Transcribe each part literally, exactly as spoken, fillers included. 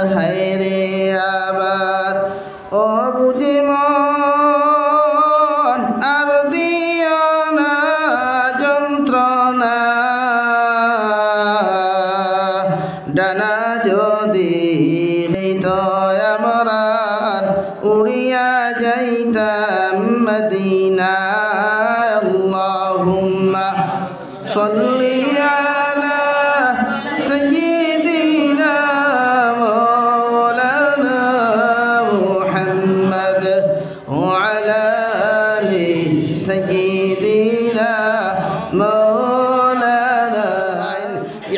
হায়রে আমার ও বুঝি মন, আর দিও না যন্ত্রণা। ডানা যদি হইত আমরার, উড়িয়া যাইতাম মদিনা। আল্লাহুম্মা صل على سيدنا مولانا محمد وعلى آل سيدنا مولانا।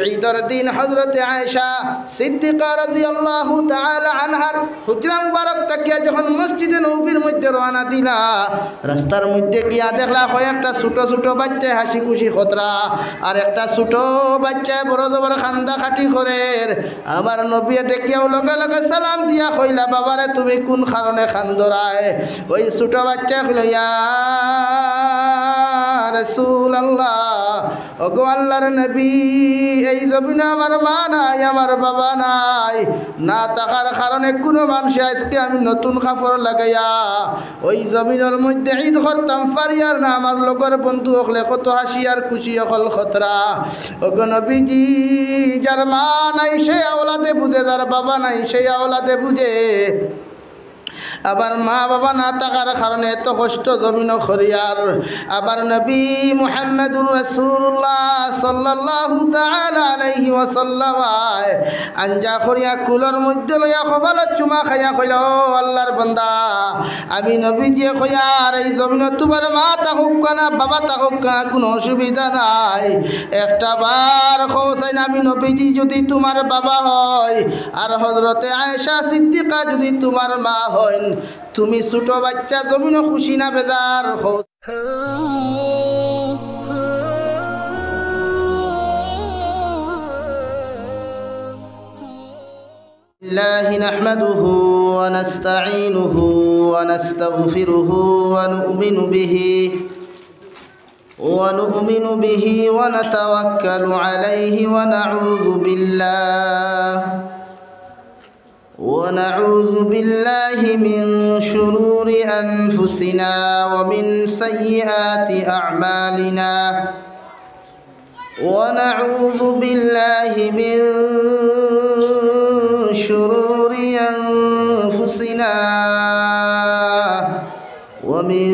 ঈদর দিন হযরতে আয়েশা সিদ্দিকা রাদিয়াল্লাহু তাআলা আনহার হুজরা মুবারক থাকিয়া যখন মসজিদে নববীর মধ্যে রওয়ানা দিলা, রাস্তার মধ্যে গিয়া দেখলা কয়েকটা ছোট ছোট বাচ্চায় হাসি খুশি খতরা, আর একটা ছোট বাচ্চায় বড় জবর কান্দা কাটি করের। আমার নবীয়ে দেখিয়াউ লগে লগে সালাম দিয়া কইলা, "বাবারে, তুমি কুন কারণে কান্দরায়?" ওই ছোট বাচ্চায় কইল, "ইয়া রাসূলুল্লাহ, ওগো আল্লাহর নবী, এই জমিনো আমার মা নাই, আমার বাবা নাই। না থাকার কারণে কুনু মানষে আইজকে আমি নতুন কাপড় লাগাইয়া ওই জমিনর মধ্যে ঈদ করতাম পারিয়ার না। আমার লগর বন্ধু অকলে কত হাসি আর খুশি অকল খতরা। ওগো নবীজি, যার মা নাই সে আওলাদে বুঝে, যার বাবা নাই সে আওলাদে বুঝে।" আবার মা বাবা না থাকার কারণে এত কষ্ট জমিনো করিয়ার। আবার নবী মুহাম্মাদুর রাসূলুল্লাহ সাল্লাল্লাহু তাআলা আলাইহি ওয়াসাল্লাম আঞ্জা করিয়া কুলর মধ্যে লইয়া কপালত চুমা খাইয়া কইলা, "ও আল্লাহর বান্দা, আমি নবীজিয়ে কইয়ার এই জমিনো তুমার মা থাকুক না, বাবা থাকুক না, কুনু অসুবিধা নাই। একটা বার কও চাইন, আমি নবীজি যদি তুমার বাবা হয়, আর হযরতে আয়েশা সিদ্দিকা যদি তুমার মা হইন, তুমি ছোট বাচ্চা জমিনো খুশি না বেজার?" الله نحمده ونستعينه ونستغفره ونؤمن به، ونؤمن به ونتوكل عليه، ونعوذ بالله، ونعوذ بالله من شرور أنفسنا ومن سيئات أعمالنا، ونعوذ بالله من شرور أنفسنا ومن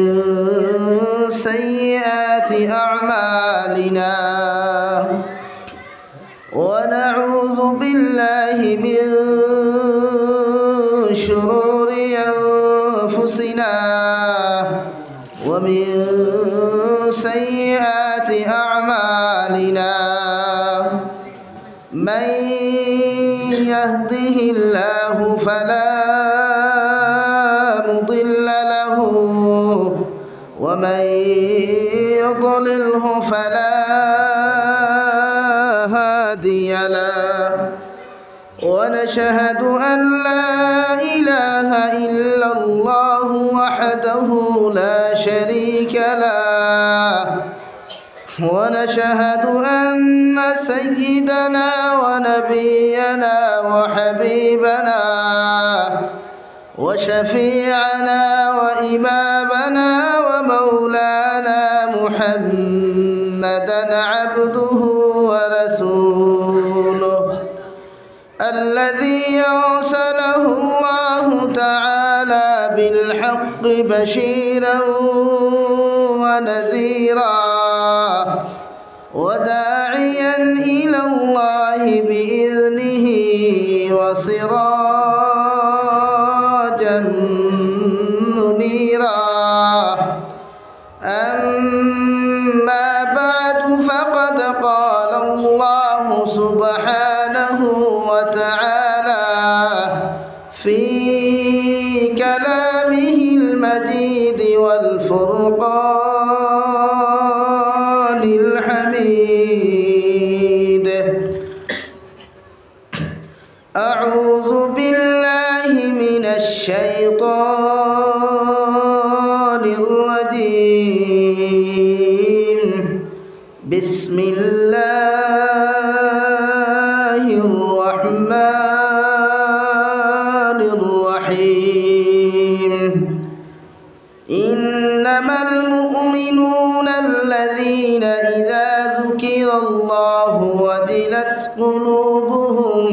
سيئات أعمالنا، ونعوذ بالله من شرور أنفسنا ومن سيئات أعمالنا. من يهده الله فلا مضل له، ومن يضلله فلا هادي له. ونشهد أن لا إله إلا الله وحده لا شريك له، ونشهد أن سيدنا ونبينا وحبيبنا وشفيعنا وإمامنا ومولانا محمدا عبده ورسوله، الذي أرسله الله تعالى بالحق بشيرا ونذيرا وداعيا إلى الله بإذنه وسراجا منيرا. أما بعد، فقد قال الله سبحانه وتعالى في كلامه المجيد والفرقان الحميد. أعوذ بالله من الشيطان الرجيم. بسم الله الرحمن الرحيم. إنما المؤمنون الذين إذا ذكر الله وجلت قلوبهم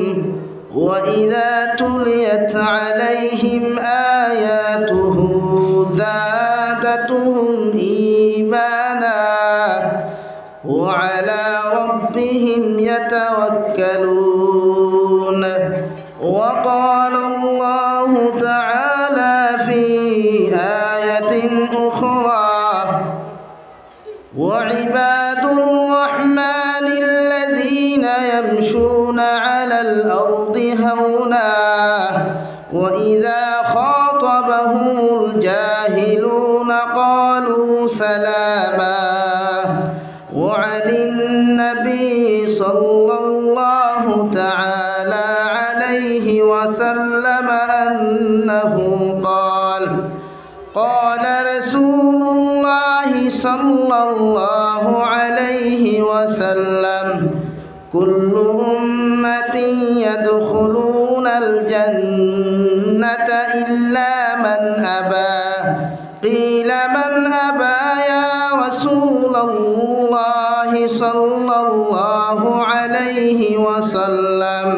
وإذا تليت عليهم آياته زادتهم إيمانا وعلى ربهم يتوكلون. وقال الله تعالى في آية أخرى: وعباد الرحمن الذين يمشون على الأرض هونا وإذا خاطبهم الجاهلون قالوا سلاما. وعن النبي صلى الله تعالى عليه وسلم أنه قال: قال رسول الله صلى الله عليه وسلم: كل أمتي يدخلون الجنة إلا من أبى. قيل: من أبى يا رسول الله صلى الله عليه وسلم؟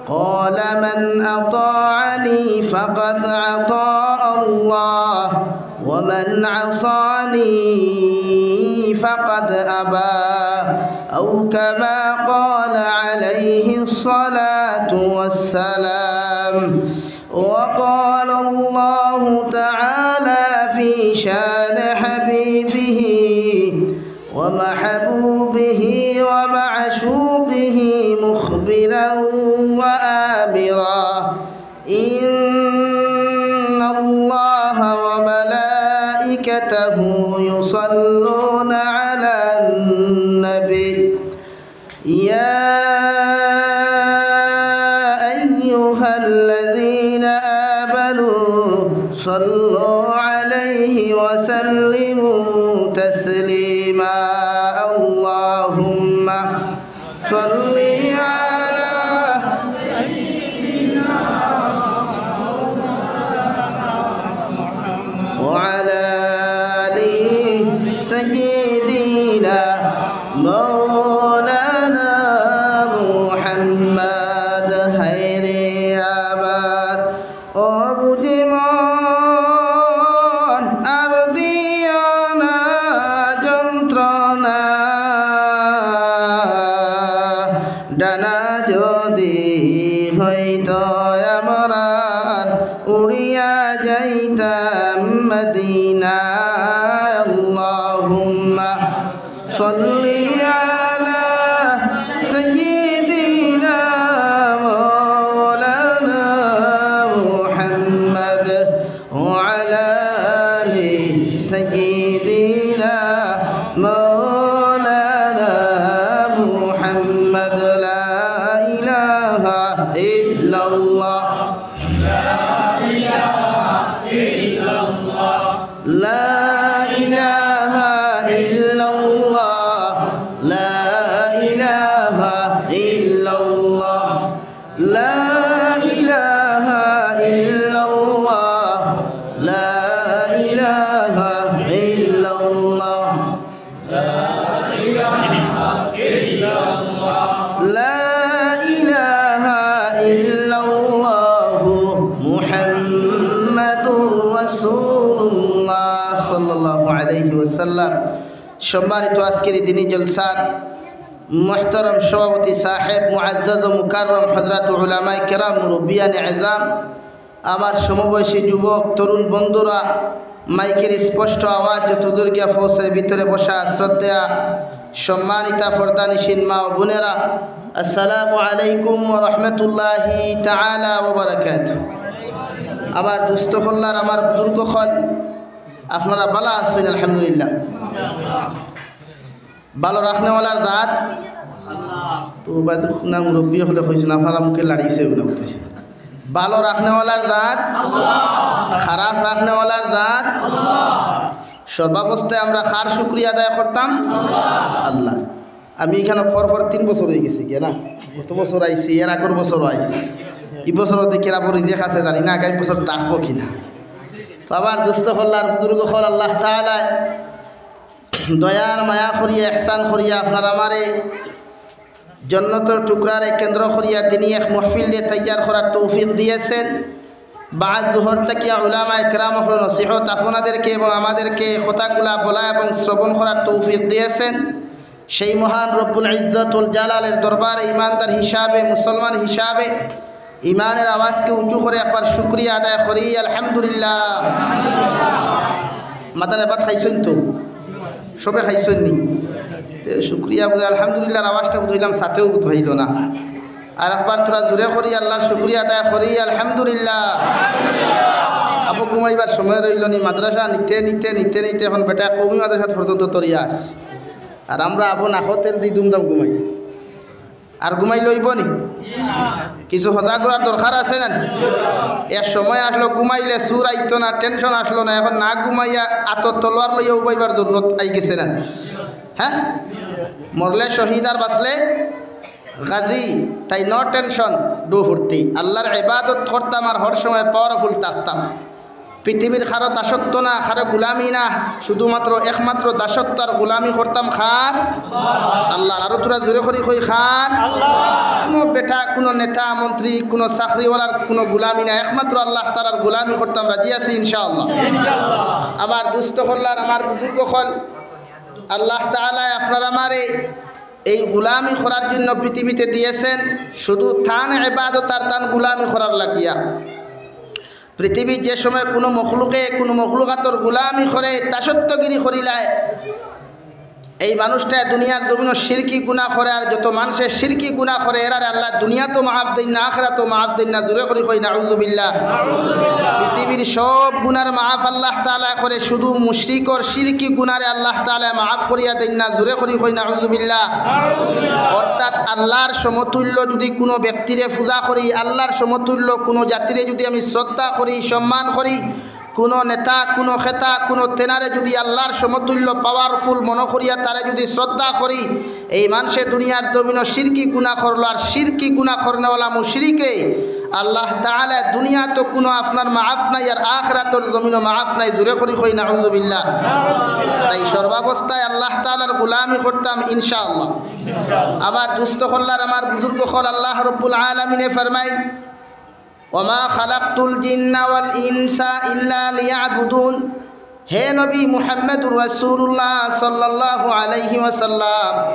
قال: من أطاعني فقد أطاع الله، ومن عصاني فقد أبى، أو كما قال عليه الصلاة والسلام. وقال الله تعالى في شان حبيبه ومحبوبه ومعشوقه مخبرا وآمرا: إن الله وملائكته يصلون على النبي، يا أيها الذين آمنوا صلوا عليه وسلموا تسليما. اللهم صل على وعلى آل سيدنا مولانا محمد. হায়রে আমার ও বুঝি মন, আর দিও না যন্ত্রণা। ডানা যদি হইতো আমরার, উড়িয়া যাইতাম মদিনা। اللهم صل على سيدنا مولانا محمد وعلى آل سيدنا مولانا محمد. لا إله إلا الله. لا إله إلا الله. لا إله إلا الله. لا إله إلا الله. لا إله إلا الله. لا إله إلا الله محمد رسول الله صلى الله عليه وسلم. সম্মানিত আজকের এই দিনী জলসার মুহতারাম সভাপতি সাহেব, মুআজ্জাজ ও মুকাররম হযরত উলামায়ে কেরাম, মুরব্বিয়ানে এজাম, আমার সমবয়সী যুবক, তরুণ বন্ধুরা, মাইকের স্পষ্ট আওয়াজ যতদূর গিয়া পৌঁছায়, ভিতরে বসা শ্রদ্ধেয়া সম্মানিতা পর্দানিশীন মা ও বোনেরা, আসসালামু আলাইকুম ওয়া রাহমাতুল্লাহি তাআলা ওয়া বারাকাতুহু। আমার দুস্ত অকল আর আমার বুজুর্গ অকল, আপনারা ভালা আছইন? আলহামদুলিল্লাহ। ভালো রাখনেওয়ালার জাত। তো উবায়দুর না মুরব্বি অকলে কইছইন, আপনারা মুখে লাড়িছে, ওগুলো কইছে। ভালো রাখনেওয়ালার জাত, খারাপ রাখনেওয়ালার জাত। সর্বাবস্থায় আমরা কার শুকরিয়া আদায় করতাম? আল্লাহ। আমি ইখানো পর পর তিন বছর অই গেছে গিয়া না, গত বছর আইছি, এর আগর বছরও আইছি। ই বছরও দেখি আবার রিজেক আছে, জানি না আগামী বছর থাকবো কিনা। তো আমার দোস্ত অকল আর বুজুর্গ অকল, আল্লাহ তাআলা দয়ার মায়া করিয়া, ইহসান করিয়া আপনার আমারে জন্নতর টুকরারে কেন্দ্র করিয়া দিনি এক মাহফিল দিয়া তৈয়ার করার তৌফিক দিয়েছেন। বাদ জোহর থাকিয়া উলামা একরাম অকল নসিহত আপনাদেরকে এবং আমাদেরকে কথাগুলা বলা এবং শ্রবণ করার তৌফিক দিয়েছেন। সেই মহান রব্বুল ইজ্জতুল জালালের দরবারে ইমানদার হিসাবে, মুসলমান হিসাবে, ইমানের আওয়াজকে উঁচু করে একবার শুকরিয়া আদায় করি, আলহামদুলিল্লাহ। মাতানে ভাত খাইছইন তো? সবে খাইছইন নি? তে শুকরিয়া বুঝে আলহামদুলিল্লাহর আওয়াজটা বুঝাইলাম, সাথেও বুঝাইল না। আর একবার থুড়া জোরে করি আল্লাহর শুকরিয়া আদায় করি, আলহামদুলিল্লাহ। আবো ঘুমাইবার সময় রইল নি, মাদ্রাসা নিতে নিতে নিতে নিতে এখন বেটা কওমি মাদ্রাসা পর্যন্ত তরিয়া আছে। আর আমরা আবো নাকো তেল দি দুমদাম ঘুমাই। আর ঘুমাই লইব নি? কিছু হজা করার দরকার আছে না? এক সময় আসলো ঘুমাইলে সুর আইতো না, টেনশন আসলো না, এখন না ঘুমাইয়া আতর তলোয়ার লইয়া উবাইবার জরুরত আই গেছে না? হ্যাঁ, মরলে শহীদ আর বাঁচলে গাজী, তাই no tension, ডু ফুর্তি। আল্লাহর ইবাদত করতাম আর হর সময় পাওয়ারফুল থাকতাম। পৃথিবীর কারো দাসত্ব না, কারো গুলামি না, শুধুমাত্র একমাত্র দাসত্ব আর গুলামি করতাম কার? আল্লাহর। আরো থুড়া জোরে করি কই কার? কোনো বেটা, কোনো নেতা মন্ত্রী, কোনো চাকরিওয়ালার কোনো গুলামি না, একমাত্র আল্লাহ তাআলার গুলামি করতাম। রাজি আছি ইনশাআল্লাহ? আমার দোস্ত অকল আর আমার বুজুর্গ অকল, আল্লাহ তাআলা আপনার আমারে এই গুলামি করার জন্য পৃথিবীতে দিয়েছেন, শুধু তান ইবাদত আর তান গুলামি করার লাগিয়া। পৃথিবীর যে সময় কোনো মখলুকে কোনো মখলুকাতর গুলামি করে, দাসত্বগিরি করিলায়, এই মানুষটা দুনিয়ার জমিনো শিরকি গুনাহ করে, আর যত মানুষে শিরকি গুনাহ করে, এরারে আল্লাহ দুনিয়াতো মাফ দেইন না, আখিরাতো মাফ দেইন না। জোরে করি কই নাউজুবিল্লাহ। পৃথিবীর সব গুনার মাফ আল্লাহ তাআলা করে, শুধু মুশরিকর শিরকি গুনারে আল্লাহ তাআলা মাফ করিয়া দেইন না। জোরে করি কই নাউজুবিল্লাহ। অর্থাৎ আল্লাহর সমতুল্য যদি কোনো ব্যক্তিরে পূজা করি, আল্লাহর সমতুল্য কোনো জাতিরে যদি আমি শ্রদ্ধা করি, সম্মান করি, কোনো নেতা, কোনো খেতা, কোনো তেনারে যদি আল্লাহর সমতুল্য পাওয়ারফুল মনে করিয়া তারে যদি শ্রদ্ধা করি, এই মানুষে দুনিয়ার জমিনো শিরকি গুনাহ করলো, আর শিরকি গুনাহ করনেওয়ালা মুশরিকে আল্লাহ তাআলা দুনিয়াতো কোনো আপনার মাফ নাই, আর আখিরাতর জমিনো মাফ নাই। জোরে করি কই নাউজুবিল্লাহ। তাই সর্বাবস্থায় আল্লাহ তাআলার গোলামি করতাম ইনশাআল্লাহ। আমার দোস্ত অকল আর আমার বুজুর্গ অকল, আল্লাহ রব্বুল আলামিনে ফরমায়, "ওমা খালাকতুল জিন্না ওয়াল ইনসা ইল্লা লিয়াবুদুন।" হে নবী মুহাম্মদুর রাসূলুল্লাহ সাল্লাল্লাহু আলাইহি ওয়াসাল্লাম,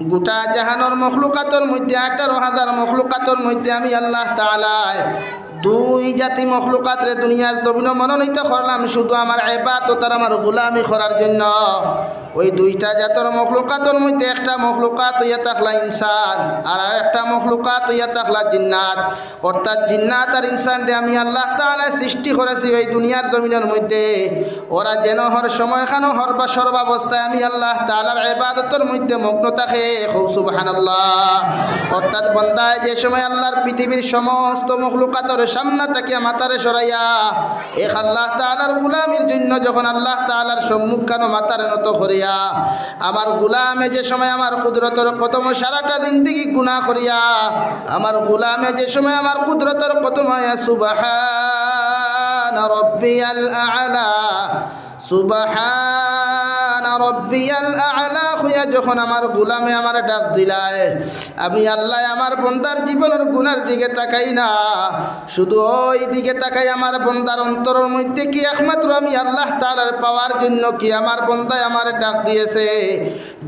গোটা জাহানর মখলুকাতর মধ্যে, আঠারো হাজার মখলুকাতর মধ্যে আমি আল্লাহ তাআলায় দুই জাতি মখলুকাতরে দুনিয়ার জমিনো মনোনীত করলাম শুধু আমার ইবাদত আর আমার গোলামি করার জন্য। ওই দুইটা জাতর মখলুকাতর মধ্যে একটা মখলুকাত অইয়া থাকলা ইনসান, আর আরেকটা মখলুকাত অইয়া থাকলা জিন্নাত। অর্থাৎ জিন্নাত আর ইনসানরে আমি আল্লাহ তাআলায় সৃষ্টি করেছি ওই দুনিয়ার জমিনর মধ্যে। ওরা যেন হর সময়খানো হর বা সর্বাবস্থায় আমি আল্লাহ তাআলার ইবাদতর মধ্যে মগ্ন থাকে। কও সুবহানাল্লাহ। অর্থাৎ বন্দায় যে সময় আল্লাহর পৃথিবীর সমস্ত মখলুকাতর সামনা থাকিয়া মাথারে সরাইয়া এক আল্লাহ তাআলার গোলামির জন্য যখন আল্লাহ তাআলার সম্মুখখানো মাথারে নত করিয়া আমার গোলামে যে সময় আমার কুদরতর কদমো সারাটা জিন্দেগি গুনাহ করিয়া, আমার গোলামে যে সময় আমার কুদরতর কদমো আইয়া সুবহান রব্বিয়াল আ'লা, সুবহান রব্বিয়াল আ'লা কইয়া যখন আমার গোলামে আমারে ডাক দিলায়, আমি আল্লাহ আমার বন্দার জীবনর গুনার দিকে তাকাই না, শুধু ওই দিকে তাকাই আমার বন্দার অন্তরর মধ্যে কি একমাত্র আমি আল্লাহ তাআলার পাওয়ার জন্য কি আমার বন্দায় আমারে ডাক দিয়েছে।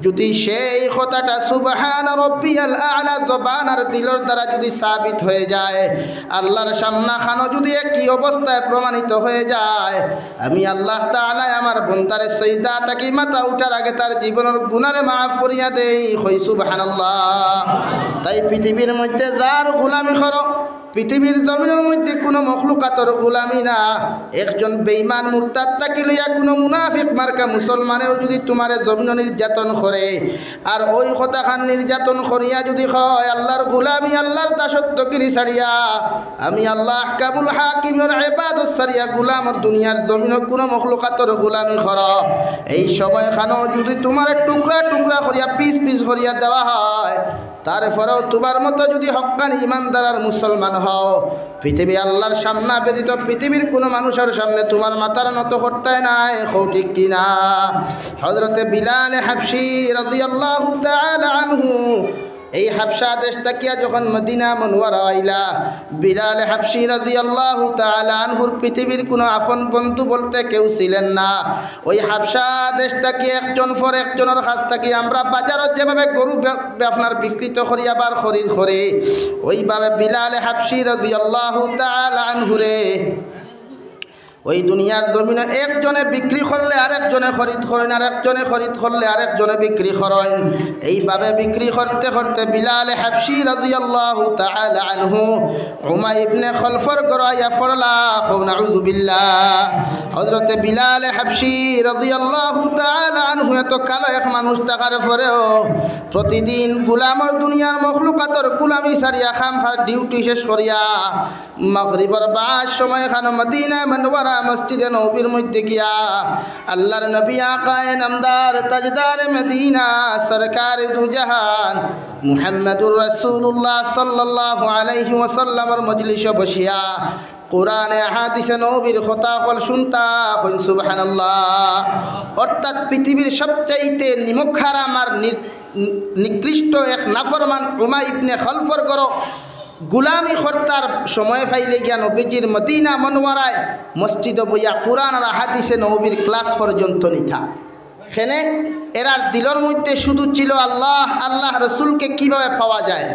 যদি সেই কথাটা সুবহান রব্বিয়াল আ'লা জবান আর দিলর দ্বারা যদি সাবিত হয়ে যায়, আল্লাহর সামনাখানো যদি একই অবস্থায় প্রমাণিত হয়ে যায়, আমি আল্লাহ তাআলায় আমার বন্দারে সইদা থাকি মাথা উঠার আগে তার জীবনর গুনারে মাফ করিয়া দেই। কই সুবহানাল্লাহ। তাই পৃথিবীর মধ্যে যার গোলামি করো, পৃথিবীর জমিনর মধ্যে কোনো মখলুকাতর গোলামি না। একজন বেঈমান মুরতাদ থাকি লইয়া কোনো মুনাফিক মার্কা মুসলমানেও যদি তোমারে জমিনো নির্যাতন করে, আর ওই কথাখান নির্যাতন করিয়া যদি কয়, "আল্লাহর গোলামি, আল্লাহর দাসত্বগিরি ছাড়িয়া, আমি আল্লাহ আহকামুল হাকিমর ইবাদত ছাড়িয়া গোলামর দুনিয়ার জমিনো কোনো মখলুকাতর গোলামি করো," এই সময়খানো যদি তোমারে টুকরা টুকরা করিয়া, পিস পিস করিয়া দেওয়া হয়, তারপরেও তুমার মতো যুদি হক্কানি ইমানদার আর মুসলমান হও, পৃথিবী আল্লার সামনে ব্যতীত পৃথিবীর কুনু মানুষর সামনে তুমার মাথার নত করতায় নায়, কও ঠিক কি না? হযরতে বিলালে হাবশী রাদিয়াল্লাহু তাআলা আনহু এই হাবশা দেশ থাকিয়া যখন মদিনা মুনাওয়ারা আইলা, বিলালে হাবশী রাদিয়াল্লাহু তাআলা আনহুর পৃথিবীর কুনু আপন বন্ধু বলতে কেউ ছিলেন না। ওই হাবশা দেশ থাকি একজন পর একজনর কাছ থাকি আমরা বাজারো যেভাবে গরু বে-, বে-, আপনার বিক্রিত করি আবার খরিদ করে, ওইভাবে বিলালে হাবশী রাদিয়াল্লাহু তাআলা আনহুরে ওই দুনিয়ার জমিনো একজনে বিক্রি করলে আরেকজনে খরিদ করইন, আরেকজনে খরিদ করলে আরেকজনে বিক্রি করইন। এইভাবে বিক্রি করতে করতে বিলালে হাবশী রাদিয়াল্লাহু তাআলা আনহু উমাই ইবনে খলফর ঘরো আইয়া পড়লা। কও নাউযুবিল্লাহ। হযরতে বিলালে হাবশী রাদিয়াল্লাহু তাআলা আনহু এত কালো এক মানুষ থাকার পরেও প্রতিদিন গুলামর দুনিয়ার মখলুকাতর গুলামি ছাড়িয়া খামখা ডিউটি শেষ করিয়া মাগরিবর বাদ সময় খান মদিনা মুনাওয়ারা মসজিদে নববীর মধ্যে গিয়া আল্লার নবী আকায়ে নামদার তাজদারে মদিনা সরকারে দু জাহান মুহাম্মাদুর রাসূলুল্লাহ সাল্লাল্লাহু আলাইহি ওয়াসাল্লামর মজলিসো বসিয়া কোরআনে হাদিসে নবীর কথা অকল শুনতা। কইন সুবহানাল্লাহ। অর্থাৎ পৃথিবীর সবচাইতে নিমক হারাম আর নি-, নিকৃষ্ট এক নাফরমান উমাই ইবনে খলফর ঘরো গুলামি করতার সময় পাইলে গিয়া নবীজির মদিনা মুনাওয়ারায় মসজিদো বইয়া কোরআন আর হাদিসে নবীর ক্লাস পর্যন্ত নিতা। কেনে এরার দিলর মধ্যে শুধু ছিল আল্লাহ, আল্লাহ রসুলকে কিভাবে পাওয়া যায়,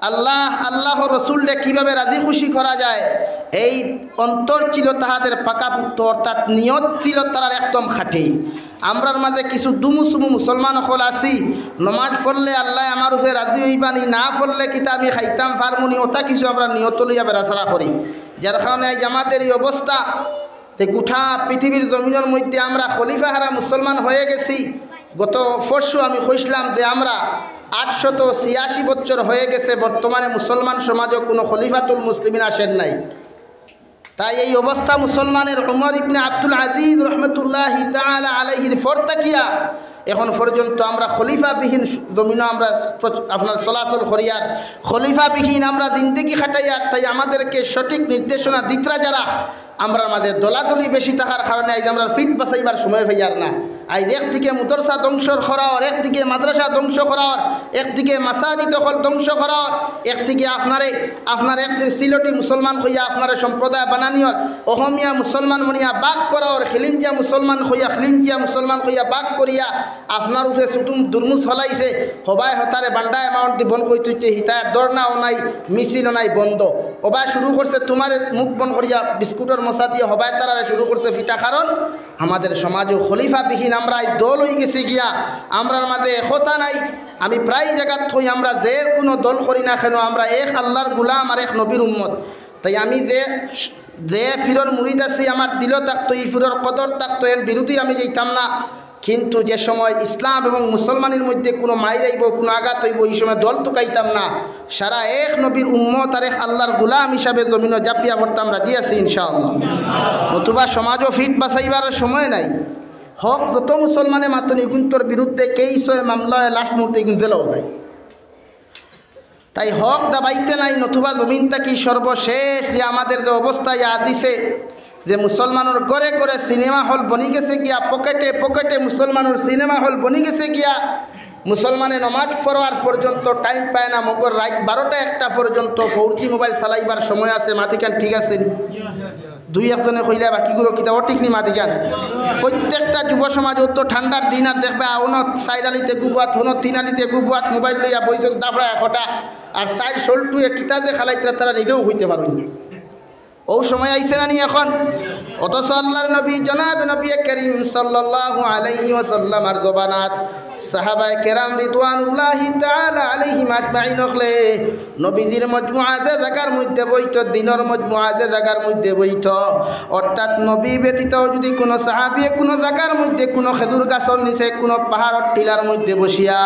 আল্লাহ, আল্লাহ রসুলরে কিভাবে রাজি খুশি করা যায়, এই অন্তর ছিল তাহাদের পাকাপোক্ত, অর্থাৎ নিয়ত ছিল তারার একদম খাঁটি। আমরার মাঝে কিছু দুমুসুমু মুসলমান অকল আছি, নমাজ পড়লে আল্লায় আমার উপরে রাজি অইবা নি, না পড়লে কিতা আমি খাইতাম পারমু নি, অতা কিছু আমরা নিয়ত লইয়া বেড়াছেড়া করি, যার কারণে আইজ আমাদের এই অবস্থা। তে গুটা পৃথিবীর জমিনর মধ্যে আমরা খলিফা হারা মুসলমান হয়ে গেছি। গত পরশু আমি কইছলাম যে আমরা আটশত ছিয়াশি বছর হয়ে গেছে, বর্তমানে মুসলমান সমাজও কুনু খলিফাতুল মুসলিমিন আসেন নাই। তাই এই অবস্থা মুসলমানের উমর ইবনে আব্দুল আজিজ রহমতুল্লাহি তাআলা আলাইহির পর থাকিয়া এখন পর্যন্ত আমরা খলিফাবিহীন জমিনো আমরা প্রচ-, আপনার চলাচল করিয়ার, খলিফাবিহীন আমরা জিন্দেগি কাটাইয়ার। তাই আমাদেরকে সঠিক নির্দেশনা দিতরা যারা, আমরার মাঝে দলাদলি বেশি থাকার কারণে আইজ আমরার পিঠ বাঁচাইবার সময় পাইয়ার না। আইজ একদিকে মুদরসা ধ্বংস করার, একদিকে মাদ্রাসা ধ্বংস করার, একদিকে মাসাজিদ অকল ধ্বংস করার, একদিকে আপনারে, আপনার একদিকে সিলটি মুসলমান কইয়া আপনারে সম্প্রদায় বানানিয়র, অহমিয়া মুসলমান বনিয়া বাক করার, খিলিঞ্জিয়া মুসলমান কইয়া, খিলিঞ্জিয়া মুসলমান কইয়া বাক করিয়া আপনার উপরে সুতুম দুর্মুস ফলাইছে। হবায় হতারে বান্ডা অ্যামাউন্ট দি বন্ধ করি তুইছে, হিতায় ধর্নাও নাই, মিছিলও নাই, বন্ধ। হবায় শুরু করছে তুমারে মুখ বন্ধ করিয়া বিস্কুটর মশা দিয়া হবায় তারারে শুরু করছে ফিটা। কারণ আমাদের সমাজও খলিফাবিহীন, আমরা এই দল অই গেছি গিয়া, আমরার মাঝে একতা নাই। আমি প্রায় জাগাত কই, আমরা যে কুনু দল করি না কেন, আমরা এক আল্লার গুলাম আর এক নবীর উম্মত। তাই আমি যে, যে ফিরর মুরিদ আছি, আমার দিলো থাকতো, ই ফিরর কদর থাকতো, এর বিরুদ্ধে আমি যাইতাম না। কিন্তু যে সময় ইসলাম এবং মুসলমানের মধ্যে কুনু মাইর আইবো, কুনু আঘাত অইবো, ই সময় দল তুকাইতাম না। সারা এক নবীর উম্মত আর এক আল্লার গুলাম হিসাবে জমিনো ঝাঁপিয়া পড়তাম, রাজি আছি ইনশাআল্লাহ। নতুবা সমাজও পিঠ বাঁচাইবার সময় নাই। হক যত মুসলমানে মাতইন, ইগুন্তর বিরুদ্ধে কেস অয়, মামলা অয়, লাস্ট মুহূর্তে ইগুন জেলো যায়। তাই হক দাবাইতে নাই, নতুবা জমিন থাকি সর্বশেষ যে আমাদের যে অবস্থা ইয়া দিছে, যে মুসলমানর ঘরে ঘরে সিনেমা হল বনি গেছে গিয়া, পকেটে পকেটে মুসলমানর সিনেমা হল বনি গেছে গিয়া। মুসলমানে নমাজ পড়ার পর্যন্ত টাইম পায় না, মগর রাইত বারোটা একটা পর্যন্ত ফোর জি মোবাইল চালাইবার সময় আছে। মাতিখান ঠিক আছে নি? দুই একজনে কইলা, বাকিগুলো কিতা অ ঠিক নি মাতিখান? প্রত্যেকটা যুব সমাজ অত ঠান্ডার দিন আর দেখবা, অনো চাইর আলিতে গুবুয়াত, হনো তিন আলিতে গুবুয়াত, মোবাইল লইয়া বইছইন দাফড়া একটা, আর চাইর সল্টুয়ে কিতা যে খালাইতরা তারা নিজেও কইতে পারইন না। অউ সময় আইছে না নি এখন? অথচ আল্লার নবী, জনাব নবী করিম সাল্লাল্লাহু আলাইহি ওয়াসাল্লামর জমানাত সাহাবায়ে কেরাম রিদওয়ানুল্লাহি তাআলা আলাইহিম আজমাইন অকলে নবীজির মজমুআ যে জাগার মধ্যে বইতো, দিনর মজমুআ যে জাগার মধ্যে বইতো, অর্থাৎ নবী ব্যতীত যুদি কুনু সাহাবিয়ে কুনু জাগার মধ্যে কুনু খেজুর গাছর নিচে কুনু পাহাড়র টিলার মধ্যে বসিয়া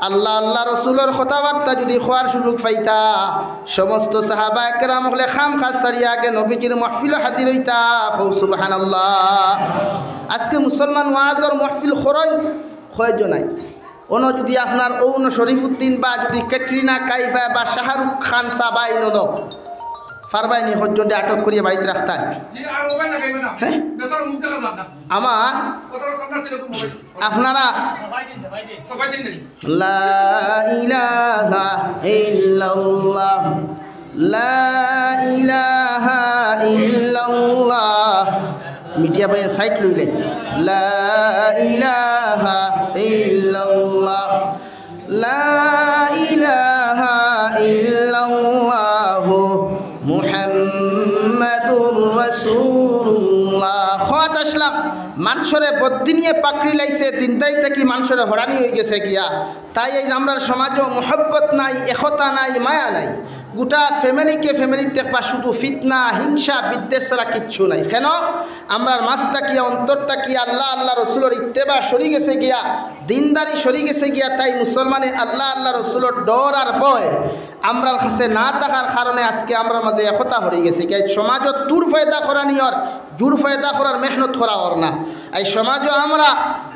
আল্লা, আল্লা রসুলর কথাবার্তা যুদি কওয়ার সুযোগ পাইতা, সমস্ত সাহাবায়ে কেরাম অকলে কাম কাজ ছাড়িয়া আগে নবীজির মাহফিলো হাজির অইতা। কও সুবহানাল্লাহ। আজকে মুসলমান ওয়াজর মাহফিল করইন, কয়জন আইন? অনো যদি আপনার অউ অনো শরীফুদ্দিন বা যদি ক্যাটরিনা কাইফা বা শাহরুখ খান সাবাই নন, পারবায় নি কয়জনরে আটক করিয়া বাড়িত রাখতা? জি, আর মোবাইল লাগাইবে না। হ্যাঁ? বেচারার মুখ দেখা যায় না। আমার ওটার সামনে থেকে মোবাইল। আপনারা সবাই দিন, সবাই দিন। সবাই দিন নেই। লা ইলাহা ইল্লাল্লাহ, লা ইলাহা ইল্লাল্লাহ। মিডিয়া ভাই সাইড লইলে। লা ইলাহা ইল্লাল্লাহ, লা ইলাহা ইল্লাল্লাহু মুহাম্মাদুর রাসূলুল্লাহ। কওয়াত আছলাম, মানষরে বদিনিয়ে পাকড়ি লাইছে, দিনদারি থাকি মানষরে হরানি অইগেছে গিয়া। তাই আইজ আমরার সমাজো মহব্বত নাই, একতা নাই, মায়া নাই। গোটা ফ্যামিলিকে ফ্যামিলিত দেখবা শুধু ফিতনা, হিংসা, বিদ্বেষ ছাড়া কিচ্ছু নাই। কেন? আমরার মাঝ থাকিয়া, অন্তর থাকিয়া আল্লাহ, আল্লাহ রসুলর ইত্তেবা সরি গেছে গিয়া, দিনদারি সরি গেছে গিয়া। তাই মুসলমানে আল্লাহ, আল্লাহ রসুলর ডর আর ভয় আমরার কাছে না থাকার কারণে আজকে আমরার মাঝে একতা হরি গেছে গিয়া। সমাজত তুর পয়দা করানি অর, জুর পয়দা করার মেহনত করা অর না। এই সমাজো আমরা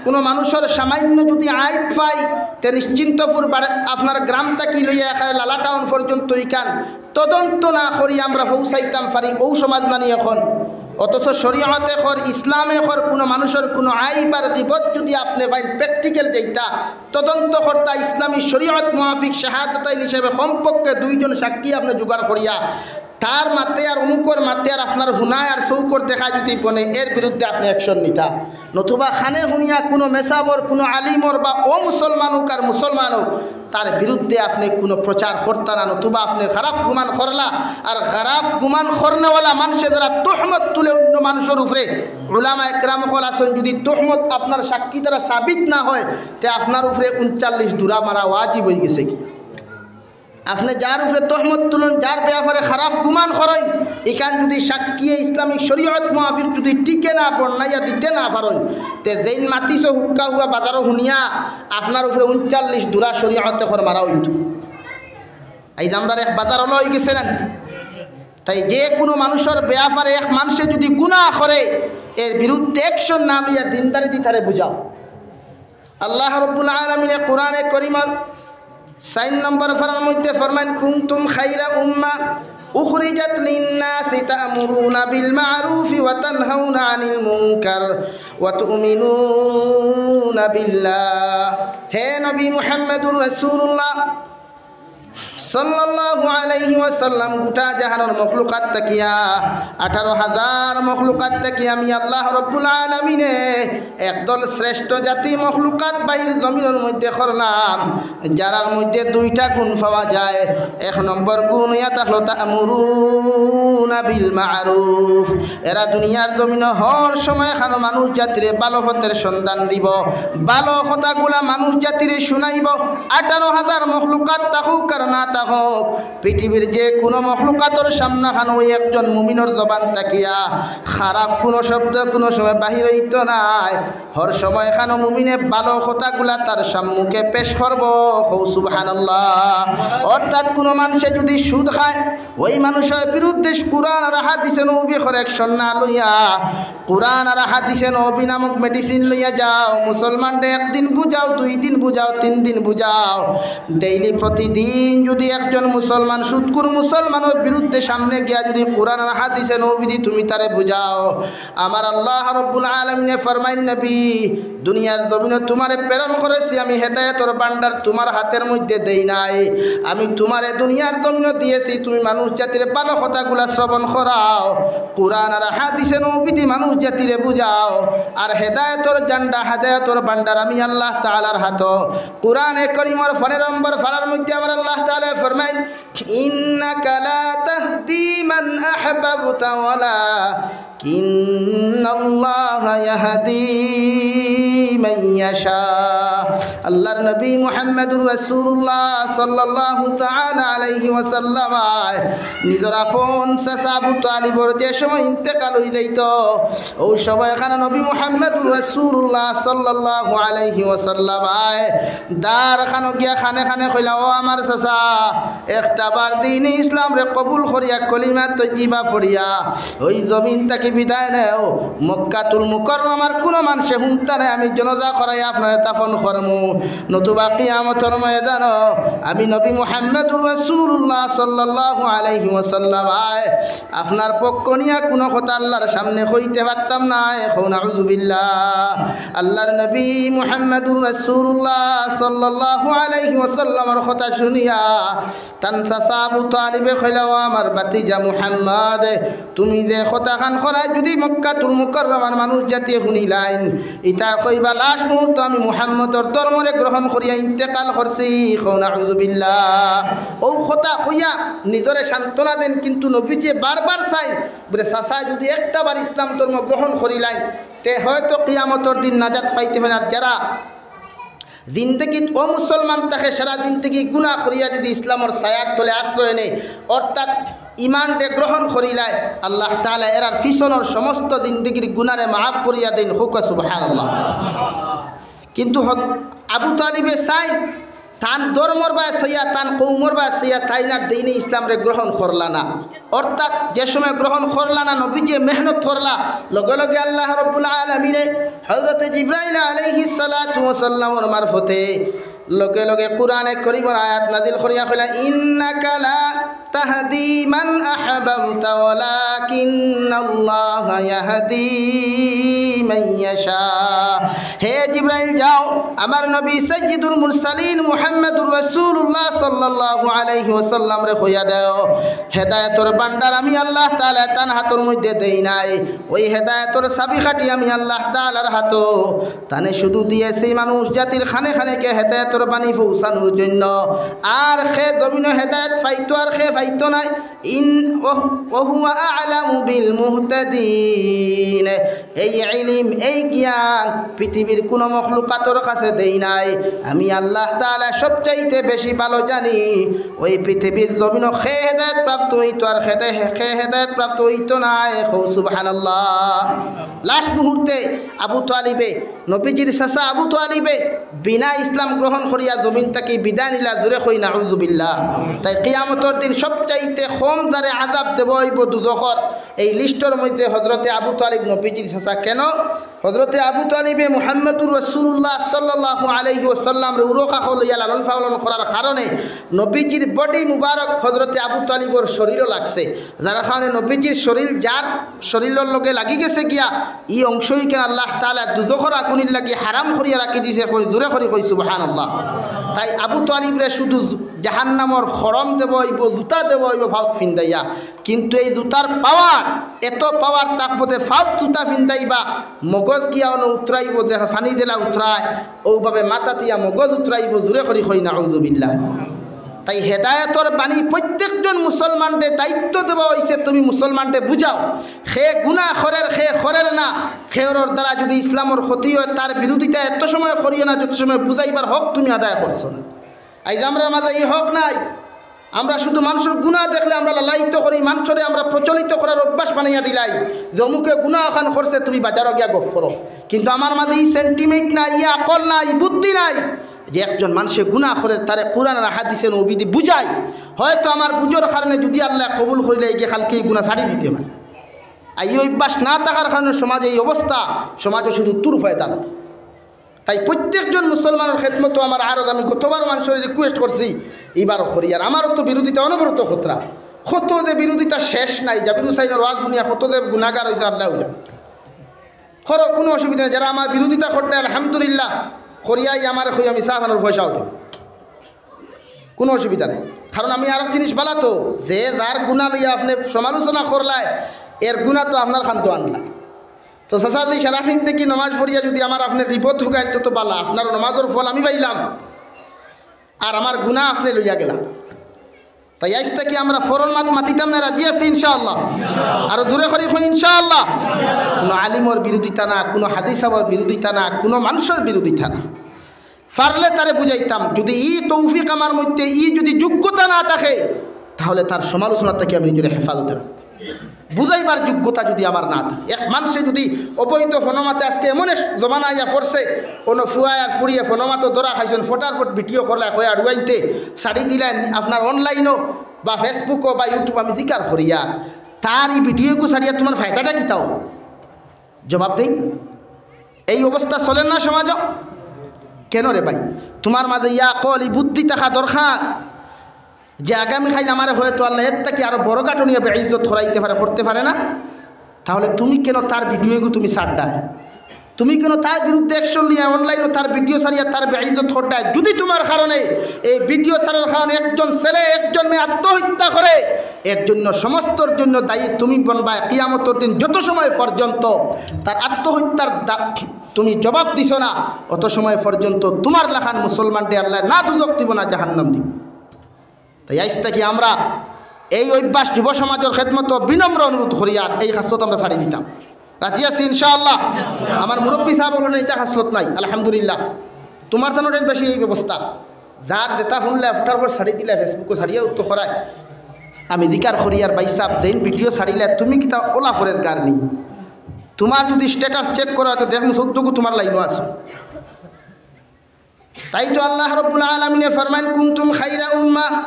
কুনু মানুষর সামান্য যদি আইব পাই, তে নিশ্চিন্তপুর বাড়ি, আপনার গ্রাম থাকি লইয়া একেবারে লালা টাউন পর্যন্ত ইখান তদন্ত না করি আমরা পৌঁছাইতাম পারি, অউ সমাজ নানি অখন। অথচ শরীয়তে কর, ইসলামে কর, কুনু মানুষর কুনু আইব আর গিবত যদি আপনে পাইন, প্র্যাকটিক্যাল যেটা, তদন্ত করতা ইসলামী শরীয়ত মুআফিক শাহাদাতাইন হিসাবে কমপক্ষে দুইজন সাক্ষী আপনে জোগাড় করিয়া তার মাতে আর অমুকর মাতে আর আপনার হুনায় আর চউখর দেখায় যদি বনে, এর বিরুদ্ধে আপনে অ্যাকশন নিতা। নতুবা কানে হুনিয়া কুনু মেসাবর, কুনু আলিমর বা অমুসলমান অউক আর মুসলমান অউক, তার বিরুদ্ধে আপনে কুনু প্রচার করতা না, নতুবা আপনে খারাপ গুমান করলা। আর খারাপ গুমান করনেওয়ালা মানষে যারা তোহমত তুলে অইন্য মানষর উপরে, উলামা একরাম অকল আছইন, যদি তোহমত আপনার সাক্ষী দ্বারা সাবিত না অয়, তে আপনার উপরে ঊনচল্লিশ দুরা মারা ওয়াজিব অইগেছে গি। আপনে যার উপরে তোহমত তুলইন, যার ব্যাপারে খারাপ গুমান করইন, ইখান যদি সাক্ষীয়ে ইসলামিক শরীয়ত মুআফিক যদি টিকে না, বর্ণাইয়া দিতে না পারইন, তে যেইন মাতিছো হুক্কা হুয়া বাজারো হুনিয়া, আপনার উপরে ঊনচল্লিশ দুরা শরীয়তে কর মারা অইতো। আইজ আমরার এক বাজার অলা অইগেছে না? তাই যে কুনু মানুষর ব্যাপারে এক মানষে যদি গুনা করে, এর বিরুদ্ধে অ্যাকশন না লইয়া দিনদারি দি তারে বুঝাও। আল্লাহ রাব্বুল আলামিনে কোরআনে করিমর চাইর নম্বর পারার মধ্যে ফরমাইন, "কুনতুম খায়রা উম্মাহ উখরিজাত লিন-নাসি তা'মুরুনা বিল মা'রুফি ওয়া তানহাউনা আনিল মুনকার ওয়া তু'মিনুনা বিল্লাহ।" হে নবী মুহাম্মদুর রাসূলুল্লাহ সাল্লাল্লাহু আলাইহি ওয়াসাল্লাম, গোটা জাহানর মখলুকাত থাকিয়া, আঠারো হাজার মখলুকাত থাকিয়া আমি আল্লাহ রাব্বুল আলামিনে একদল শ্রেষ্ঠ জাতি মখলুকাত বাহির জমিনর মধ্যে করলাম, যারার মধ্যে দুইটা গুণ পাওয়া যায়। এক নম্বর গুণ ইয়া থাকলো তা'মুরুনা বিল মা'রুফ, এরা দুনিয়ার জমিনো হর সময় খানো মানুষ জাতিরে ভালো পথর সন্ধান দিবো, ভালো কথাগুলা মানুষ জাতিরে শুনাইবো। আঠারো হাজার মখলুকাত থাকউক আর না থাকউক, পৃথিবীর যে কুনু মখলুকাতর সামনে খানো অউ একজন মুমিনর জবান থাকিয়া খারাপ কুনু শব্দ কুনু সময় বাহির অইতো নায়। হর সময় খানো মুমিনে ভালো কথাগুলা তার সম্মুখে পেশ করবো। কও সুবহানাল্লাহ। অর্থাৎ কুনু মানষে যদি সুদ খায়, অউ মানষর বিরুদ্ধে কোরআন আর হাদিসে নবী কর অ্যাকশন না লইয়া, কোরআন আর হাদিসে নবী নামক মেডিসিন লইয়া যাও, মুসলমানরে একদিন বুঝাও, দুই দিন বুঝাও, তিন দিন বুঝাও। ডেইলি প্রতিদিন যদি একজন মুসলমান, সুদখুর মুসলমানর বিরুদ্ধে সামনে গিয়া যদি কোরআন আর হাদিসে নবী দি তুমি তারে বুঝাও, আমার আল্লাহ রাব্বুল আলামিনে ফরমাইন, নবী, দুনিয়ার জমিনো তুমারে প্রেরণ করেছি আমি হেদায়েতর ভান্ডার তুমার হাতের মধ্যে দেই নাই। আমি তুমারে দুনিয়ার জমিনো দিয়েছি, তুমি মানুষ জাতিরে ভালো কথাগুলা শ্রবণ করাও, কোরআন আর হাদিসে নবী দি মানুষ জাতিরে বুঝাও। আর হেদায়েতর ঝান্ডা, হেদায়েতর ভান্ডার আমি আল্লাহ তাআলার হাতো। কোরআনে করিমর পনেরো নম্বর পারার মধ্যে আমার আল্লাহ তাআলায় ফরমাইন, "ইন্নাকা লা তাহদি মান আহবাবতা ওয়ালাকিন্নাল্লাহা ইয়াহদি মান ইয়াশা।" আল্লাহর নবী মুহাম্মদুর রাসূলুল্লাহ সাল্লাল্লাহু তাআলা আলাইহি ওয়াসাল্লাম নিজর আপন চাচা আবু তালিবর যে সময় ইন্তেকাল অই যাইতো, অউ সময় খানো নবী মুহাম্মদুর রাসূলুল্লাহ সাল্লাল্লাহু আলাইহি ওয়াসাল্লাম দার খানো গিয়া কানে কানে কইলা, "ও আমার চাচা, একটা আবার দ্বীনে ইসলামরে কবুল করিয়া কলিমা তৈয়বা পড়িয়া ওই জমিন থাকি বিদায় নেও। মক্কাতুল মুকাররমার কুনু মানষে হুনতা নায়, আমি জানাজা করাইয়া আপনারে দাফন করমু, নতুবা কিয়ামতর ময়দানো আমি নবী মুহাম্মাদুর রাসূলুল্লাহ সাল্লাল্লাহু আলাইহি ওয়াসাল্লাম আয় আপনার পক্ষ নিয়া কুনু কথা আল্লাহর সামনে কইতে পারতাম নায়। কও নাউযুবিল্লাহ। আল্লাহর নবী মুহাম্মাদুর রাসূলুল্লাহ সাল্লাল্লাহু আলাইহি ওয়াসাল্লামর কথা শুনিয়া তান চাচা আবু তালিবে কইলা, "ও আমার ভাতিজা মুহাম্মদ, তুমি যে কথাখান কইরায় যুদি মক্কাতুল মুকাররমার মানুষ জাতিয়ে হুনিলাইন, ইতা কইবা লাস্ট মুহূর্ত আমি মুহাম্মদর ধর্মরে গ্রহণ করিয়া ইন্তেকাল করছি।" কও নাউযুবিল্লাহ। অউ কথা কইয়া নিজরে সান্ত্বনা দেইন, কিন্তু নবীজিয়ে বারবার চাইন, বুলে, "চাচায় যুদি একটা বার ইসলাম ধর্ম গ্রহণ করিলাইন, তে হয়তো কিয়ামতর দিন নাজাত পাইতে পারে।" আর যারা জিন্দেগিত অমুসলমান থাকে, সারা জিন্দেগি গুনা করিয়া যুদি ইসলামর ছায়ার তলে আশ্রয় নেয়, অর্থাৎ ইমানরে গ্রহণ করিলায়, আল্লাহ তাআলা এরার পিছনর সমস্ত জিন্দেগির গুনারে মাফ করিয়া দেইন। কউক্কা সুবহানাল্লাহ। কিন্তু হজ-, আবু তালিবে চাইন, তান ধর্মর বায় চাইয়া, তান কওমর বায় চাইয়া, তাইন আর দ্বীনে ইসলামরে গ্রহণ করলা না। অর্থাৎ যে সময় গ্রহণ করলা না, নবীজিয়ে মেহনত করলা, লগে লগে আল্লাহ রাব্বুল আলামিনে হযরতে জিব্রাইল আলাইহিস সালাতু ওয়াস সালামর মারফতে লগে লগে কুরআনে করিমর আয়াত নাজিল করিয়া কইলা, "ইন্নাকা লা তাহদি মান আহবাবতা ওয়ালাকিন্নাল্লাহা ইয়াহদি মান ইয়াশা।" হে জিব্রাইল, যাও, আমার নবী সাইয়্যিদুল মুরসালিন মুহাম্মাদুর রাসূলুল্লাহ সাল্লাল্লাহু আলাইহি ওয়াসাল্লামরে কইয়া দেও, হেদায়েতর ভান্ডার আমি আল্লাহ তাআলায় তান হাতর মধ্যে দেই নাই, ওই হেদায়েতর চাবিকাঠি আমি আল্লাহ তাআলার হাতো। তানে শুধু দিয়েছি মানুষ জাতির খানে খানে গিয়া হেদায়েতর বাণী পৌঁছানোর জন্য। আর কে জমিনো হেদায়েত পাইতো আর কে পাইতো নায়, ইন ওহ-, ওহুয়া আ'লামু বিল মুহতাদিন। এই ইলিম, এই জ্ঞান পৃথিবীর কুনু মখলুকাতর কাছে দেই নাই। আমি আল্লাহ তাআলা সবচাইতে বেশি ভালো জানি। ওই পৃথিবীর জমিনো কে হেদায়েত প্রাপ্ত অইতো আর কে দে-, কে হেদায়েত প্রাপ্ত অইতো নায়। কও সুবহানাল্লাহ। লাস্ট মুহূর্তে আবু তালিবে, নবীজির চাচা আবু তালিবে বিনা ইসলাম গ্রহণ করিয়া জমিন থাকি বিদায় নিলা। জোরে কই নাউযুবিল্লাহ। তাই কিয়ামতর দিন সবচাইতে কম যারে আযাব দেওয়া অইবো দুজখর, এই লিস্টর মধ্যে হযরতে আবু তালিব নবীজির চাচা। কেন? হযরতে আবু তালিবে মুহাম্মাদুর রাসূলুল্লাহ সাল্লাল্লাহু আলাইহি ওয়াসাল্লামরে উরো কাখো লইয়া লালন পালন করার কারণে নবীজির বডি মুবারক হযরতে আবু তালিবর শরীরো লাগছে, যার কারণে নবীজির শরীর যার শরীরর লগে লাগি গেছে গিয়া, ই অংশ ইখান আল্লাহ তাআলা দুজখর আগুনর লাগি হারাম করিয়া রাখি দিছে। কই, জোরে করি কই সুবহানাল্লাহ। তাই আবু তালিবরে শুধু জু-, জাহান্নামর খড়ম দেওয়া অইবো, জুতা দেওয়া অইবো, ফাউত ফিন্দাইয়া। কিন্তু এই জুতার পাওয়ার, এত পাওয়ার থাকবো যে ফাউত জুতা ফিন্দাইবা, মগজ গিয়া অনো উতরাইবো, যে পানি যেলা উতরায়, অউভাবে মাথাত ইয়া মগজ উতরাইবো। জোরে করি কই নাউযুবিল্লাহ। তাই হেদায়েতর বাণী প্রত্যেকজন মুসলমানরে দায়িত্ব দেওয়া অইছে, তুমি মুসলমানরে বুঝাও। কে গুনা করের, কে করের না, কেউর দ্বারা যুদি ইসলামর ক্ষতি অয়, তার বিরোধিতা এত সময় করিও না, যত সময় বুঝাইবার হক তুমি আদায় করছো না। আইজ আমরার মাঝে ই হক নাই। আমরা শুধু মানষর গুনা দেখলে আমরা লালায়িত করি, মানষরে আমরা প্রচলিত করার অভ্যাস বানাইয়া দিলাই যে অমুকে গুনা অখান করছে, তুমি বাজারো গিয়া গফ করো। কিন্তু আমার মাঝে ই সেন্টিমেন্ট নাই, ই আকল নাই, ই বুদ্ধি নাই যে একজন মানষে গুনা করের, তারে কুরআন আর হাদিসে নবীদি বুঝাই। হয়তো আমার বুঝর কারণে যুদি আল্লায় কবুল করিলে ইগে কালকে ই গুনা ছাড়ি দিতে পারে। আর ই অভ্যাস না থাকার কারণে সমাজে ই অবস্থা, সমাজো শুধু তুর পয়দা না। তাই প্রত্যেকজন মুসলমানর খেদমতো আমার আরজ, আমি গতবার মানষরে রিকোয়েস্ট করছি, ইবারও করি। আর আমারও তো বিরোধিতা অনবরত কররা, কত যে বিরোধিতা শেষ নাই। জাবির হুসাইনর ওয়াজ হুনিয়া কত যে গুনাগার অইছে আল্লায় জানে। করো, কুনু অসুবিধা নাই। যারা আমার বিরোধিতা কররা, আলহামদুলিল্লাহ, করিয়াই আমারে কইয়া মিছা ফানোর পয়সাও দিন, কুনু অসুবিধা নাই। কারণ আমি আরক জিনিস বালা তো, যে যার গুনা লইয়া আপনে সমালোচনা করলায়, এর গুনা তো আপনার কান্দো আনলা। তো চাচা, যদি সারাদিন থাকি নমাজ পড়িয়া যদি আমার আপনে গিবত হুকাইন, তো, তো বালা, আপনার নমাজর ফল আমি পাইলাম, আর আমার গুনা আপনে লইয়া গেলা। তাই আইজ থাকি আমরা ফরর মাত মাতিতাম না, রাজি আছি ইনশাআল্লাহ? আরো জোরে করি কই ইনশাআল্লাহ। কুনু আলিমর বিরোধিতা না, কুনু হাজি সাবর বিরোধিতা না, কুনু মানষর বিরোধিতা না। পারলে তারে বুঝাইতাম, যদি ই তৌফিক আমার মধ্যে, ই যদি যোগ্যতা না থাকে, তাহলে তার সমালোচনা থাকি আমি নিজরে হেফাজতে রাখতাম। বুঝাইবার যোগ্যতা যদি আমার না থাকে, এক মানষে যদি অবৈধ ফোনো মাতে, আজকে এমন এক জমানা আইয়া পড়ছে, অনো ফুয়ায় আর ফুড়িয়ে ফোনো মাতো ধরা খাইছইন, ফটার ফট ভিডিও করলায়, কয় আড়ুয়াইনতে ছাড়ি দিলায়, আপনার অনলাইনও বা Facebook-ও বা YouTube আমি জিকার করিয়ার, তার ই video গু ছাড়িয়া তুমার ফায়দাটা কিতা অয়? জবাব দেই, এই অবস্থা চলের না সমাজো? কেনে রে ভাই? তুমার মাঝে ই আকল, ই বুদ্ধি থাকা দরকার যে আগামী কাইল আমারে হয়তো আল্লায় এর থাকি আরো বড় ঘটনিয়া বেইজ্জত করাইতে পারে, করতে পারে না? তাহলে তুমি কেনে তার video গু তুমি ছাড়রায়? তুমি কেনে তার বিরুদ্ধে action লইয়া online-ও তার video ছাড়িয়া তার বেইজ্জত কররায়? যদি তুমার কারণে, এই video ছাড়ার কারণে একজন ছেলে, একজন মেয়ে আত্মহত্যা করে, এর জন্য, সমস্তর জন্য দায়ী তুমি বনবায়। কিয়ামতর দিন যত সময় পর্যন্ত তার আত্মহত্যার দা-, তুমি জবাব দিছো না, অত সময় পর্যন্ত তুমার লাখান মুসলমানরে আল্লায় না দুজখ দিবো না জাহান্নাম দিবো। তাই আইজ থাকি আমরা এই অভ্যাস যুব সমাজর খেদমতো বিনম্র অনুরোধ করিয়ার এই খাসলত আমরা ছাড়ি দিতাম। রাজি আছি ইনশাআল্লাহ? আমার মুরব্বি সাব অকলর ইতা খাসলত নাই, আলহামদুলিল্লাহ। তুমার তানর বেশি এই ব্যবস্থা, যার যেটা হুনলে ফুটার পর ছাড়ি দিলে Facebook-ও ছাড়িয়া উত্তর করায়। আমি জিকার করিয়ার ভাই সাব, যেইন video ছাড়িলে তুমি কিতা অলা পরেজগার নি? তুমার যদি status check করা অয় তো দেখমু চৌদ্দ গু তুমার line-ও আছো। তাই তো আল্লাহ রব্বুল আলামিনে ফরমাইন, "কুনতুম খাইরা উম্মাহ",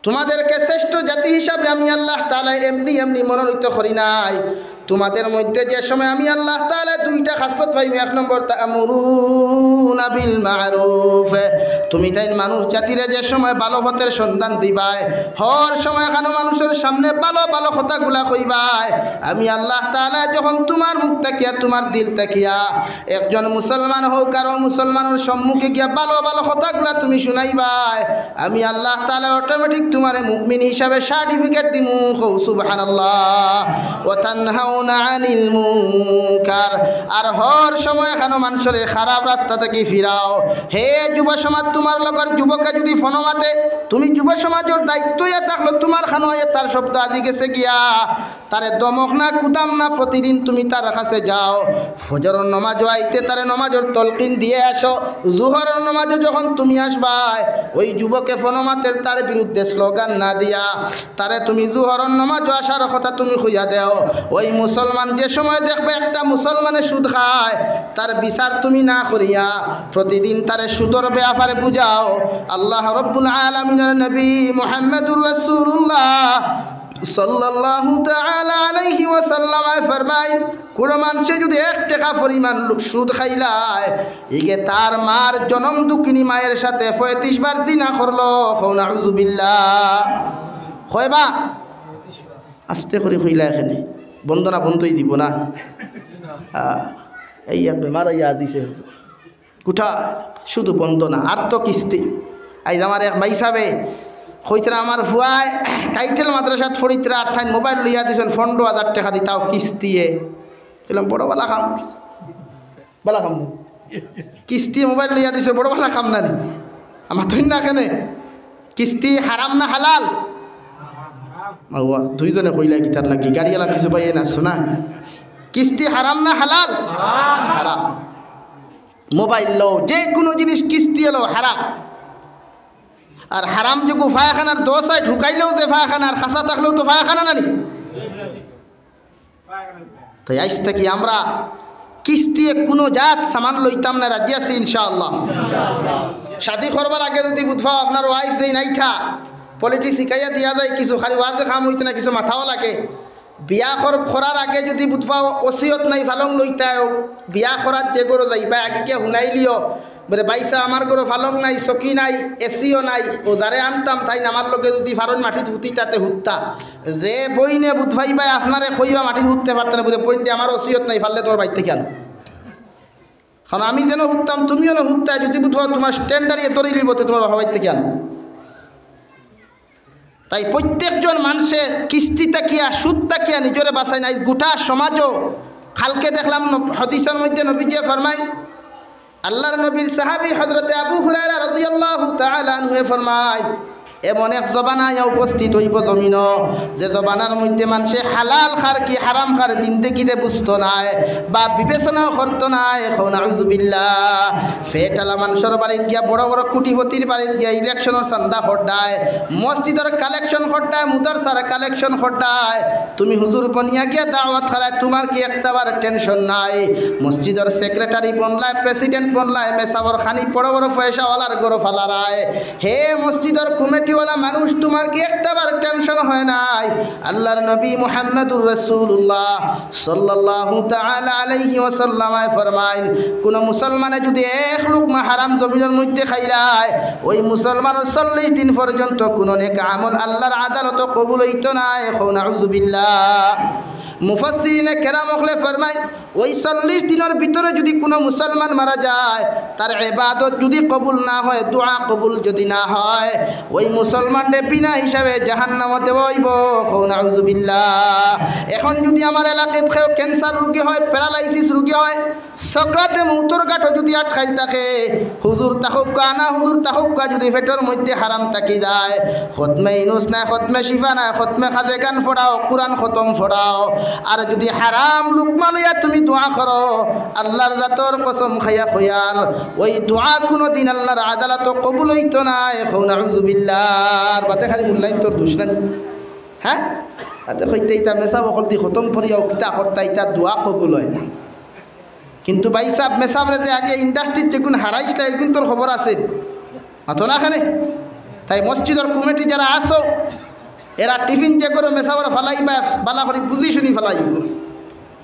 তুমাদেরকে শ্রেষ্ঠ জাতি হিসাবে আমি আল্লাহ তাআলায় এমনি এমনি মনোনীত করি নাই। তুমাদের মধ্যে যে সময় আমি আল্লাহ তাআলায় দুইটা খাসলত পাইমু, এক নম্বর, তা'মুরুনা বিল মা'রুফ, তুমি তাইন মানুষ জাতিরে যে সময় ভালো পথের সন্ধান দিবায়, হর সময় খানো মানুষর সামনে ভালো ভালো কথাগুলা কইবায়, আমি আল্লাহ তাআলায় যখন তুমার মুখ থাকিয়া, তুমার দিল থাকিয়া একজন মুসলমান হউক আর অমুসলমানর সম্মুখে গিয়া ভালো ভালো কথাগুলা তুমি শুনাইবায়, আমি আল্লাহ তাআলায় automatic তুমারে মুমিন হিসাবে certificate দিমু। কও সুবহানাল্লাহ। ওয়া তানহাউনা আনিল মুনকার, আর হর সময় খানো মানষরে খারাপ রাস্তা থাকি ফিরাও। হে যুব সমাজ, তুমার লগর যুবকে যদি ফোনো মাতে, তুমি যুব সমাজর দায়িত্ব ইয়া থাকলো, তুমার খানো আইয়া তার শব্দ আজি গেছে গিয়া, তারে ধমক না, কুদাম না, প্রতিদিন তুমি তার কাছে যাও। ফজরর নমাজো আইতে তারে নমাজর তলকিন দিয়া আইও। জুহরর নমাজো যখন তুমি আসবায়, ওই যুবকে ফোনো মাতের তার বিরুদ্ধে slogan না দিয়া, তারে তুমি জুহরর নমাজো আসার কথা তুমি কইয়া দেও। ওই মুসলমান যে সময় দেখবে একটা মুসলমানে সুদ খায়, তার বিচার তুমি না করিয়া প্রতিদিন তারে সুদর ব্যাপারে বুঝাও। আল্লাহ রব্বুল আলামিনর নবী মুহাম্মদুর রাসূলুল্লাহ সাল্লাল্লাহু তাআলা আলাইহি ওয়াসাল্লামে ফরমাইন, কুনু মানষে যুদি এক টেকা পরিমাণ লু-, সুদ খাইলায়, ইগে তার মার জনম দুঃখিনী মায়ের সাথে পঁয়ত্রিশ বার জিনা করলো। কও নাউজুবিল্লাহ। কয়বার? আস্তে করি কইলা এখানে। বন্ধ না, বন্ধই দিব না। আহ, এই এক বেমার অইয়া দিছে। গুটা শুধু বন্ধ না, আর তো কিস্তি। আইজ আমার এক ভাই সাবে কইতরা, আমার ফুয়ায় টাইটেল মাদ্রাসাত পড়িতরা, আর তাইন মোবাইল লইয়া দিছইন পনরো হাজার টেকা দি, তাও কিস্তিয়ে। কইলাম, বড় বালা কাম করছে। বালা কাম। কিস্তিয়ে মোবাইল লইয়া দিছো, বড় বালা কাম না নি? আমার তো না কেনে। কিস্তি হারাম না হালাল? আল্লাহ, দুইজনে কইলা কিতার লাগি, গাড়িওয়ালা কিছু পাইয়ে না, শোনা। কিস্তি হারাম না হালাল? হারাম। মোবাইল লও, যে কুনু জিনিস কিস্তি লও, হারাম। আর হারাম যেগু পায়খানার দো সাইড, হুকাইলেও যে পায়খানা, আর খাসা থাকলেও তো পায়খানা না নি? তাই আইজ থাকি আমরা কিস্তিয়ে কুনু জাত সামান লইতাম না, রাজি আছি ইনশাআল্লাহ। শাদি করবার আগে যুদি বুঝ পাও আপনার ওয়াইফ দেই নাই থা, পলিটিক্স শিখাইয়া দিয়া যায় কিছু, খালি ওয়াজে কাম অইতো না, কিছু মাথাও লাগে। বিয়া কর-, করার আগে যুদি বুঝ পাও ওসিয়ত নাই, ফালং লইতায়, বিয়া করার যে ঘরো যাইবা, আগে গিয়া হুনাইলিও, বলে, "ভাইসাব, আমার ঘরো ফালং নাই, চকি নাই, এসিও নাই, ও যারে আনতাম, তাইন আমার লগে যুদি ফারইন মাটিত হুতিতা তে হুততা।" যে বইনে বুঝ পাইবায় আপনারে কইবা মাটিত হুততে পারতে না, বলে, "বইন রে, আমার ওসিয়ত নাই, ফারলে তুমার বাড়িত থাকি আনো।" কারণ আমি যেন হুততাম, তুমিও না হুততায়, যুদি বুঝ পাও তুমার স্ট্যান্ডার্ড ইয়ে ধরিলিবো, তে তুমার বাড়িত থাকি আনো। তাই প্রত্যেকজন মানষে কিস্তি থাকিয়া, সুদ থাকিয়া নিজরে বাঁচাইন। আইজ গুটা সমাজো, কালকে দেখলাম নব-, হাদিসর মধ্যে নবীজিয়ে ফরমাইন, আল্লাহর নবীর সাহাবী হযরতে আবু হুরায়রা রাদিয়াল্লাহু তাআলা আনহুয়ে ফরমাইন, এমন এক জমানা উপস্থিত অইবো জমিনো, যে জমানার মধ্যে মানষে হালাল খার কি হারাম খার জিন্দেগিতে বুঝতো নায় বা বিবেচনাও করতো নায়। কও নাউজুবিল্লাহ। ফেটআলা মানষর বাড়িত গিয়া, বড় বড় কোটিপতির বাড়িত গিয়া ইলেকশনর চান্দা খরদায়, মসজিদর কালেকশন খরদায়, মুদারসার কালেকশন খরদায়। তুমি হুজুর বনিয়া গিয়া দাওয়াত খারায়, তুমার কি একটাবার টেনশন নাই? মসজিদর সেক্রেটারি বনলায়, প্রেসিডেন্ট বনলায়, মেসাবর খানি বড় বড় পয়সাওয়ালার ঘরো ফালারায়। হে মসজিদর কমিটি ওয়ালা মানুষ, তুমার কি একটাবার টেনশন হয় নাই? আল্লাহর নবী মুহাম্মাদুর রাসূলুল্লাহ সাল্লাল্লাহু তাআলা আলাইহি ওয়াসাল্লামে ফরমাইন, কুনু মুসলমানে যুদি এক লুকমা হারাম জমিনর মধ্যে খাইলায়, ওই মুসলমানর চল্লিশ দিন পর্যন্ত কুনু নেক আমল আল্লাহর আদালতো কবুল অইতো নায়। কও নাউযুবিল্লাহ। মুফাসসিরিনে কেরাম অকলে ফরমাইন, ওই চল্লিশ দিনর ভিতরে যুদি কুনু মুসলমান মারা যায়, তার ইবাদত যুদি কবুল না হয়, দোয়া কবুল যুদি না হয়, ওই মুসলমানরে বিনা হিসাবে জাহান্নামো দেওয়া অইবো। কও নাউযুবিল্লাহ। এখন যুদি আমার এলাকাত কেউ ক্যান্সার রোগী হয়, প্যারালাইসিস রোগী হয়, সকরাতে মউতর ঘাটো যুদি আটকাইল থাকে, হুজুর থাকউক্কা, না হুজুর থাকউক্কা, যুদি পেটর মধ্যে হারাম থাকি যায়, খতমে ইউনুস নায়, খতমে শিফা নায়, খতমে খাজেগান পড়াও, কুরআন খতম পড়াও। আর যুদি হারাম লুকমা লইয়া তুমি দোয়া করো, আল্লাহর জাতর কসম খাইয়া কইয়ার, ওই দোয়া কুনুদিন আল্লাহর আদালতো কবুল অইতো নায়। কও নাউযুবিল্লাহ। আর বাদে খালি মুল্লাইন্তর দোষ নানি? হ্যাঁ? বাদে কইতা ইতা মেসাব অকলদি খতম পড়িয়াও কিতা করতা, ইতা দোয়া কবুল অয় না। কিন্তু ভাইসাব, মেসাবরে যে আগে ইন্ডাস্ট্রিত যেগুন হারাইছলা, এগুনতর খবর আছে? মাতো না কেনে? তাই মসজিদর কমিটি যারা আছো, এরা টিফিন যে করো মেসাবরে ফালাইবায়, ভালা করি বুঝি শুনি ফালাইও।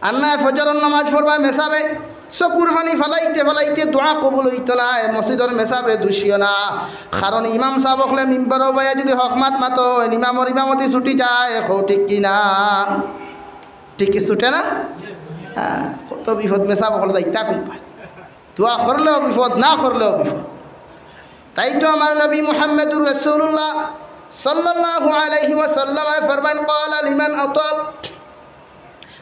আর নায় ফজরর নামাজ পড়বায় মেসাবে, চকুর পানি ফালাইতে ফালাইতে দোয়া কবুল অইতো নায়। মসজিদর মেসাবরে দুষিও না, কারণ ইমাম সাব অকলে মিম্বরো বইয়া যুদি হক মাত মাতইন, ইমামর ইমামতি ছুটি যায়। কও ঠিক কি না? ঠিক কি ছুটে না? হ্যাঁ, কত বিপদ মেসাব অকল যাইতা কুনবায়। দোয়া করলেও বিপদ, না করলেও বিপদ। তাই তো আমার নবী মুহাম্মাদুর রাসূলুল্লাহ সাল্লাল্লাহু আলাইহি ওয়াসাল্লামে ফরমাইন, "ক্বালা লিমান আতাব,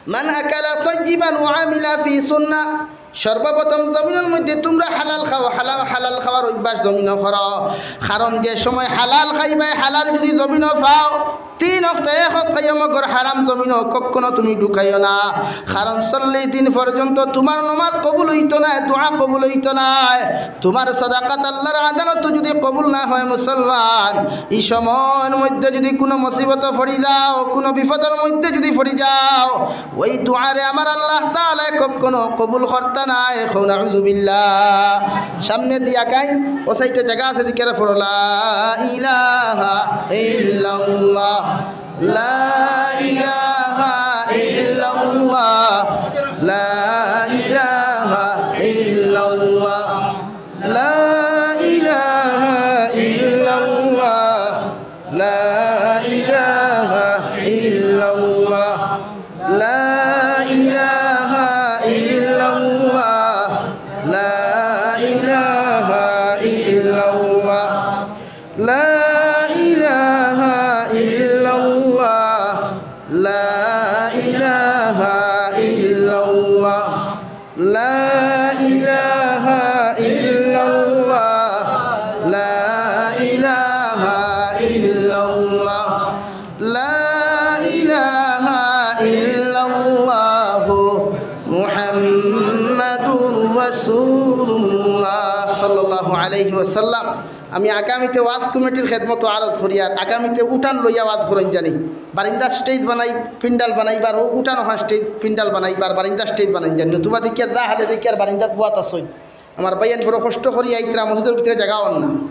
মান আকালা তাইয়িবান ওয়া আমিলা ফি সুন্নাহ।" সর্বপ্রথম জমিনর মধ্যে তুমরা হালাল খাও, হালাল, হালাল খাওয়ার অভ্যাস জমিনো করো। কারণ যে সময় হালাল খাইবায়, হালাল যুদি জমিনো পাও, তিন অক্ত এক অক্ত খাইও, মগর হারাম জমিনো কখনো তুমি ঢুকাইও না। কারণ চল্লিশ দিন পর্যন্ত তুমার নমাজ কবুল অইতো নায়, দোয়া কবুল অইতো নায়। তুমার সদাকাত আল্লাহর আদালতো যুদি কবুল না হয় মুসলমান, ই সময়র মধ্যে যুদি কুনু মুসিবতো পড়ি যাও, কুনু বিপদর মধ্যে যুদি পড়ি যাও, ওই দোয়ারে আমার আল্লাহ তাআলায় কখনো কবুল করতা নায়। কও নাউযুবিল্লাহ। সামনেদি আগাইন, ও সাইডে জাগা আছে, দিকের পড়ো, লা ইলাহা ইল্লাল্লাহ, লা ইলাহা ইল্লাল্লাহ, লা ইলাহা ইল্লাল্লাহ, লা ইলাহা ইল্লাল্লাহ, লা ইলাহা ইল্লাল্লাহ, লা ইলাহা ইল্লাল্লাহ, লা ইলাহা ইল্লাল্লাহ, লা ইলাহা ইল্লাল্লাহ, লা ইলাহা ইল্লাল্লাহ, লা ইলাহা ইল্লাল্লাহ, লা ইলাহা ইল্লাল্লাহ, লা ইলাহা ইল্লাল্লাহু মুহাম্মাদুর রাসূলুল্লাহ সাল্লাল্লাহু আলাইহি ওয়াসাল্লাম। আমি আগামীতে ওয়াজ কমিটির খেদমতো আরজ করিয়ার, আগামীতে উঠান লইয়া ওয়াজ করইন জানি। বারিন্দাত স্টেজ বানাই, পিন্ডাল বানাইবার, অউ উঠান অখান স্টেজ, পিন্ডাল বানাইবার, বারিন্দাত স্টেজ বানাইন জানি। নতুবা দেখিয়ার যা হালে দেখিয়ার বারিন্দাত বওয়াত আছইন। আমার ভাইয়াইন বড় কষ্ট করি আইতরা, মসজিদর ভিতরে জাগা অর না।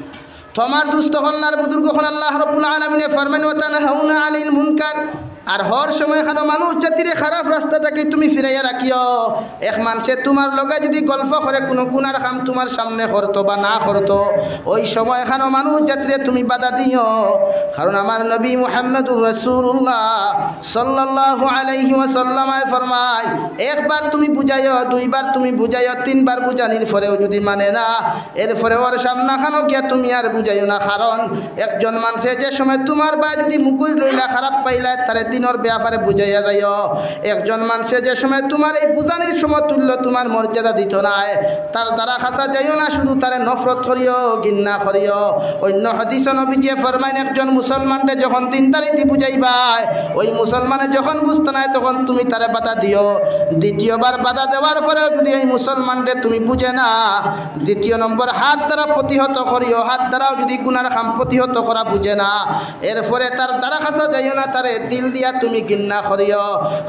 তো আমার দুস্ত অকল আর বুজুর্গ অকল, আল্লাহ রাব্বুল আলামিনে ফরমাইন, "ওয়া তানহাউনা আনিল মুনকার।" আর হর সময় খানো মানুষ জাতিরে খারাপ রাস্তা থাকি তুমি ফিরাইয়া রাখিও। এক মানষে তুমার লগে যুদি গল্প করে কুনু গুনার কাম তুমার সামনে করতো বা না করতো, ওই সময় খানো মানুষ জাতিরে তুমি বাধা দিও। কারণ আমার নবী মুহাম্মাদুর রাসূলুল্লাহ সাল্লাল্লাহু আলাইহি ওয়াসাল্লামে ফরমায়, একবার তুমি বুঝাইও, দুইবার তুমি বুঝাইও, তিনবার বুঝানির পরেও যুদি মানে না, এরপরে ওর সামনা খানো গিয়া তুমি আর বুঝাইও না। কারণ একজন মানষে যে সময় তুমার বায় যুদি মুগুর লইলা, খারাপ পাইলা, তারে দিনর ব্যাপারে বুঝাইয়া যাইও। একজন মানষে যে সময় তুমার এই বুঝানির সমতুল্য তুমার মর্যাদা দিতো নায়, তার দ্বারা কাছা যাইও না, শুধু তারে নফরত করিও, ঘিন্না করিও। অইন্য হাদিসো নবীজিয়ে ফরমাইন, একজন মুসলমানরে যখন দিনদারিদি বুঝাইবায়, ওই মুসলমানে যখন বুঝতো নায়, তখন তুমি তারে বাধা দিও। দ্বিতীয়বার বাধা দেওয়ার পরেও যুদি এই মুসলমানরে তুমি বুঝে না, দ্বিতীয় নম্বর হাত দ্বারা প্রতিহত করিও, হাত দ্বারাও যুদি গুনার কাম প্রতিহত করা বুঝে না, এরপরে তার দ্বারা কাছা যাইও না, তারে দিল ইয়া তুমি ঘিন্না করিও।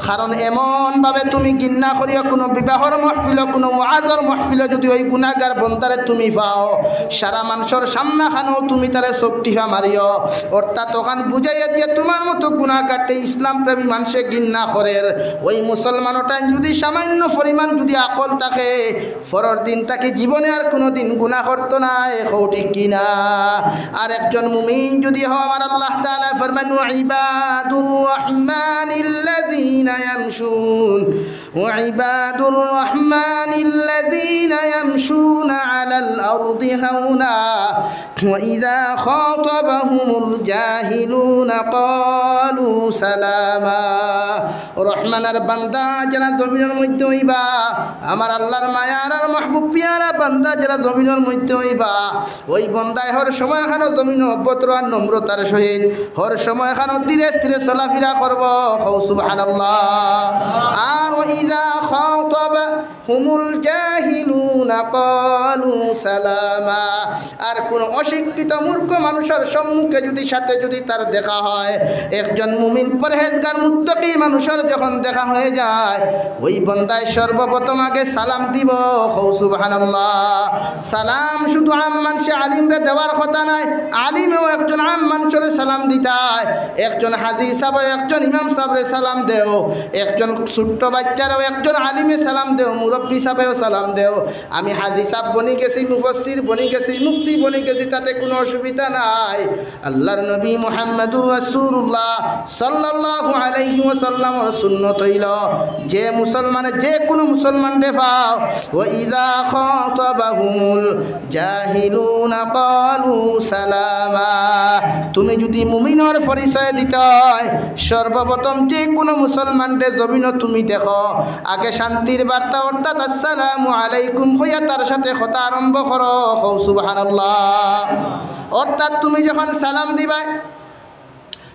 কারণ এমন ভাবে তুমি ঘিন্না করিও, কুনু বিবাহর মাহফিলো, কুনু ওয়াজর মাহফিলো যুদি ওই গুনাগার বন্দারে তুমি পাও, সারা মানষর সামনাখানো তুমি তারে চউখ টিপা মারিও। অর্থাৎ অখান বুঝাইয়া দিয়া তুমার মতো গুনাগাররে ইসলাম প্রেমী মানষে ঘিন্না করের। ওই মুসলমান অটাইন যুদি সামান্য পরিমাণ যুদি আকল থাকে, পরর দিন থাকি জীবনে আর কুনুদিন গুনা করতো নায়, কও ঠিক কি না? আর একজন মুমিন যুদি হও, আমার আল্লাহ তাআলায় ফরমাইন, "ওয়াইবাদুর রহমানিল্লাযীনা ইয়ামশুন, ওয়াইবাদুর রহমানিল্লাযীনা ইয়ামশুনা আলাল আরদি হাওনা, ওয়া ইযা খাতাবাহুমুল জাহিলুনা ক্বালু সালামা।" রহমানর বান্দা যারা জমিনর মধ্যে অইবা, আমার আল্লাহর মায়ার আর মাহবুব পিয়ারা বান্দা যারা জমিনর মধ্যে অইবা, ওই বন্দায় হর সময়খানো জমিনো ভদ্র আর নম্রতার সহিত হর সময়খানো ধীরে স্থিরে চলাফিরা করবো। কও সুবহানাল্লাহ। আর ওয়া ইযা খাতাবাহুমুল জাহিলুনা ক্বালু সালামা। আর কুনু অশিক্ষিত মূর্খ মানুষর সম্মুখে যুদি সাথে যুদি তার দেখা হয়, একজন মুমিন পরহেজগার মুত্তাকি মানুষর যখন দেখা হয়ে যায়, ওই বন্দায় সর্বপ্রথম আগে সালাম দিবো। কও সুবহানাল্লাহ। সালাম শুধু আম মানষে আলিমরে দেওয়ার কথা নায়, আলিমেও একজন আম মানষরে সালাম দিতায়, একজন হাজি সাহেবেও একজন ইমাম সাহেবরে সালাম দেও, একজন ছোট্ট বাচ্চারেও একজন আলিমে সালাম দেও, মুরব্বি সাহেবেও সালাম দেও। আমি হাজি সাহেব বনি গেছি, মুফাসসির বনি গেছি, মুফতি বনি গেছি, তাতে কুনু অসুবিধা নাই। আল্লাহর নবী মুহাম্মাদুর রাসূলুল্লাহ সাল্লাল্লাহু আলাইহি ওয়াসাল্লামর সুন্নত অইলো, যে মুসলমানে, যে কুনু মুসলমানরে পাও, "ওয়া ইযা খাতাবাহুমুল জাহিলুনা ক্বালু সালামা।" তুমি যুদি মুমিনর পরিচয় দিতায়, সর্বপ্রথম যে কুনু মুসলমানরে জমিনো তুমি দেখো, আগে শান্তির বার্তা অর্থাৎ "আসসালামু আলাইকুম" কইয়া তার সাথে কথা আরম্ভ করো। কও সুবহানাল্লাহ। অর্থাৎ তুমি যখন সালাম দিবায়,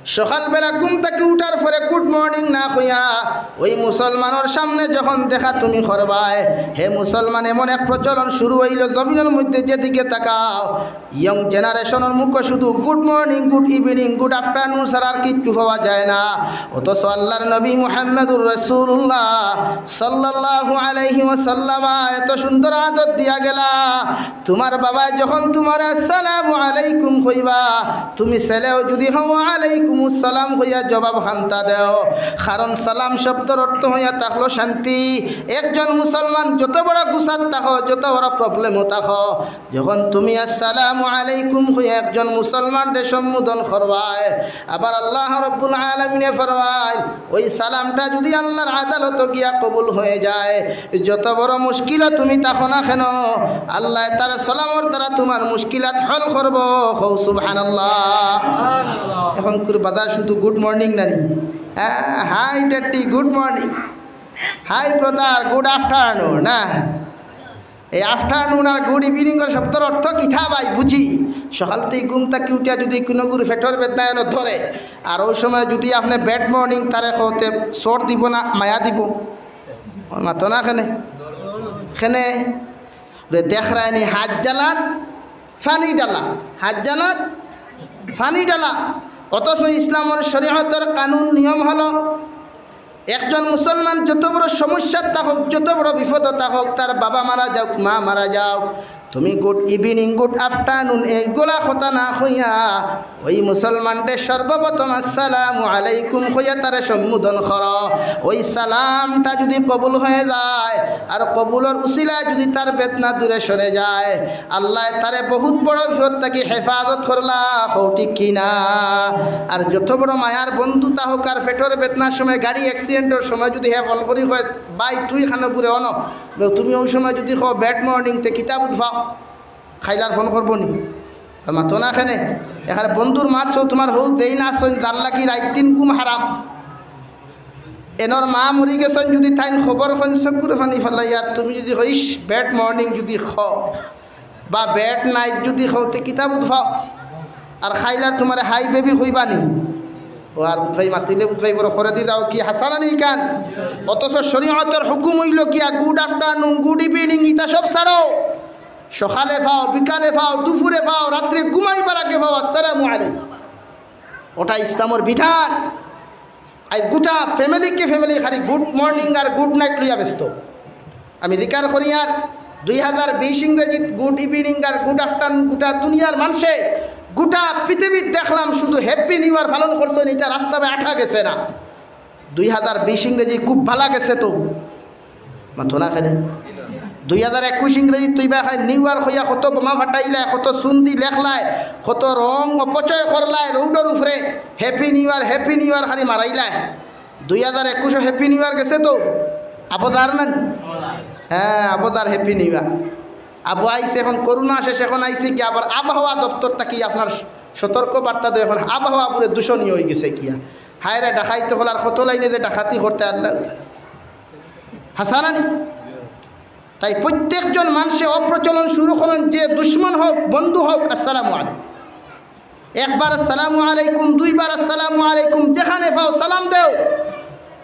সকালবেলা ঘুম থাকি উঠার পরে good morning না কইয়া ওই মুসলমানর সামনে যখন দেখা তুমি করবায়, হে মুসলমান, এমন এক প্রচলন শুরু অইলো জমিনর মধ্যে, যেদিকে তাকাও young generation-র মুখো শুধু good morning, good evening, good afternoon ছাড়া আর কিচ্ছু পাওয়া যায় না। অথচ আল্লাহর নবী মুহাম্মাদুর রাসূলুল্লাহ সাল্লাল্লাহু আলাইহি ওয়াসাল্লাম এত সুন্দর আদত দিয়া গেলা, তুমার বাবায় যখন তুমারে "আসসালামু আলাইকুম" কইবা, তুমি ছেলেও যুদি হও "ওয়া আলাইকুমুস সালাম" কইয়া জবাব খান্তা দেও। কারণ সালাম শব্দর অর্থ হইয়া থাকলো শান্তি। একজন মুসলমান যত বড় গুছাত থাকো, যত বড় problem-ও থাকো, যখন তুমি "আসসালামু আলাইকুম" কইয়া একজন মুসলমানরে সম্বোধন করবায়, আবার আল্লাহ রাব্বুল আলামিনে ফরমাইন, ওই সালামটা যুদি আল্লাহর আদালতো গিয়া কবুল হয়ে যায়, যত বড় মুশকিলো তুমি থাকো না কেন, আল্লায় তার সালামর দ্বারা তুমার মুশকিলাত হল করবো। কও সুবহানাল্লাহ। এখনকুর বাজার শুধু good morning নানি? হ্যাঁ, hi daddy, good morning, hi brother, good afternoon, না? এই afternoon আর good evening-র শব্দর অর্থ কিতা ভাই বুঝি? সকালতেই ঘুম থাকি উঠিয়া যুদি কুনুগুর পেটর বেদনা এনো ধরে, আর ওই সময় যুদি আপনে bad morning তারে কওতে চড় দিবো না মায়া দিবো? মাতো না কেনে? কেনে? রে দেখরায়নি, হাত জ্বালাত পানি ঢালা, হাত জ্বালাত পানি ঢালা। অথচ ইসলামর শরীয়তর কানুন নিয়ম হলো, একজন মুসলমান যত বড় সমস্যাত থাকউক, যত বড় বিপদো থাকউক, তার বাবা মারা যাউক, মা মারা যাউক, তুমি good evening, good afternoon এইগুলা কথা না কইয়া ওই মুসলমানরে সর্বপ্রথম "আসসালামু আলাইকুম" কইয়া তারে সম্বোধন করো। ওই সালামটা যুদি কবুল হয়ে যায় আর কবুলর উসিলায় যুদি তার বেদনা দূরে সরে যায়, আল্লায় তারে বহুত বড় বিপদ থাকি হেফাজত করলা, কও ঠিক কি না? আর যত বড় মায়ার বন্ধু থাকউক, আর পেটর বেদনার সময়, গাড়ি accident-র সময় যুদি হে ফোন করি কয়, "ভাই, তুই খানো ঘুরে অনো, তুমি ওই সময় যুদি কও 'bad morning', তে কিতা বুঝ পাও? খাইলার ফোন করবো নি?" আর মাতো না কেনে? এখানে বন্ধুর মাত সব তুমার হউ দেই না আসইন, যার লাগি রাইত দিন ঘুম হারাম। এনর মা মরি গেছইন, যুদি তাইন খবর কইন, চকুর পানি ফালাই, আর তুমি যুদি কইস "bad morning" যুদি কও, বা "bad night" যুদি কও, তে কিতা বুঝ পাও? আর খাইলার তুমারে "hi baby" কইবা নি? ও আর বুঝ পাই মাতিলে বুঝ পাই বড় করে দি দাও কি হাসানা নেই কান? অথচ শরীয়তর হুকুম অইলো গিয়া good afternoon, good evening, ইতা সব ছাড়ো। সকালে পাও, বিকালে পাও, দুপুরে পাও, রাত্রে ঘুমাইবার আগে পাও, "আসসালামু আলাইকুম।" ওটা ইসলামর বিধান। আইজ গুটা ফ্যামিলিকে ফ্যামিলি খালি গুড মর্নিং আর গুড নাইট লইয়া ব্যস্ত। আমি জিকার করি আর দুই হাজার বিশ ইংরেজিত গুড ইভিনিং আর গুড আফটারনুন, গুটা দুনিয়ার মানষে, গুটা পৃথিবীত দেখলাম শুধু হ্যাপি নিউ ইয়ার পালন করছে, ইটা রাস্তা বায় আটা গেছে না। দুই হাজার বিশ ইংরেজি খুব ভালা গেছে তো, মাতো না কেনে? দুই হাজার একুশ ইংরেজি তুই বা খাই নিউ ইয়ার কইয়া কত বোমা ফাটাইলায়, কত সুন্দি লেখলায়, কত রং অপচয় করলায় রোডর উপরে, happy new year, happy new year খালি মারাইলায়। দুই হাজার একুশও হ্যাপি নিউ ইয়ার গেছে তো, আবদার না? হ্যাঁ, আবদার হ্যাপি নিউ ইয়ার। আবো আইছে এখন করোনা শেষ, এখন আইছে কি আবার আবহাওয়া দপ্তর থাকি আপনার সতর্ক বার্তা দেয়, এখন আবহাওয়া পুরো দূষণীয় হয়ে গেছে কিয়া। হায় রে, ডাকাইতে হল আর কত লাইনে যে ডাকাতি করতে আল্লাহ। হাসানানি। তাই প্রত্যেকজন মানুষে অপ্রচলন শুরু করেন, যে দুশমন হোক, বন্ধু হোক, আসসালামু আলাইকুম। একবার আসসালামু আলাইকুম, দুইবার আসসালামু আলাইকুম, যেখানে পাও সালাম দেও।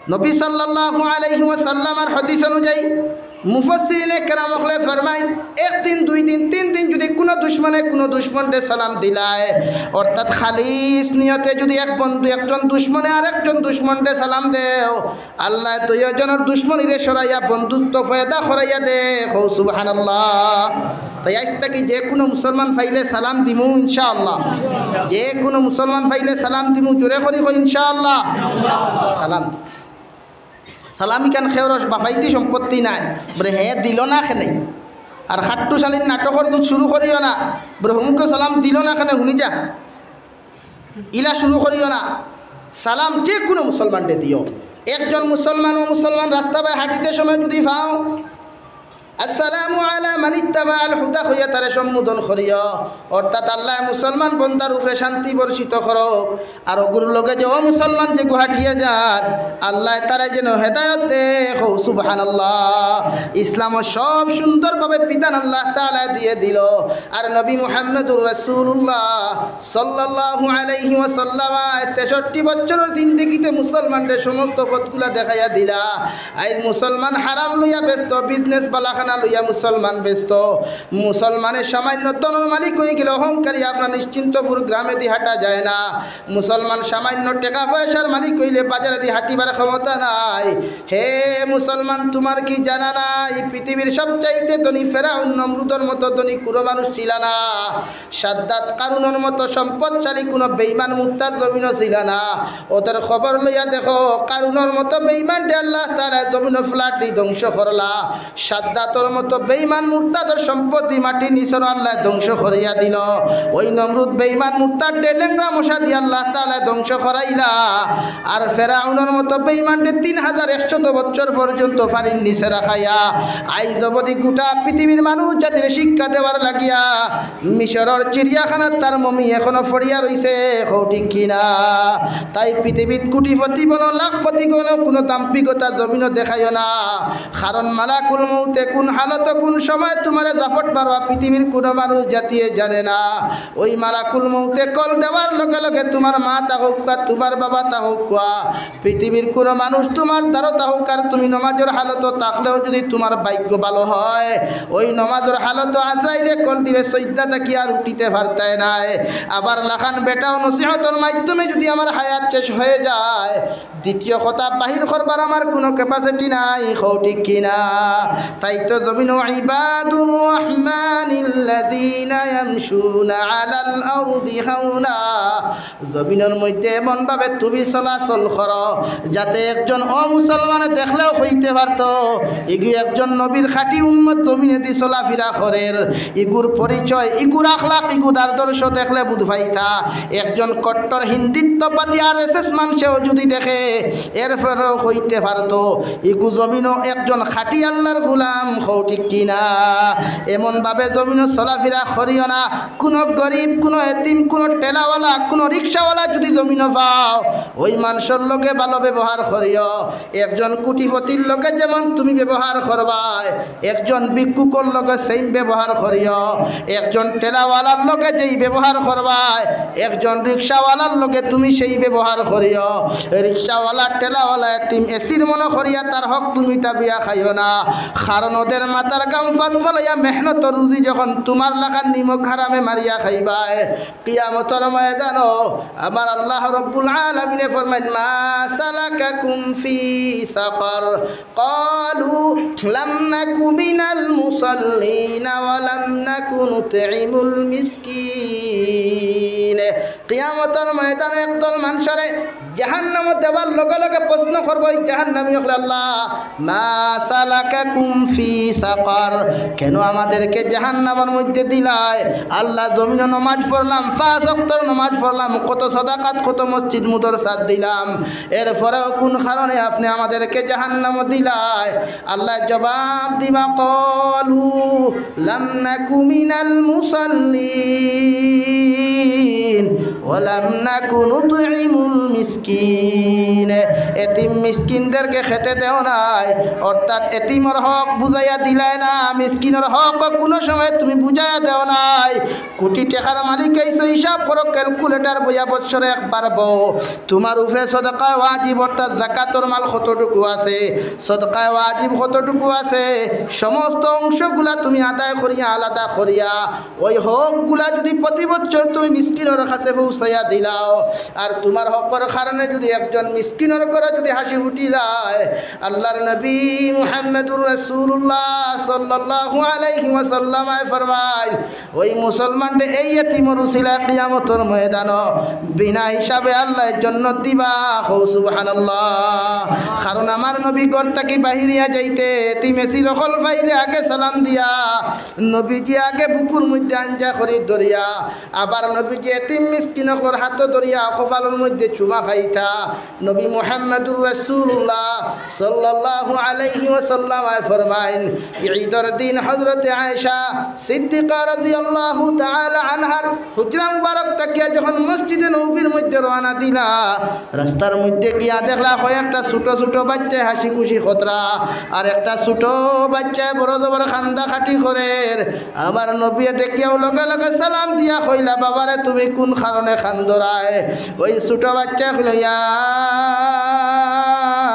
নবী সাল্লাল্লাহু আলাইহি ওয়াসাল্লামর হাদিস অনুযায়ী মুফাসসিরিনে কেরাম অকলে ফরমাইন, একদিন, দুই দিন, তিন দিন যদি কোনো দুশমনে কোনো দুশমনরে সালাম দিলায়, অর্থাৎ খালিস নিয়তে যদি এক বন্ধু, একজন দুশমনে আর একজন দুশমনরে সালাম দেও, আল্লায় দুইওজনর দুশমনিরে সরাইয়া বন্ধুত্ব পয়দা করাইয়া দে। কও সুবহানাল্লাহ। তাই আইজ থাকি যে কোনো মুসলমান পাইলে সালাম দিমু ইনশাআল্লাহ। যে কোনো মুসলমান পাইলে সালাম দিমু, জোরে করি কই ইনশাআল্লাহ। সালাম দি-, সালাম ইখান খেয়রস বাফাইতি সম্পত্তি নায়। বলে, "হে দিল না কেনে?" আর খাট্টু শালীর নাটকর দুধ শুরু করিও না। বলে, "হুমুকে সালাম দিল না কেনে, হুনি যা।" ইলা শুরু করিও না। সালাম যে কোনো মুসলমানরে দিও। একজন মুসলমান ও মুসলমান রাস্তা বায় হাঁটিতে সময় যদি পাও, "আসসালামু আলা মানিত্তাবা আল হুদা" কইয়া তারে সম্বোধন করিও। অর্থাৎ আল্লায় মুসলমান বন্দার উপরে শান্তি বর্ষিত করো। আর অগুর লগে যে অমুসলমান যে গুয়াহাটিয়া যার, আল্লায় তারে যেন হেদায়ত দে। কও সুবহানাল্লাহ। ইসলামও সব সুন্দরভাবে বিধান আল্লাহ তাআলা দিয়ে দিল। আর নবী মুহাম্মদুর রাসূলুল্লাহ সাল্লাল্লাহু আলাইহি ওয়াসাল্লাম তেষট্টি বছরর জিন্দেগিতে মুসলমানরে সমস্ত পথগুলা দেখাইয়া দিলা। আইজ মুসলমান হারাম লইয়া ব্যস্ত, বিজনেস বালাখানা লইয়া মুসলমান ব্যস্ত। মুসলমানে সামান্য ধনর মালিক হয়ে গেলে অহংকারী আপনার নিশ্চিন্তপুর গ্রামেদি হাঁটা যায় না। মুসলমান সামান্য টেকা পয়সার মালিক হইলে বাজারেদি হাঁটিবার ক্ষমতা নাই। হে মুসলমান, তোমার কি জানা নাই, পৃথিবীর সবচাইতে ধনী ফেরাউন নমরুদর মতো ধনী কোনো মানুষ ছিল না। সাদ্দাত কারুনর মতো সম্পদশালী কোনো বেঈমান মুর্তাদ জমিনো ছিল না। ওদের খবর লইয়া দেখো, কারুনর মতো বেঈমানরে আল্লাহ তাআলা জমিনো ফ্ল্যাট দি ধ্বংস করলা। সাদ্দাতর মতো বেঈমান মুর্তাদর সম্পদ দি মাটির নিচে আল্লায় ধ্বংস করিয়া দিল। ওই নমরুদ বেঈমান মুর্তাদরে লেংড়া মশা দি আল্লাহ তাআলা ধ্বংস করাইলা। আর ফেরাউনর মতো বেঈমানরে তিন হাজার একশত বছর পর্যন্ত পানির নিচে রাখাইয়া আইজ অবধি গোটা পৃথিবীর মানুষ জাতিরে শিক্ষা দেওয়ার লাগিয়া মিশরর চিড়িয়াখানাত তার মমি এখনো পড়িয়া রইছে। কও ঠিক কি না? তাই পৃথিবীত কোটিপতি বনো, লাখপতি বনো, কোনো দাম্ভিকতা জমিনো দেখাইও না। কারণ মালাকুল মউতে কোন হালতো কোন সময় তোমারে জাপট মারবা পৃথিবীর কোনো মানুষ জাতিয়ে জানে না। ওই মালাকুল মউতে কল দেওয়ার লগে লগে তোমার মা থাকউক্কা, তোমার বাবা থাকউক্কা, পৃথিবীর কোনো মানুষ তোমার দ্বারো থাকউক, আর তুমি নমাজর হালতো থাকলেও যদি তোমার ভাগ্য ভালো হয়, ওই নমাজর হালতো আজরাইলে কল দিলে সইজদা থাকি আর উঠিতে পারতায় নায়। আবার লাখান বেটাও নসিহতর মাধ্যমে যদি আমার হায়াত শেষ হয়ে যায়, দ্বিতীয় কথা বাহির করবার আমার কোনো ক্যাপাসিটি নাই। কও ঠিক কি না? তাই তো জমিনো ইবাদুর রহমানিল্লাযীনা ইয়ামশুনা আলাল আরদি হাওনা, জমিনর মধ্যে এমনভাবে তুমি চলাচল করো, যাতে একজন অমুসলমানে দেখলেও কইতে পারতো, "ইগু একজন নবীর খাঁটি উম্মত জমিনেদি চলাফিরা করের।" ইগুর পরিচয়, ইগুর আখলাক, ইগুর আদর্শ দেখলে বুঝ পাইতা। একজন কট্টর হিন্দিত্ববাদী আরএসএস মানষেও যদি দেখে, এরপরেও কইতে পারতো, "ইগু জমিনো একজন খাঁটি আল্লাহর গোলাম।" কও ঠিক কি না? এমনভাবে জমিনো চলাফিরা করিও না। কোনো গরিব, কোনো এতিম, কোনো ঠেলাওয়ালা, কোনো রিক্সাওয়ালা যদি জমিনো পাও, ওই মানষর লগে ভালো ব্যবহার করিও। একজন কোটিপতির লগে যেমন তুমি ব্যবহার করবায়, একজন ভিক্ষুকর লগে সেম ব্যবহার করিও। একজন ঠেলাওয়ালার লগে যেই ব্যবহার করবায়, একজন রিক্সাওয়ালার লগে তুমি সেই ব্যবহার করিও। রিক্সাওয়ালা, ঠেলাওয়ালা, এতিম, এসির মনো করিয়া তার হক তুমি টাবিয়া খাইও না। কারণ ওদের মাথার ঘাম ফাত ফালাইয়া মেহনতর রুজি যখন তুমার লাখান নিমক হারামে মারিয়া খাইবায়, কিয়ামতর ময়দানো আমার আল্লাহ রব্বুল আলামিনে ফরমাইন, "মা সালাকাকুম ফি সাকার?" قالوا لم نك من المصلين ولم نك نطعم المسكين। কিয়ামতর ময়দানে একদল মানষরে জাহান্নামো দেবার লগে লগে প্রশ্ন করবো ওই জাহান্নামী অকলে, "আল্লাহ, মা সালাকাকুম ফি সাকার?" কেন আমাদেরকে জাহান্নামর মধ্যে দিলায়? আল্লাহ, জমিনো নমাজ পড়লাম, পাঁচ ওয়াক্তর নমাজ পড়লাম, কত সদাকাত, কত মসজিদ মুদরসাত দিলাম, এরপরেও কোন কারণে আপনে আমাদেরকে জাহান্নামো দিলায়? আল্লায় জবাব দিবা, "ক্বালু লাম নাকু মিনাল মুসাল্লিন ওয়া লাম নাকু নুতইমুল মিসকিন।" এতিম মিসকিনদেরকে খেতে দেও নাই, অর্থাৎ এতিমর হক বুঝাইয়া দিলায় না, মিসকিনর হক কুনু সময় তুমি বুঝাইয়া দেও নাই। কোটি টেকার মালিক অইছো, হিসাব করো, ক্যালকুলেটর বইয়া বৎসরে একবার বও। তুমার উপরে সদকায়ে ওয়াজিব অর্থাৎ জাকাতর মাল কতটুকু আছে, সদকায়ে ওয়াজিব কতটুকু আছে, সমস্ত অংশগুলা তুমি আদায় করিয়া, আলাদা করিয়া, ওই হকগুলা যুদি প্রতি বৎসর তুমি মিসকিনর কাছে পৌঁছাইয়া দিলাও, আর তুমার হকর কারণে যুদি একজন মিসকিনর ঘরো যুদি হাসি ফুটি যায়, আল্লাহর নবী মুহাম্মাদুর রাসূলুল্লাহ সাল্লাল্লাহু আলাইহি ওয়াসাল্লামে ফরমাইন, ওই মুসলমানরে এই এতিমর উসিলায় কিয়ামতর ময়দানো বিনা হিসাবে আল্লায় জন্নত দিবা। কও সুবহানাল্লাহ। কারণ আমার নবী ঘর থাকি বাহিরিয়া যাইতে এতিম এসির অকল পাইলে আগে সালাম দিয়া, নবীজি আগে বুকুর মধ্যে আঞ্জা করি ধরিয়া, আবার নবীজি এতিম মিসকিন অকলর হাতো ধরিয়া কপালর মধ্যে চুমা খাইতা। নবী মুহাম্মাদুর রাসূলুল্লাহ সাল্লাল্লাহু আলাইহি ওয়াসাল্লামে ফরমাইন, ঈদর দিন হযরতে আয়েশা সিদ্দিকা রাদিয়াল্লাহু তাআলা আনহার হুজরা মুবারক থাকিয়া যখন মসজিদে নববীর মধ্যে রওয়ানা দিলা, রাস্তার মধ্যে গিয়া দেখলা কয়েকটা ছোট ছোট বাইচ্চায় হাসি খুশি করতরা, আর একটা ছোট বাইচ্চায় বড় জবর কান্দা কাটি করের। আমার নবীয়ে দেখিয়াউ লগে লগে সালাম দিয়া কইলা, "বাবারে, তুমি কুন কারণে কান্দরায়?" ওই ছোট বাইচ্চায় কইলো, "ইয়া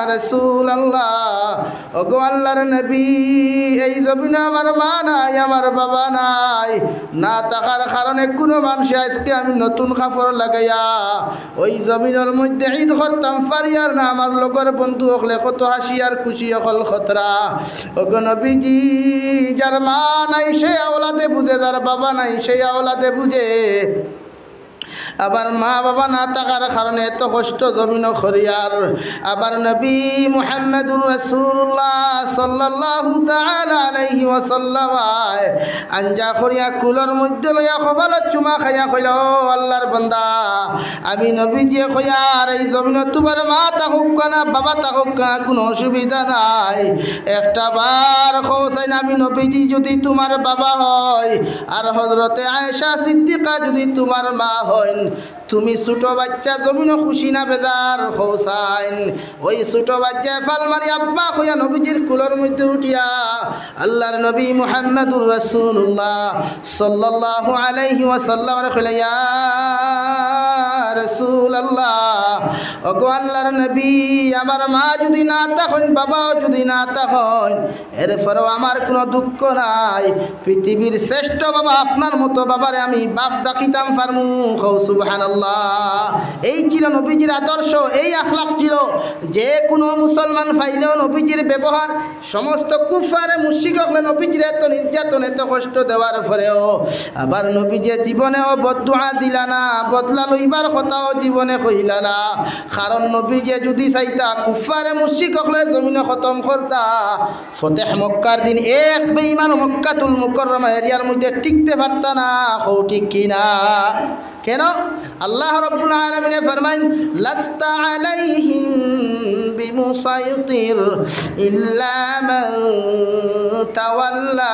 রাসূলুল্লাহ, ওগো আল্লাহর নবী, এই জমিনো আমার মা নাই, আমার বাবা নাই, না থাকার কারণে কুনু মানষে আইজকে আমি নতুন কাপড় লাগাইয়া ওই জমিনর মধ্যে ঈদ করতাম পারিয়ার না, আমার লগর বন্ধু অকলে কত হাসি আর খুশি অকল করতরা।" ওগো নবীজি, যার মা নাই সে আওলাদে বুঝে, যার বাবা নাই সে আওলাদে বুঝে। আবার মা বাবা না থাকার কারণে এত কষ্ট জমিনো করিয়ার। আবার নবী মুহাম্মাদুর রাসূলুল্লাহ সাল্লাল্লাহু তাআলা আলাইহি ওয়াসাল্লাম আঞ্জা করিয়া কুলর মধ্যে লইয়া কপালত চুমা খাইয়া কইলা, "ও আল্লাহর বান্দা, আমি নবীজিয়ে কইয়ার এই জমিনো তুমার মা থাকুক না, বাবা থাকুক না, কুনু অসুবিধা নাই। একটা বার কও চাইন, আমি নবীজি যুদি তুমার বাবা হয়, আর হযরতে আয়েশা সিদ্দিকা যুদি তুমার মা হইন, তুমি ছোট বাইচ্চা জমিনো খুশি না বেজার কও চাইন?" ওই ছোট বাইচ্চায় ফাল মারি আব্বা কইয়া নবীজির কুলর মধ্যে উঠিয়া আল্লাহর নবী মুহাম্মাদুর রাসূলুল্লাহ সাল্লাল্লাহু আলাইহি ওয়াসাল্লামরে কইলা, "ইয়া রাসূলুল্লাহ, ওগো আল্লাহর নবী, আমার মা যুদি না থাকইন, বাবাও যুদি না থাকইন, এরপরেও আমার কুনু দুঃখ নাই। পৃথিবীর শ্রেষ্ঠ বাবা, আপনার মতো বাবারে আমি বাপ ডাকিতাম পারমু।" কও সুবহানাল্লাহ। এই ছিল নবীজির আদর্শ, এই আখলাক ছিল। যে কুনু মুসলমান পাইলেও নবীজির ব্যবহার, সমস্ত কুফফারে মুশরিক অকলে নবীজিরে এত নির্যাতন, এত কষ্ট দেওয়ার পরেও আবার নবীজিয়ে জীবনেও বদদোয়া দিলা না, বদলা লইবার কথাও জীবনে কইলা না। কারণ নবীজিয়ে যুদি চাইতা কুফফারে মুশরিক অকলে জমিনো খতম করতা, ফতেহ মক্কার দিন এক বেঈমানও মক্কাতুল মুকাররমা এরিয়ার মধ্যে টিকতে পারতা না। কও ঠিক কি না? কেন? আল্লাহ রাব্বুল আলামিনে ফরমাইন, "লাস্তা আলাইহিম বিমুসাইতির ইল্লা মান তাওয়াল্লা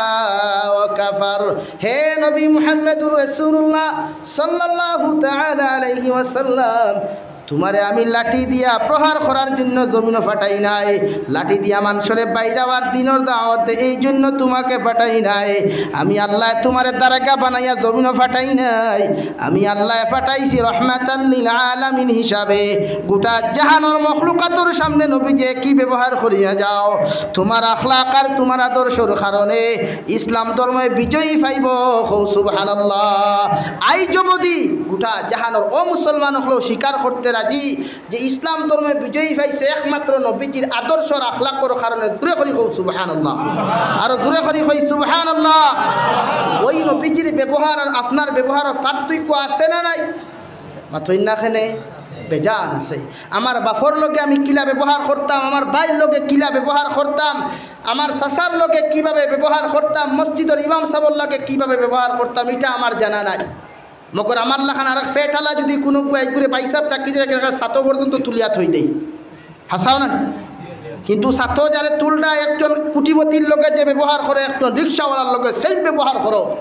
ওয়া কাফার।" হে নবী মুহাম্মদুর রাসূলুল্লাহ সাল্লাল্লাহু তাআলা আলাইহি ওয়াসাল্লাম, তুমারে আমি লাঠি দিয়া প্রহার করার জইন্য জমিনো পাঠাই নাই, লাঠি দিয়া মানষরে বাইরাবার দিনর দাওয়াত দে, এই জইন্য তুমাকে পাঠাই নাই। আমি আল্লায় তুমারে দারগা বানাইয়া জমিনো পাঠাই নাই, আমি আল্লায় পাঠাইছি রহমাতাল লিল আলামিন হিসাবে। গোটা জাহানর মখলুকাতর সামনে নবীজিয়ে কি ব্যবহার করিয়া যাও, তুমার আখলাক আর তুমার আদর্শর কারণে ইসলাম ধর্মে বিজয়ী পাইবো। কও সুবহানাল্লাহ। আইজ অবধি গোটা জাহানর অমুসলমান অকলেও স্বীকার করতে রাজি যে ইসলাম ধর্মে বিজয়ী পাইছে একমাত্র নবীজির আদর্শর আখলাকর কারণে। জুরে করি কও সুবহানাল্লাহ। আরো জুরে করি কই সুবহানাল্লাহ। ওই নবীজির ব্যবহার আর আপনার ব্যবহারও পার্থক্য আছে না নাই? মাতইন না কেনে? বেজান আছে। আমার বাপর লগে আমি কিলা ব্যবহার করতাম, আমার ভাইর লগে কিলা ব্যবহার করতাম, আমার চাচার লগে কিভাবে ব্যবহার করতাম, মসজিদর ইমাম সাবর লগে কিভাবে ব্যবহার করতাম, ইটা আমার জানা নাই। মগর আমার লাখান আরক ফেটালা যুদি কুনু গুয়াই করে ভাইসাব ডাকি যে সাতো পর্যন্ত তুলিয়া থই দেই, হাছাও না? কিন্তু সাতো যারে তুলডা একজন কুটিপতির লগে যে ব্যবহার করে, একজন রিক্সাওয়ালার লগে same ব্যবহার করো।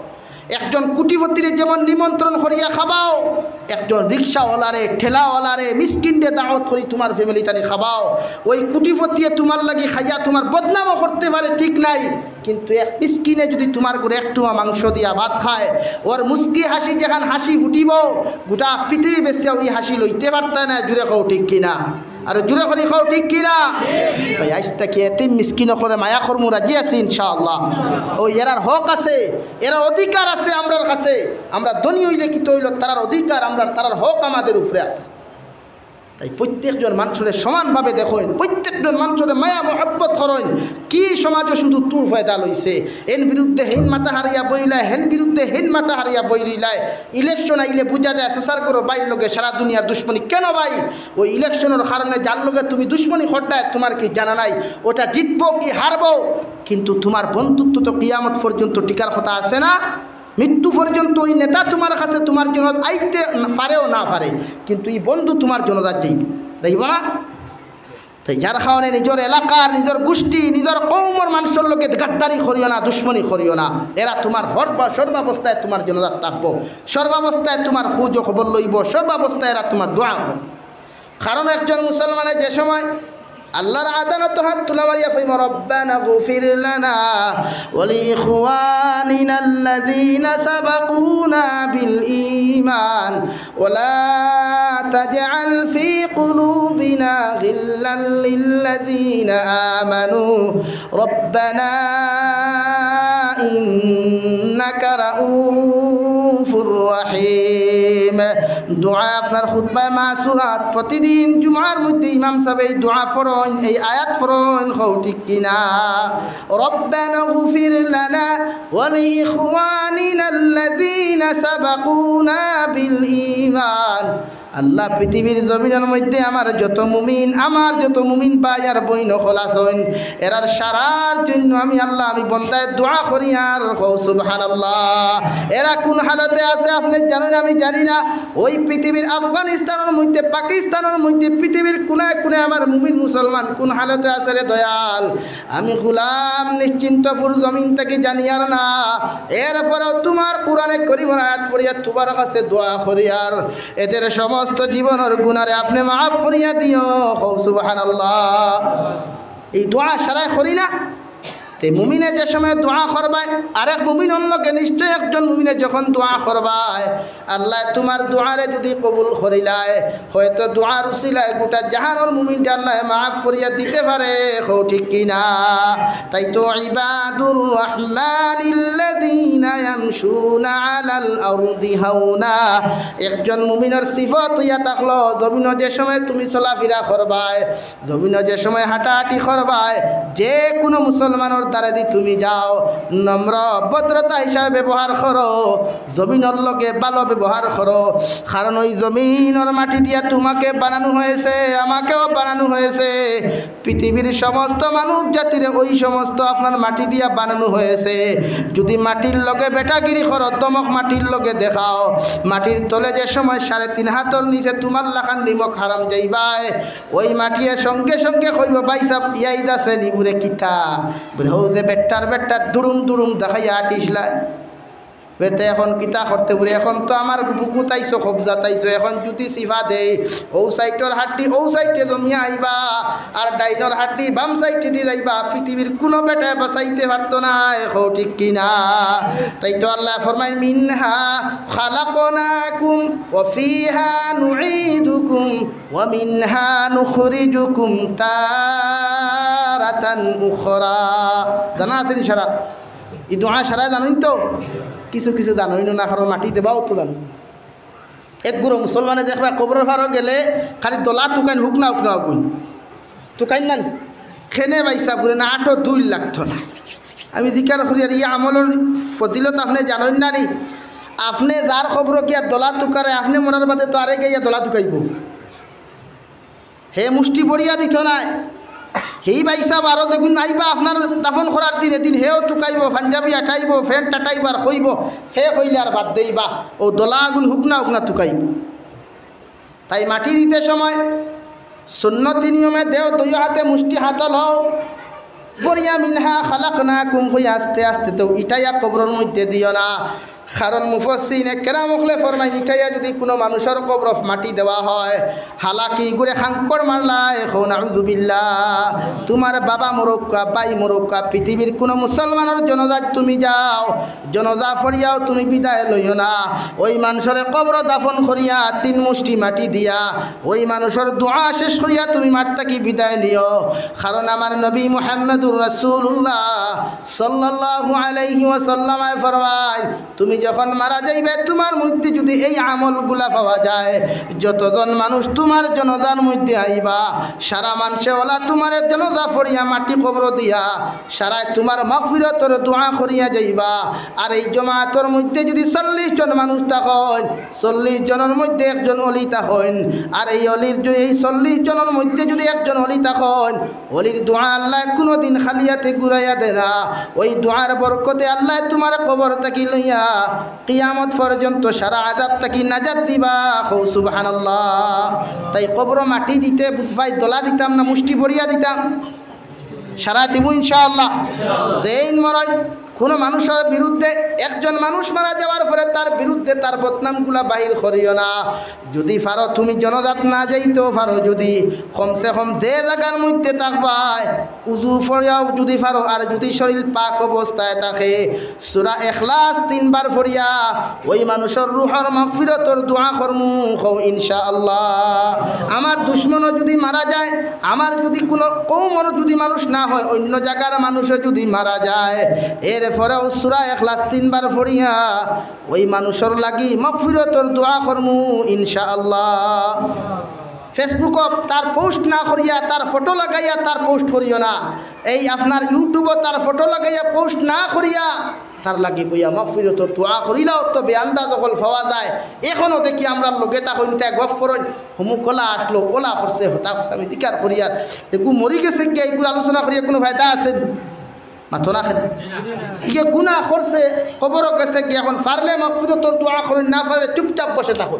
একজন কুটিপতিরে যেমন নিমন্ত্রণ করিয়া খাবাও, একজন রিক্সাওয়ালারে, ঠেলাওয়ালারে, মিসকিনরে দাওয়াত করি তুমার family তানি খাবাও। ওই কুটিপতিয়ে তুমার লাগি খাইয়া তুমার বদনামও করতে পারে, ঠিক নাই, কিন্তু এক মিসকিনে যুদি তুমার ঘরে এক টুমা মাংস দিয়া ভাত খায়, ওর মুস্কি হাসি যেখান হাসি ফুটিবো, গোটা পৃথিবী বেচিয়া ওই হাসি লইতে পারতা না। জুরে কও ঠিক কিনা? আরো জুরে করি কও ঠিক কিনা? তাই আইজ থাকি এতিম মিসকিন অকলরে মায়া করমু, রাজি আছি ইনশাআল্লাহ। ওই এরার হক আছে, এরার অধিকার আছে আমরার কাছে। আমরা ধনী অইলে কিতা অইলো, তারার অধিকার, আমরার, তারার হক আমাদের উপরে আছে। তাই প্রত্যেকজন মানষরে সমানভাবে দেখইন, প্রত্যেকজন মানষরে মায়া মহব্বত করইন। কি সমাজো শুধু তুর পয়দা লইছে, এন বিরুদ্ধে হেন মাথা হারিয়া বইলায়, হেন বিরুদ্ধে হেন মাথা হারিয়া বইলায়। Election আইলে বুঝা যায় চাচার ঘরর ভাইর লগে সারা দুনিয়ার দুশমনি। কেন ভাই? ওই election-র কারণে যার লগে তুমি দুশমনি করতায়, তুমার কি জানা নাই ওটা জিতবো কি হারবো? কিন্তু তুমার বন্ধুত্ব তো কিয়ামত পর্যন্ত টিকার কথা আছে না? মৃত্যু পর্যন্ত ওই নেতা তুমার কাছে তুমার জন্য আইতে পারেও না পারে, কিন্তু এই বন্ধু তুমার জন্য যাইব, দেখব না? তাই যার কারণে নিজর এলাকার, নিজর গোষ্ঠী, নিজর কওমর মানষর লগে গাদ্দারি করিও না, দুশমনি করিও না। এরা তুমার হরবা-, সর্বাবস্থায় তুমার জন্য থাকবো, সর্বাবস্থায় তুমার খোঁজ খবর লইব, সর্বাবস্থায় এরা তুমার দোয়া করব। কারণ একজন মুসলমানে যে সময় আল্লাহর আদালতো হাত তুলা মারিয়া কইব, "রব্বানা গফির লানা ওয়া লিইখওয়ানিনা আল্লাযীনা সাবাকুনা বিল ঈমান ওয়া লা তাজআল ফী কুলুবিনা গিল্লাল লিল্লাযীনা আমানু রব্বানা ইন্নাকা রাউফুর রহিম।" দোয়া আপনার খুতবায়ে মাসুরাত প্রতিদিন জুমার মধ্যে ইমাম সাহেব এই দোয়া পড়ইন, এই আয়াত পড়ইন, কও ঠিক কিনা? রব্বানা গফির লানা ওয়া লিইখওয়ানিনাল্লাযীনা সাবাকুনা বিল ঈমান। আল্লাহ, পৃথিবীর জমিনর মধ্যে আমার যত মুমিন, আমার যত মুমিন ভাই আর বইন অকল আছইন, এরার সারার জন্য আমি আল্লাহ, আমি বন্দায় দোয়া করি আর কও সুবহানাল্লাহ। এরা কোন হালতে আছে আপনে জানইন, আমি জানি না। ওই পৃথিবীর আফগানিস্তানর মধ্যে, পাকিস্তানর মধ্যে, পৃথিবীর কোনায় কোনায় আমার মুমিন মুসলমান কোন হালতে আছে রে দয়াল, আমি গোলাম নিশ্চিন্তপুর জমিন থাকি জানিয়ার না। এরপরেও তুমার কোরআনে করিমর আয়াত পড়িয়া তুমার কাছে দোয়া করিয়ার, এদের সমস্ত জীবনর গুনারে আপনে মাফ করিয়া দিও। কও সুবহানাল্লাহ। এই দোয়া সারায় করি না? তে মুমিনে যে সময় দোয়া করবায়, আরেক মুমিন অন্যকে নিশ্চয় একজন মুমিনে যখন দোয়া করবায়, আল্লাহ তুমার দোয়ারে যুদি কবুল করিলায়, হয়তো দোয়ার উসিলায় গোটা জাহানর মুমিনরে আল্লাহ মাফ করিয়া দিতে পারে। কও ঠিক কিনা? তাই তো ইবাদুর রহমানিল্লাযীনা ইয়ামশুনা আলাল আরদি হাওনা। একজন মুমিনর সিফত অইয়া থাকলো, জমিনো যে সময় তুমি চলাফিরা করবায়, জমিনো যে সময় হাঁটাহাঁটি করবায়, যে কোনো মুসলমানর দ্বারেদি তুমি যাও, নম্র ভদ্রতা হিসাবে ব্যবহার করো, জমিনর লগে ভালো ব্যবহার করো, কারণ ওই জমিনর মাটি দিয়া তোমাকে বানানো হয়েছে, আমাকেও বানানো হয়েছে, পৃথিবীর সমস্ত মানব জাতিরে ওই সমস্ত আপনার মাটি দিয়া বানানো হয়েছে। যদি মাটির লগে বেটাগিরি করো, ধমক মাটির লগে দেখাও, মাটির তলে যে সময় সাড়ে তিন হাতর নিচে তোমার লাখান নিমক হারাম যাইবায়, ওই মাটিয়ে সঙ্গে সঙ্গে কইব, "ভাই সাহেব, ইয়াদ আছে নি বুরে কিতা?" বুলে, "হউ যে বেটার বেটার দুরুম দুরুম দেখাইয়া আটিসলায়।" বেতে এখন কিতা করতে পারি? এখন তো আমার বুকুত আইছো, কবজাত আইছো, এখন যুদি চিপা দেই, অউ সাইডর হাড্ডি অউ সাইডে জমিয়া আইবা, আর ডাইনর হাড্ডি বাম সাইডেদি যাইবা, পৃথিবীর কুনু বেটায় বাঁচাইতে পারতো নায়, কও ঠিক কি না? তাই তো আল্লায় ফরমাইন, "মিনহা খালাকনাকুম ওয়া ফিহা নুঈদুকুম ওয়া মিনহা নুখরিজুকুম তারাতান উখরা।" জানা আছে নি সারা? ই দোয়া সারায় জানইন তো? কিছু কিছু জানইন না, কারণ মাটি দেবাও তো জানইন না। এক গুরু মুসলমানে দেখবা কবরর পারো গেলে খালি দলা তুকাইন, হুকনা হুকনা হুকুন তুকাইন না নি? কেনে ভাইসাব, বুলে না, আটো দুই লাগতো না। আমি জিকার করি, আর ই আমলর ফজিলত আপনে জানইন না নি? আপনে যার কবরো গিয়া দলা তুকারে, আপনে মরার বাদে তো আরে গিয়া দলা তুকাইবো। হে মুষ্টি বড়িয়া দিতো নায়। হেই ভাইসাব আরো যেগুন আইবা আপনার দাফন করার দিন, এদিন হেও তুকাইবো, পাঞ্জাবি আটাইবো, প্যান্ট আটাইবো আর কইবো, সে কইলে আর বাদ দেইবা, অউ দলাগুন হুকনা হুকনা তুকাইবো। তাই মাটি দিতে সময় সুন্নতি নিয়মে দেও দুই হাতে মুষ্টি হাতল অও, বড়িয়া মিনহা খালাকনাকুম কইয়া আস্তে আস্তে তো ইটাইয়া কবরর মধ্যে দিও না। কারণ মুফাসসিরিনে কেরাম অকলে ফরমাইন, ইটাইয়া যুদি কুনু মানুষর কবরো মাটি দেওয়া হয়, হালাকি গুরে খাঙ্কর মারলায়, কও নাউজুবিল্লাহ। তুমার বাবা মরউক্কা, ভাই মরউক্কা, পৃথিবীর কুনু মুসলমানর জনাজাত তুমি যাও, জনাজা পড়িয়াও তুমি বিদায় লইও না। ওই মানষরে কবরো দাফন করিয়া তিন মুষ্টি মাটি দিয়া ওই মানষর দোয়া শেষ করিয়া তুমি মাঠ থাকি বিদায় নিও। কারণ আমার নবী মুহাম্মদুর রাসূলুল্লাহ সাল্লাল্লাহু আলাইহি ওয়াসাল্লামে ফরমাইন, তুমি যখন মারা যাইবে, তুমার মধ্যে যুদি এই আমলগুলা পাওয়া যায়, যতজন মানুষ তুমার জনাজার মধ্যে আইবা, সারা মানষে অলা তুমারে জনাজা পড়িয়া মাটি কবরো দিয়া সারায় তুমার মাগফিরতর দোয়া করিয়া যাইবা। আর এই জমাতর মধ্যে যুদি চল্লিশ জন মানুষ থাকইন, চল্লিশ জনর মধ্যে একজন অলি থাকইন, আর এই অলির য-, এই চল্লিশ জনর মধ্যে যুদি একজন অলি থাকইন, অলির দোয়া আল্লায় কুনুদিন খালি আতে ঘুরাইয়া দেয় না। ওই দোয়ার বরকতে আল্লায় তুমার কবর থাকি লইয়া কিয়ামত পর্যন্ত সারা আযাব থাকি নাজাত দিবা। কও সুবহানাল্লাহ। তাই কবরো মাটি দিতে বুঝ পাই দলা দিতাম না মুষ্টি বড়িয়া দিতাম? সারায় দিমু ইনশাআল্লাহ। যেইন মরইন, কুনু মানুষর বিরুদ্ধে, একজন মানুষ মারা যাওয়ার পরে তার বিরুদ্ধে তার বদনামগুলা বাহির করিও না। যুদি পারো তুমি জনাজাত না যাইতেও পারো, যুদি কমসে কম যে জাগার মধ্যে থাকবায়, উজু পড়িয়াও যুদি পারো, আর যুদি শরীল পাক অবস্থায় থাকে, সূরা ইখলাস তিনবার পড়িয়া ওই মানুষর রুহর মাগফিরতর দোয়া করমু, কও ইনশাআল্লাহ। আমার দুশমনও যুদি মারা যায়, আমার যুদি কুনু কওমর যুদি মানুষ না হয়, অইন্য জাগার মানুষও যুদি মারা যায়, এরপরেও সূরা ইখলাস তিনবার পড়িয়া ওই মানুষর লাগি মাগফিরতর দোয়া করমু ইনশাআল্লাহ। Facebook-ও তার পোস্ট না করিয়া, তার ফটো লাগাইয়া তার পোস্ট করিও না। এই আপনার YouTube-ও তার ফটো লাগাইয়া পোস্ট না করিয়া তার লাগি বইয়া মাগফিরতর দোয়া করিলাও। তো বেআন্দাজ অকল পাওয়া যায়, এখনো দেখি আমরার লগে থাকইন, তাই গফ করইন, হুমুক অলা আসলো, অলা করছে, হতা করছে, আমি জিকার করিয়ার এগু মরি গেছে গিয়া, এগুর আলোচনা করিয়া কুনু ফায়দা আছে নি? মাতো না কেনে? ইগে গুনা করছে, কবরো গেছে গিয়া, এখন পারলে মাগফিরতর দোয়া করইন, না পারলে চুপচাপ বসে থাকইন।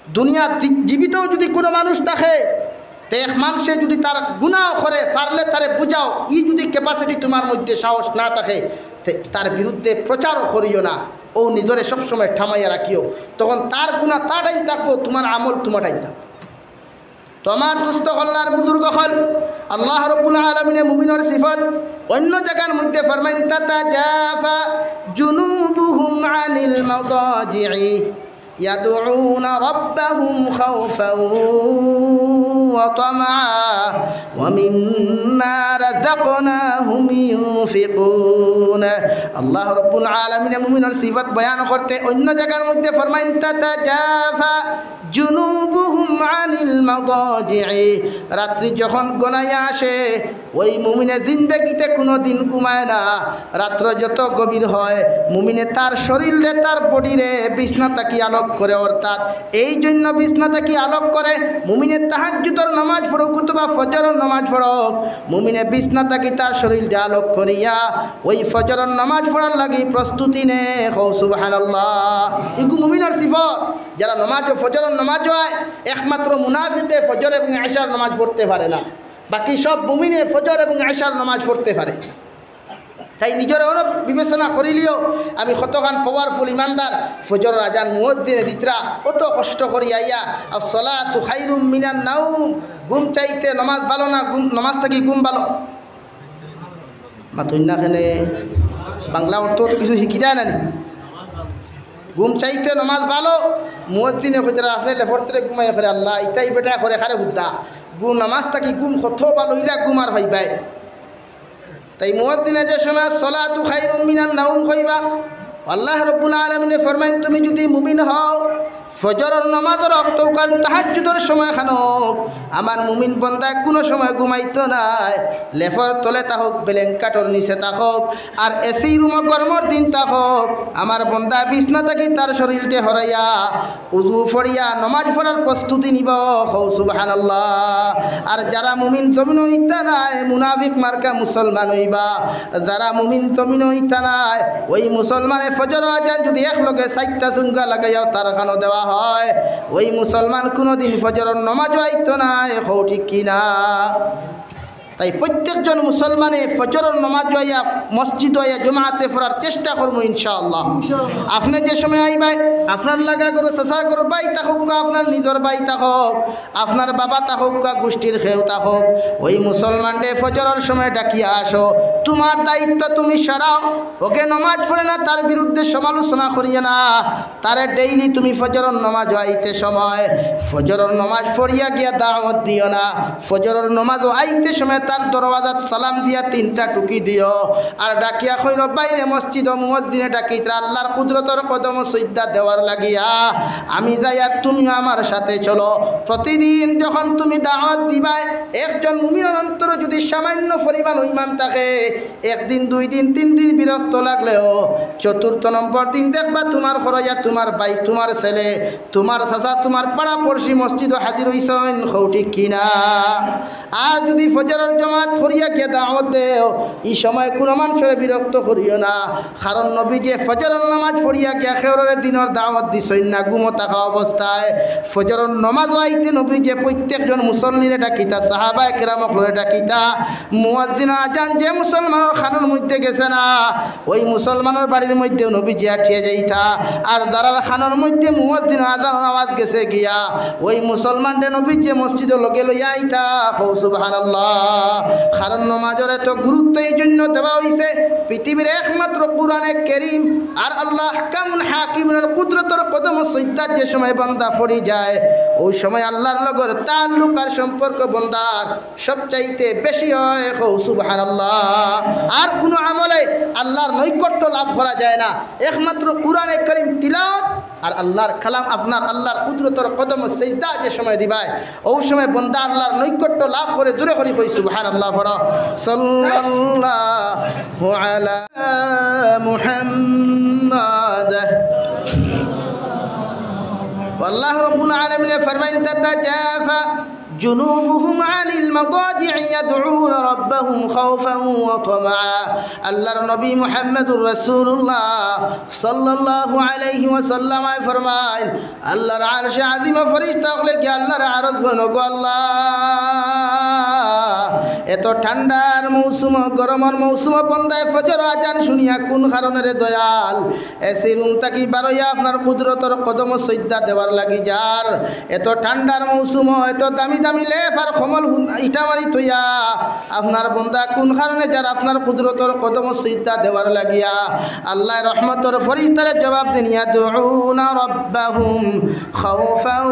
দুনিয়াত জি-, জীবিত যুদি কুনু মানুষ থাকে, তে এক মানষে যুদি তার গুনাও করে, পারলে তারে বুঝাও, ই যুদি capacity তুমার মধ্যে সাহস না থাকে, তে তার বিরুদ্ধে প্রচারও করিও না, অউ নিজরে সবসময় থামাইয়া রাখিও। তখন তার গুনা তার টাইম থাকবো, তুমার আমল তুমার টাইম থাকবো। তো আমার দোস্ত অকল, আল্লার বুজুর্গ অকল, আল্লাহ রাব্বুল আলামিনে মুমিনর সিফত অইন্য জাগার মধ্যে ফরমাইন, "তাতাজাফা জুনুবুহুম আনিল মাদাজিই ইয়াদউনা রাব্বাহুম খাওফাও ওয়া তামাআ ওয়া মিম্মা রাযাকনাহুম ইউনফিকুন।" আল্লাহ রাব্বুল আলামিনে মুমিনর সিফত বয়ান করতে অইন্য জাগার মধ্যে ফরমাইন, "তাতাজাফা জুনুবুহুম আনিল মাদাজিই।" রাত্রি যখন গনাইয়া আসে, ওই মুমিনে জিন্দেগিতে কুনুদিন ঘুমায় না। রাত্র যত গভীর হয়, মুমিনে তার শরীররে, তার বডিরে বিছনা থাকি আলোক করে, অর্থাৎ এই জন্য বিছনা থাকি আলোক করে। মুমিনে তাহাজ্জুদর নামাজ পড়ুক অথবা ফজরর নামাজ পড়ুক, মুমিনে বিছনা থাকি তার শরীররে আলোক করিয়া ওই ফজরর নামাজ পড়ার লাগি প্রস্তুতি নে। কও সুবহানাল্লাহ। ইগু মুমিনর সিফত, যারা নামাজ ও ফজরর নামাজ হয়, একমাত্র মুনাফিকে ফজর এবং এশার নামাজ পড়তে পারে না, বাকি সব মুমিনে ফজর এবং এশার নামাজ পড়তে পারে। তাই নিজর অনো বিবেচনা করিলিও, আমি কতখান powerful ইমানদার। ফজরর আজান মুয়াজ্জিনে দিতরা, অত কষ্ট করি আইয়া, "আসসালাতু খাইরুম মিনান নাউম", ঘুম চাইতে নমাজ ভালো না, ঘুম, নমাজ থাকি ঘুম ভালো? মাতইন না কেনে? বাংলা অর্থ তো কিছু শিখিতায় না নি? ঘুম চাইতে নমাজ ভালো। মুয়াজ্জিনে কইতরা, "আপনে লেফর তলে ঘুমাইয়া করে আল্লাহ, ইতাই বেটা করে খারে হুদ্দা। ঘুম, নমাজ থাকি ঘুম কত ভালো, ইলা ঘুম আর পাইবায়।" তাই মুয়াজ্জিনে যে সময় "আসসালাতু খাইরুম মিনান নাউম" কইবা, আল্লাহ রাব্বুল আলামিনে ফরমাইন, "তুমি যুদি মুমিন হও, ফজরর নমাজর অক্ত অউক আর তাহাজ্জুদর সময় খানো, আমার মুমিন বন্দায় কুনু সময় ঘুমাইতো নায়, লেফর তলে থাকউক, blanket-অর নিচে থাকউক, আর AC রুমো গরমর দিন থাকউক, আমার বন্দায় বিছনা থাকি তার শরীলটে হরাইয়া উজু পড়িয়া নমাজ পড়ার প্রস্তুতি নিবো।" কও সুবহানাল্লাহ। আর যারা মুমিন জমিনো ইতা নায়, মুনাফিক মার্কা মুসলমান অইবা। যারা মুমিন জমিনো ইতা নায়, ওই মুসলমানে ফজর আজান যুদি একলগে চাইরটা চুঙ্গা লাগাইয়াও তার কানো দেওয়া হয়, ওই মুসলমান কুনুদিন ফজরর নমাজও আইতো নায়। কও ঠিক কি না? তাই প্রত্যেকজন মুসলমানে ফজরর নমাজ আইয়া, মসজিদো আইয়া জমাতে পড়ার চেষ্টা করমু ইনশাআল্লাহ। আপনে যে সময় আইবায়, আপনার লাগা ঘরো, চাচার ঘরো, ভাই থাকউক্কা, আপনার নিজর ভাই থাকউক, আপনার বাবা থাকউক্কা, গুষ্টির কেউ থাকউক, ওই মুসলমানরে ফজরর সময় ডাকিয়া আনো। তুমার দায়িত্ব তুমি সারাও, অগে নমাজ পড়ে না, তার বিরুদ্ধে সমালোচনা করিও না। তারে daily তুমি ফজরর নমাজো আইতে সময়, ফজরর নমাজ পড়িয়া গিয়া দাওয়াত দিও না। ফজরর নমাজো আইতে সময় তার দরওয়াজাত সালাম দিয়া তিনটা টুকি দিও। আর ডাকিয়া কইরো, "বাইরে মসজিদো মুয়াজ্জিনে ডাকিতরা আল্লার কুদরতর কদমো সইজদা দেওয়ার লাগিয়া। আমি যাইয়ার তুমিও আমার সাথে চলো।" প্রতিদিন যখন তুমি দাওয়াত দিবায়, একজন মুমিনর অন্তরো যুদি সামান্য পরিমাণ ঈমান থাকে, একদিন, দুই দিন, তিন দিন বিরক্ত লাগলেও চতুর্থ নম্বর দিন দেখবা তুমার ঘরো আইয়া তুমার ভাই, তুমার ছেলে, তুমার চাচা, তুমার পাড়া পড়শি মসজিদো হাজির অইছইন। কও ঠিক কি না? আর যুদি ফজরর জমাত করিয়া গিয়া দাওয়াত দেও, ই সময় কুনু মানষরে বিরক্ত করিও না, কারণ নবীজিয়ে ফজরর নমাজ পড়িয়া গিয়া কেউররে দিনর দাওয়াত দিছইন না ঘুমো থাকা অবস্থায়। ফজরর নমাজো আইতে নবীজিয়ে প্রত্যেকজন মুসল্লিরে ডাকিতা, সাহাবায়ে কেরাম অকলরে ডাকিতা। মুয়াজ্জিন আজান যে মুসলমানর কানর মধ্যে গেছে না, ওই মুসলমানর বাড়ির মধ্যেও নবীজি আটিয়া যাইতা। আর যারার কানর মধ্যে মুয়াজ্জিন আজানর আওয়াজ গেছে গিয়া, ওই মুসলমানরে নবীজিয়ে মসজিদো লগে লইয়া আইতা। কও সুবহানাল্লাহ। কারণ নমাজর এত গুরুত্ব এই জন্য দেওয়া অইছে, পৃথিবীর একমাত্র কোরআনে কারীম আর আল্লাহ আহকামুল হাকিমিনর কুদরতর কদমো সইজদাত যে সময় বান্দা পড়ি যায়, ওই সময় আল্লার লগর তাল্লুক আর সম্পর্ক বন্দার সবচাইতে বেশি হয়। কও সুবহানাল্লাহ। আর কুনু আমলে আল্লার নৈকট্য লাভ করা যায় না, একমাত্র কোরআনে কারীম তিলাওয়াত আর আল্লার কালাম, আপনার আল্লার কুদরতর কদমো সইজদা যে সময় দিবায়, ওই সময় বন্দা আল্লার নৈকট্য লাভ করে। জোরে করি কই সুবহানাল্লাহ পড়ো। সাল্লাল্লাহু আলা মুহাম্মাদ। আল্লাহ রাব্বুল আলামিনে ফরমাইন, "তাতাজাফা জুনুবুহুম আনিল মাদাজিই ইয়াদউনা রাব্বাহুম খাওফান ওয়া তামাআ।" আল্লার নবী মুহাম্মদুর রাসূলুল্লাহ সাল্লাল্লাহু আলাইহি ওয়াসাল্লামে ফরমাইন, আল্লার আরশে আজিমো ফিরিস্তা অকলে গিয়া আল্লারে আরজ করইন, "ওগো আল্লাহ, এত ঠান্ডার মৌসুমো, গরমর মৌসুমো বন্দায় ফজর আজান শুনিয়া কুন কারণে রে দয়াল, এসি রুম থাকি বারইয়া আপনার কুদরতর কদমো সইজদা দেওয়ার লাগি যার? এত ঠান্ডার মৌসুমো এত দামি দামি লেপ আর কম্বল হুন-, ইটা মারি থইয়া আপনার বন্দা কুন কারণে যার আপনার কুদরতর কদমো সইজদা দেওয়ার লাগিয়া?" আল্লায় রহমতর ফিরিস্তারে জবাব দেইন, "ইয়াদউনা রাব্বাহুম খাওফান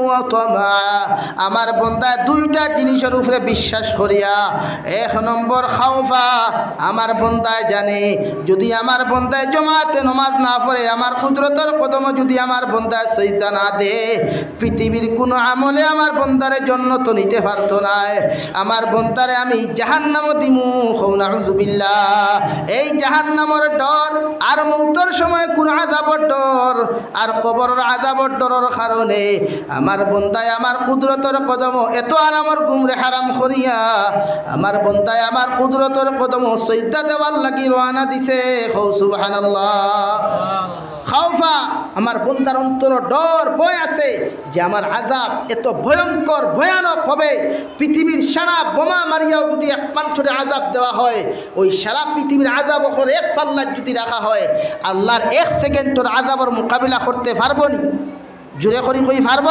ওয়া তামাআ।" আমার বন্দায় দুইটা জিনিসর উপরে বিশ্বাস করিয়া, এক নম্বর খাওফা, আমার বন্দায় জানে, যুদি আমার বন্দায় জমাতে নমাজ না পড়ে, আমার কুদরতর কদমো যুদি আমার বন্দায় সইজদা না দে, পৃথিবীর কুনু আমলে আমার বন্দারে জন্নতো নিতে পারতো নায়। আমার বন্দারে আমি জাহান্নামো দিমু। কও নাউজুবিল্লাহ। এই জাহান্নামর ডর আর মৌতর সময় কুনু আযাবর ডর আর কবরর আযাবর ডরর কারণে আমার বন্দায় আমার কুদরতর কদমো এত আরামর ঘুমরে হারাম করিয়া আমার বন্দায় আমার কুদরতর কদমো সইজদা দেওয়ার লাগি রওয়ানা দিছে। কও সুবহানাল্লাহ। খাওফা, আমার বন্দার অন্তরো ডর, ভয় আছে যে আমার আযাব এত ভয়ঙ্কর, ভয়ানক হবে। পৃথিবীর সারা বোমা মারিয়াও যদি এক মানষরে আযাব দেওয়া হয়, ওই সারা পৃথিবীর আযাব অকলরে এক পাল্লাত যদি রাখা হয়, আল্লার এক সেকেন্ডর আযাবর মোকাবিলা করতে পারবো নি? জোরে করি কই, পারবো?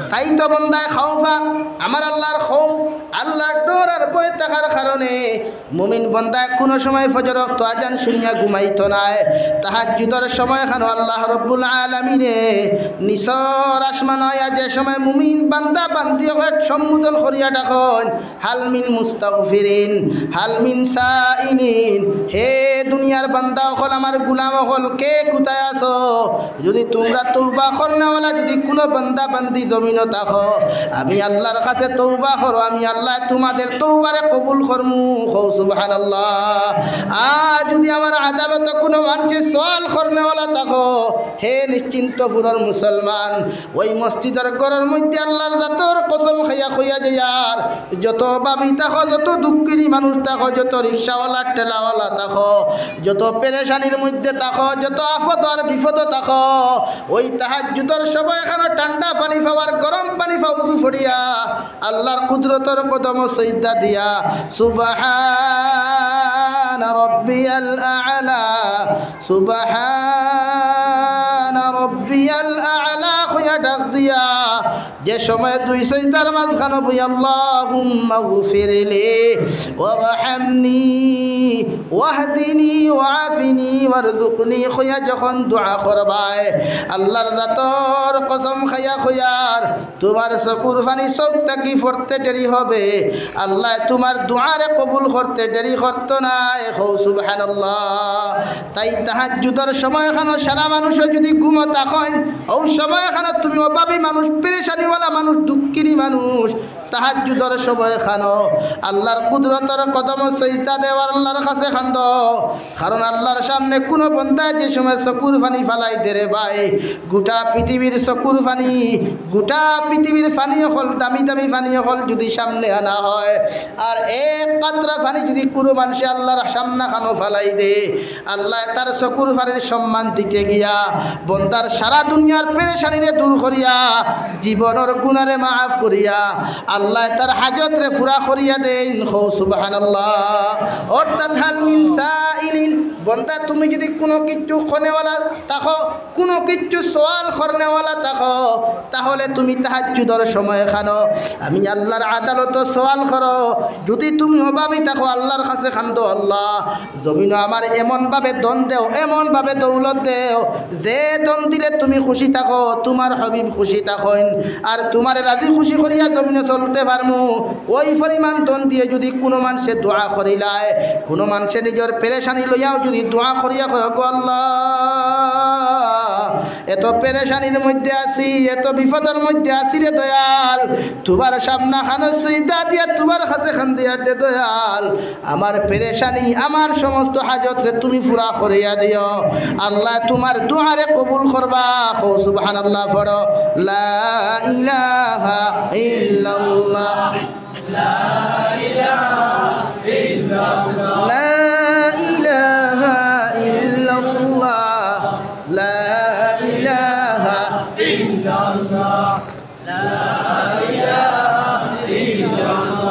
তাই তো বন্দায় খাওফা, আমার আল্লার খৌফ, আল্লার ডর আর ভয় থাকার কারণে মুমিন বন্দায় কুনু সময় ফজর অক্ত আজান শুনিয়া ঘুমাইতো নায়। তাহাজ্জুদর সময়খানো আল্লাহ রব্বুল আলামিনে নিচর আসমান অইয়া যে সময় মুমিন বান্দা বান্দি অকলরে সম্বোধন করিয়া ডাকইন, "হাল মিন মুস্তাগফিরিন, হাল মিন সাইলিন।" হে দুনিয়ার বান্দা অকল, আমার গুলাম অকল, কে কুথায় আছো? যদি তুমরা তওবা করনেওয়ালা যদি কুনু বান্দা বান্দি জমিনো থাকো, আমি আল্লার কাছে তওবা করো, আমি আল্লায় তুমাদের তওবারে কবুল করমু। কও সুবহানাল্লাহ। আর যদি আমার আদালতো কুনু মানষে সওয়াল করনেওয়ালা থাকো, হে নিশ্চিন্তপুরর মুসলমান, ওই মসজিদর ঘরর মধ্যে আল্লার জাতর কসম খাইয়া কইয়া যাইয়ার, যত অভাবী থাকো, যত দুঃখিনী মানুষ থাকো, যত রিক্সাওয়ালা, ঠেলাওয়ালা থাকো, যত পেরেশানির মধ্যে থাকো, যত আফদ আর বিপদো থাকো, ওই তাহাজ্জুদর সময়খানো ঠান্ডা পানি পাও আর গরম পানি পাও, উজু পড়িয়া আল্লার কুদরতর কদমো সইজদা দিয়া, "সুবহান রব্বিয়াল আ'লা, সুবহান রব্বিয়াল আ'লা" কইয়া ডাক দিয়া যে সময় দুই সইজদার মাঝখানো বই, "আল্লাহুম্মা গফিরলি ওয়ারহামনি ওয়াহদিনি ওয়াআফিনি ওয়ারযুকনি" কইয়া যখন দোয়া করবায়, আল্লার জাতর কসম খাইয়া কইয়ার, তুমার চকুর পানি চউখ থাকি পড়তে দেরি হবে, আল্লায় তুমার দোয়ারে কবুল করতে দেরি করতো নায়। কও সুবহানাল্লাহ। তাই তাহাজ্জুদর সময়খানো সারা মানুষও যদি ঘুমো থাকইন, অউ সময়খানো তুমি অভাবী মানুষ, পেরেশানিওয়ালা মানুষ, দুঃখিনী মানুষ, তাহাজ্জুদর সময়খানো আল্লার কুদরতর কদমো সইজদা দেও আর আল্লার কাছে কান্দো। কারণ আল্লার সামনে কুনু বন্দায় যে সময় চকুর পানি ফালাই দেরে ভাই, গোটা পৃথিবীর চকুর পানি, গোটা পৃথিবীর পানি অকল, দামি দামি পানি অকল যদি সামনে আনা হয়, আর এক কাতরা পানি যদি কুনু মানষে আল্লার সামনাখানো ফালাই দে, আল্লায় তার চকুর পানির সম্মান দিতে গিয়া বন্দার সারা দুনিয়ার পেরেশানিরে দূর করিয়া, জীবনর গুনারে মাফ করিয়া, আল্লায় তার হাজতরে পুরা করিয়া দেইন। কও সুবহানাল্লাহ। অর্থাৎ হাল মিন সাইলিন, বন্দা তুমি যদি কুনু কিচ্ছু কনেওয়ালা থাকো, কুনু কিচ্ছু সওয়াল করনেওয়ালা থাকো, তাহলে তুমি তাহাজ্জুদর সময়খানো আমি আল্লার আদালতো সওয়াল করো। যদি তুমি অভাবী থাকো, আল্লার কাছে কান্দো, "আল্লাহ, জমিনো আমারে এমনভাবে ধন দেও, এমনভাবে দৌলত দেও, যে ধন দিলে তুমি খুশি থাকো, তুমার হাবিব খুশি থাকইন, আর তুমারে রাজি খুশি করিয়া জমিনো চলতে পারমু।" ওই পরিমাণ ধন দিয়া যদি কুনু মানষে দোয়া করিলায়, কুনু মানষে নিজর পেরেশানি লইয়াও যদি দোয়া করিয়া কয়, "গো আল্লাহ, এত পেরেশানির মধ্যে আছি, এত বিপদর মধ্যে আছি রে দয়াল, তুমার সামনাখানো সইজদা দিয়া তুমার কাছে কান্দিয়ার রে দয়াল, আমার পেরেশানি, আমার সমস্ত হাজতরে তুমি পুরা করিয়া দিও।" আল্লায় তুমার দোয়ারে কবুল করবা। কও সুবহানাল্লাহ পড়ো। লা ইলাহা ইল্লাল্লাহ। লা ইলাহা ইল্লাল্লাহ। লা ইলাহা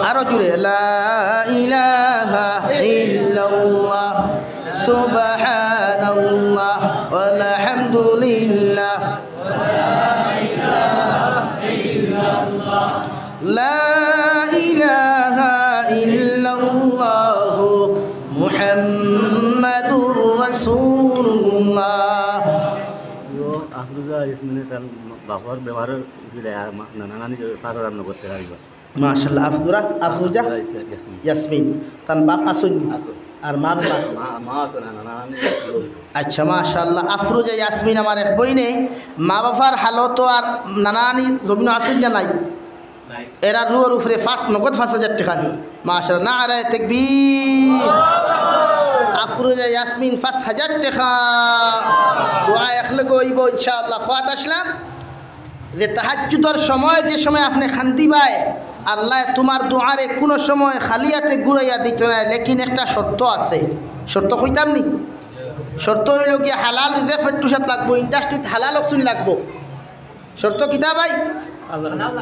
আরো জোরে, লা ইলাহা ইল্লাল্লাহ, সুবহানাল্লাহ, ওয়ালহামদুলিল্লাহ। লা ইলাহা ইল্লাল্লাহু মুহাম্মাদুর রাসূলুল্লাহ। আফরুজা ইয়াসমিনে তার বাবার ব্যবহারের জিরে আর মা-, নানা নানি পাঁচ হাজার নগদ টেকা দিবা। মাশাআল্লাহ, আফরুজা, আফরুজা আফরুজা ইয়াসমিন। ইয়াসমিন। তান বাপ আছইন? আছইন। আর মা বাবা? মা, মা আছইন না, নানা নানি আছইন। আচ্ছা, মাশাআল্লাহ, আফরুজা ইয়াসমিন আমার এক বইনে, মা বাবার হালত আর নানা নানি জমিনো আছইন না নাই? নাই। এরার রুহর উপরে পাঁচ, নগদ পাঁচ হাজার টেকা। মাশাআল্লাহ, নারায়ে তাকবীর। আফরুজা ইয়াসমিন পাঁচ হাজার টেকা। দোয়া একলগে অইবো ইনশাআল্লাহ। কওয়াত আসলাম যে তাহাজ্জুদর সময় যে সময় আপনে কান্দিবায়, আল্লায় তুমার দোয়ারে কুনু সময় খালি আতে ঘুরাইয়া দিতো নায়, লেকিন একটা শর্ত আছে। শর্ত কইতাম নি? শর্ত অইলো গিয়া হালাল রিজেক পেট্টুসাত লাগবো, ইন্ডাস্ট্রিত হালাল অক্সিজেন লাগবো। শর্ত কিতা ভাই?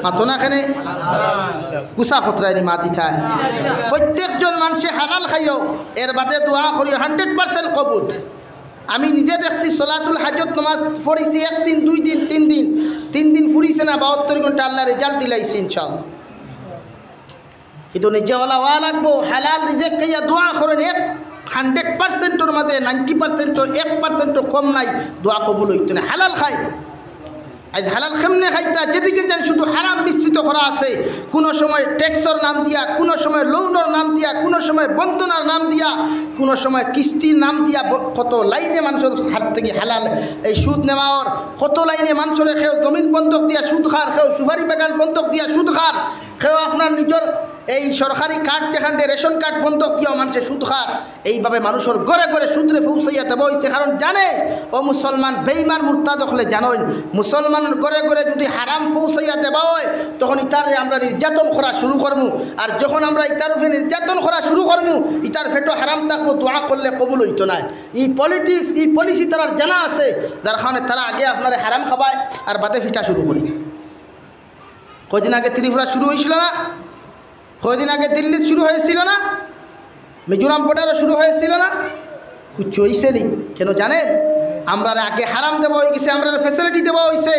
মাতো না কেনে? গুছা খতরায়নি মাতি থায়। প্রত্যেকজন মানষে হালাল খাইও, এর বাদে দোয়া করিও, হান্ড্রেড পার্সেন্ট কবুল। আমি নিজে দেখছি, সলাতুল হাজত নামাজ পড়ছি এক দিন, দুই দিন, তিন দিন, তিন দিন ফুরিছে না, বাহাত্তর ঘন্টা আল্লাহ রেজাল্ট দিলাইছে ইনশাআল্লাহ। কিন্তু নিজে ওলা ওয়া লাগবো, হালাল রিজেক খাইয়া দোয়া করইন, এক হান্ড্রেড পার্সেন্টর মাঝে নাইনটি পার্সেন্টও, এক পার্সেন্টও কম নাই, দোয়া কবুল অইতো না। হালাল খাই, আজ হালাল কেমনে খাইতা? যেদিকে যান শুধু হারাম মিশ্রিত করা আছে। কুনু সময় ট্যাক্সর নাম দিয়া, কুনু সময় লোনর নাম দিয়া, কুনু সময় বন্দনার নাম দিয়া, কুনু সময় কিস্তির নাম দিয়া, ব-, কত লাইনে মানষর হাত থাকি হালাল এই সুদ নেওয়ার, কত লাইনে মানষরে কেউ জমিন বন্ধক দিয়া সুদ খার, কেউ সুপারি বাগান বন্ধক দিয়া সুদ খার, কেউ আপনার নিজর এই সরকারি কার্ড যেখান রেশন কার্ড বন্ধক দিয়াও মানষে সুদ খার। এইভাবে মানষর ঘরে ঘরে সুদরে পৌঁছাইয়া দেওয়া অইছে, কারণ জানে ও মুসলমান বেইমান মুরতাদ অকলে জানইন, মুসলমানর ঘরে ঘরে যুদি হারাম পৌঁছাইয়া দেওয়া অয়, তখন ইতারে আমরা নির্যাতন করা শুরু করমু। আর যখন আমরা ইতার উপরে নির্যাতন করা শুরু করমু, ইতার পেটো হারাম থাকবো, দোয়া করলে কবুল অইতো নায়। ই পলিটিক্স, ই পলিসি তারার জানা আছে, যার কারণে তারা আগে আপনারে হারাম খাবায় আর বাদে ফিটা শুরু করে। কয়দিন আগে ত্রিপুরা শুরু অইছিল না? কয়দিন আগে দিল্লিত শুরু অইছিল না? মিজোরাম বর্ডারও শুরু অইছিল না? কিচ্ছু অইছে নি। কেনে জানইন? আমরারে আগে হারাম দেওয়া অইগেছে, আমরারে ফ্যাসিলিটি দেওয়া অইছে।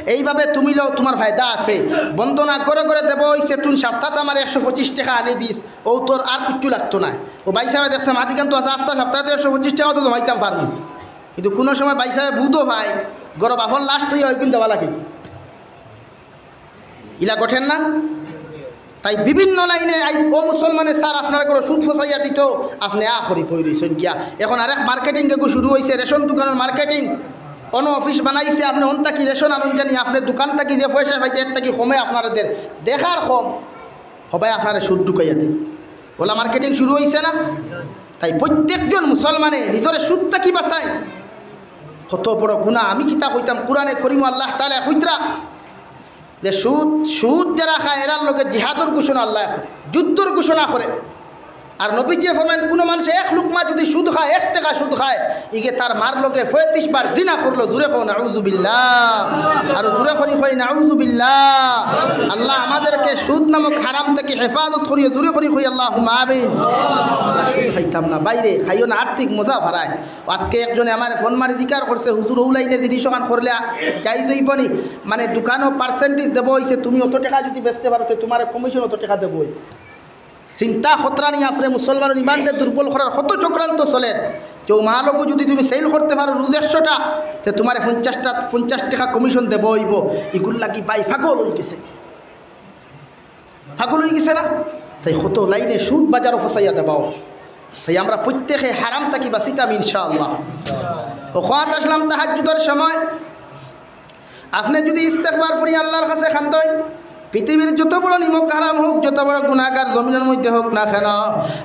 এইভাবে তুমি লও, তুমার ফায়দা আছে। বন্দনা ঘরে ঘরে দেওয়া অইছে, তুই সাপ্তাত আমারে একশো পঁচিশ টেকা আনি দিস, অউ তোর আর কিচ্ছু লাগতো নায়। ও ভাইসাবে দেখছে, মাটিখান তো আছে, আস্তা সাপ্তাত একশো পঁচিশ টেকাও তো জমাইতাম পারমু। কিন্তু কুনু সময় ভাইসাবে বুধও পায়, ঘরো বাপর লাশ থইয়া অইগুন দেওয়া লাগে। ইলা ঘটের না? তাই বিভিন্ন লাইনে আই-, ও মুসলমানে স্যার আপনার ঘরো সুদ ফসাইয়া দিত, আপনে আ করি বই রইছইন গিয়া। এখন আরেক মার্কেটিং এগু শুরু অইছে, রেশন দোকানর মার্কেটিং। অনো অফিস বানাইছে, আপনে অন থাকি রেশন আনইন জানি, আপনে দোকান থাকি যে পয়সা পাইতে এর থাকি কমে আপনারে দের, দেখার কম, হবায় আপনারে সুদ ঢুকাইয়া দেয়। ওলা মার্কেটিং শুরু অইছে না? তাই প্রত্যেকজন মুসলমানে নিজরে সুদ থাকি বাঁচায়। কত বড় গুনাহ, আমি কিতা কইতাম, কোরআনে করিমো আল্লাহ তাআলায় কইতরা, যে সুদ, সুদ যেরা খায়, এরার লগে জিহাদর ঘোষণা আল্লায় করে, যুদ্ধর ঘোষণা করে। আর নবীজিয়ে ফরমাইন, কুনু মানষে এক লুকমা যুদি সুদ খায়, এক টেকা সুদ খায়, ইগে তার মার লগে পঁয়ত্রিশ বার জিনা করলো। জুরে কও নাউজুবিল্লাহ, আর জুরে করি কই নাউজুবিল্লাহ। আল্লাহ আমাদেরকে সুদ নামক হারাম থাকি হেফাজত করিও, জুরে করি কই আল্লাহুম্মা আমিন। আমরা সুদ খাইতাম না, বাইরে খাইও না, আর্থিক মজা ফারায়। আজকে একজনে আমারে ফোন মারি জিকার করছে, "হুজুর, অউ লাইনে জিনিস অখান করলে আ-, জায়েজ অইবো নি? মানে, দোকানো পার্সেন্টেজ দেওয়া অইছে, তুমি অত টেকা যুদি বেচতে পারো, তে তুমারে কমিশন অত টেকা দেওয়া অইবো।" চিন্তা খতরা নি আপনে মুসলমানর ইমানরে দুর্বল করার কত চক্রান্ত চলের। কেউ মালকও যুদি তুমি সেল করতে পারো রোজ একশোটা, তে তুমারে পঞ্চাশটা, পঞ্চাশ টেকা কমিশন দেওয়া অইবো। ইগুর লাগি ভাই পাগল অইগেছে। পাগল অইগেছে না? তাই কত লাইনে সুদ বাজারো ফসাইয়া দেওয়া অয়। তাই আমরা প্রত্যেকে হারাম থাকি বাঁচিতাম ইনশাআল্লাহ। ও খোয়াত আসলাম তাহাজ্জুদর সময়, আপনে যুদি ইস্তেগফার পড়ি আল্লার কাছে কান্দইন, পৃথিবীর যত বড় নিমক হারাম হউক, যত বড় গুনাহগার জমিনর মধ্যে হউক না কেন,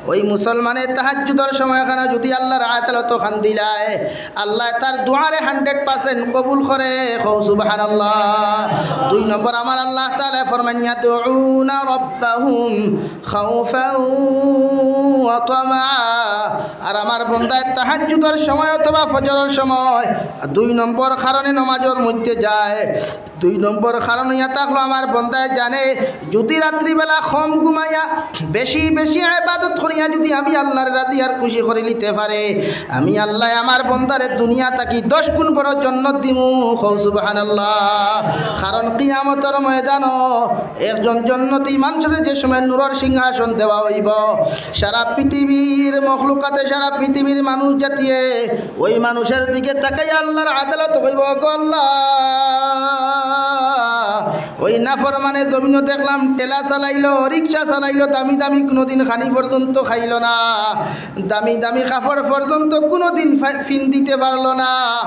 ওই মুসলমানে তাহাজ্জুদর সময় এখানো যুদি আল্লার আদালতো কান্দিলায়, আল্লায় তার দোয়ারে হান্ড্রেড পার্সেন্ট কবুল করে। কও সুবহানাল্লাহ। দুই নম্বর, আমার আল্লাহ তাআলায় ফরমাইন, "ইয়াদউনা রাব্বাহুম খাউফাও ওয়া তামাআ।" আর আমার বন্দায় তাহাজ্জুদর সময় অথবা ফজরর সময় দুই নম্বর কারণে নমাজর মধ্যে যায়। দুই নম্বর কারণ ইয়া থাকলো, আমার বন্দায় জানে, যুদি রাত্রিবেলা কম ঘুমাইয়া বেশি বেশি ইবাদত করিয়া যুদি আমি আল্লারে রাজি আর খুশি করিলিতে পারে, আমি আল্লায় আমার বন্দারে দুনিয়া থাকি দশ গুণ বড় জন্নত দিমু। কও সুবহানাল্লাহ। কারণ কিয়ামতর ময়দানো একজন জন্নতি মানষরে যে সময় নূরর সিংহাসন দেওয়া অইবো, সারা পৃথিবীর মখলুকাতে, সারা পৃথিবীর মানুষ জাতিয়ে ওই মানুষর দিকে তাকাইয়া আল্লার আদালতো কইবো, "ওগো আল্লাহ, ওই নাফরমানে জমিনো দেখলাম ঠেলা চালাইলো, রিক্সা চালাইলো, দামি দামি কুনুদিন খানি পর্যন্ত খাইলো না, দামি দামি কাপড় পর্যন্ত কুনুদিন ফা-, ফিন্দিতে পারলো না।"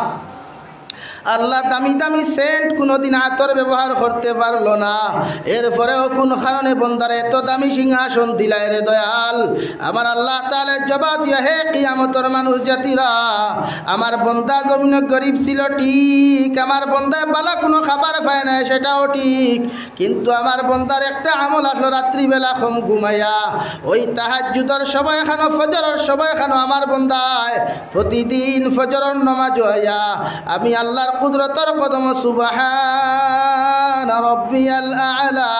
আল্লাহ দামি দামি সেন্ট কুনুদিন আতর ব্যবহার করতে পারলো না, এরপরেও কুন কারণে বন্দারে এত দামি সিংহাসন দিলায় রে দয়াল? আমার আল্লাহ তাআলায় জবাব দিয়া, হে কিয়ামতর মানুষ জাতিরা, আমার বন্দা জমিনো গরিব ছিল ঠিক, আমার বন্দায় ভালা কুনু খাবার পায় না, সেটাও ঠিক, কিন্তু আমার বন্দার একটা আমল আছলো, রাত্রিবেলা কম ঘুমাইয়া ওই তাহাজ্জুদর সময়খানো, ফজরর সময়খানো আমার বন্দায় প্রতিদিন ফজরর নমাজো আইয়া আমি আল্লাহর কুদরতর কদমো সুবহান রব্বিয়াল আ'লা,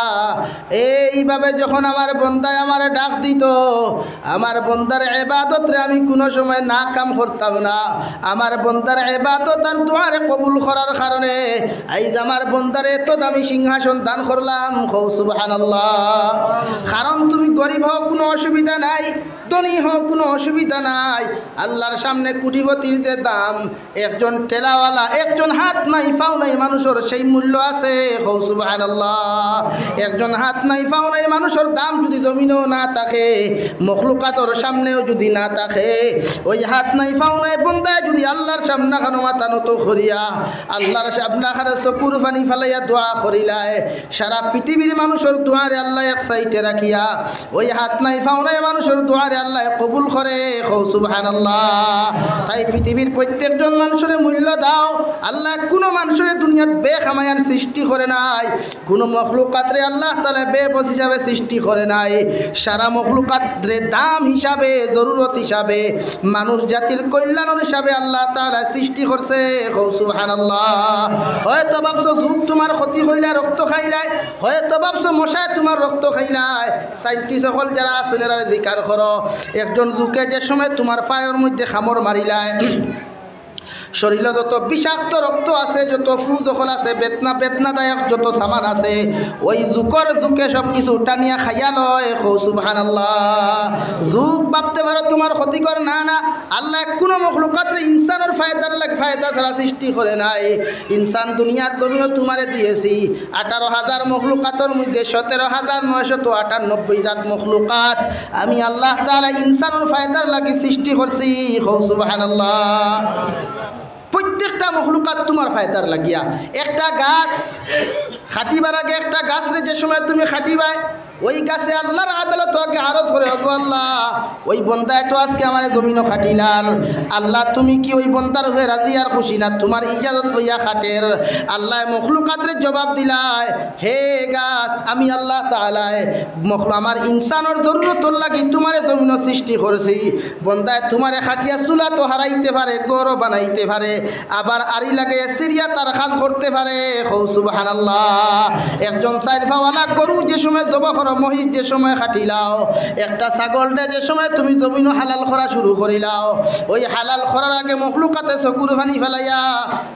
এইভাবে যখন আমার বন্দায় আমারে ডাক দিত, আমার বন্দার ইবাদতরে আমি কুনু সময় না কাম করতাম না। আমার বন্দার ইবাদত আর দোয়ারে কবুল করার কারণে আইজ আমার বন্দারে এত দামি সিংহাসন দান করলাম। কও সুবহানাল্লাহ। কারণ তুমি গরিব হও, কুনু অসুবিধা নাই, ধনী হও, কুনু অসুবিধা নাই, আল্লাহর সামনে কোটিপতির যে দাম, একজন ঠেলাওয়ালা, একজন হাত নাই পাও নাই মানুষর সেই মূল্য আছে। কও সুবহানাল্লাহ। একজন হাত নাই পাও নাই মানুষর দাম যদি জমিনো না থাকে, মখলুকাতর সামনেও যদি না থাকে, ওই হাত নাই পাও নাই বন্দায় যদি আল্লাহর সামনাখানো মাথা নত করিয়া আল্লাহর সামনাখানো চকুর পানি ফালাইয়া দোয়া করিলায়, সারা পৃথিবীর মানুষর দোয়ারে আল্লায় এক সাইডে রাখিয়া ওই হাত নাই পাও নাই মানুষর দোয়ারে আল্লায় কবুল করে। কও সুবহানাল্লাহ। তাই পৃথিবীর প্রত্যেকজন মানুষরে মূল্য দাও। আল্লায় কুনু মানুষরে দুনিয়াত বেকামায়ান সৃষ্টি করে নাই, কুনু মখলুকাতরে আল্লাহ তাআলায় বেবস হিসাবে সৃষ্টি করে নাই। সারা মখলুকাতরে দাম হিসাবে, জরুরত হিসাবে, মানুষ জাতির কল্যাণর হিসাবে আল্লাহ তাআলায় সৃষ্টি করছে। কও সুবহানাল্লাহ। হয়তো ভাবছো জুক তুমার ক্ষতি করিলায়, রক্ত খাইলায়, হয়তো ভাবছো মশায় তুমার রক্ত খাইলায়। সাইন্টিস্ট অকল যারা আছইন, এরারে জিকার করো, একজন জুকে যে সময় তুমার পায়র মধ্যে কামড় মারিলায়, শরীরো যত বিষাক্ত রক্ত আছে, যত ফুজ অকল আছে, বেদনা, বেদনাদায়ক যত সামান আছে, ওই জুকর জুকে সব কিছু টানিয়া খাইয়া লয়। কও সুবহানাল্লাহ। জুক ভাবতে পারো তুমার ক্ষতিকর, না, না, আল্লায় কুনু মখলুকাতরে ইনসানর ফায়দার লাগি, ফায়দা ছাড়া সৃষ্টি করে নাই। ইনসান দুনিয়ার জমিনো তুমারে দিয়েছি, আঠারো হাজার মখলুকাতর মধ্যে সতেরো হাজার নয়শত আটানব্বই জাত মখলুকাত আমি আল্লাহ তাআলায় ইনসানর ফায়দার লাগি সৃষ্টি করছি। কও সুবহানাল্লাহ। প্রত্যেকটা মখলুকাত তুমার ফায়দার লাগিয়া। একটা গাছ কাটিবার আগে একটা গাছরে যে সময় তুমি কাটিবায়, ওই গাছে আল্লাহর আদালতো আগে আরজ করে, "ওগো আল্লাহ, ওই বন্দায় তো আজকে আমারে জমিনো কাটিলার, আল্লাহ তুমি কি ওই বন্দার হয়ে রাজি আর খুশি না? তুমার ইজাজত লইয়া কাটের।" আল্লায় মখলুকাতরে জবাব দিলায়, "হে গাছ, আমি আল্লাহ তাআলায় মখলু-, আমার ইনসানর জরুরতর লাগি তুমারে জমিনো সৃষ্টি করছি। বন্দায় তুমারে কাটিয়া চুলাত হারাইতে পারে, ঘরও বানাইতে পারে, আবার আড়ি লাগাইয়া সিরিয়া তার কাজ করতে পারে।" কও সুবহানাল্লাহ। একজন চাইর পাওয়ালা গরু যে সময় জব করো, মহিষ যে সময় কাটিলাও, একটা ছাগলরে যে সময় তুমি জমিনো হালাল করা শুরু করিলাও, ওই হালাল করার আগে মখলুকাতে চকুর পানি ফালাইয়া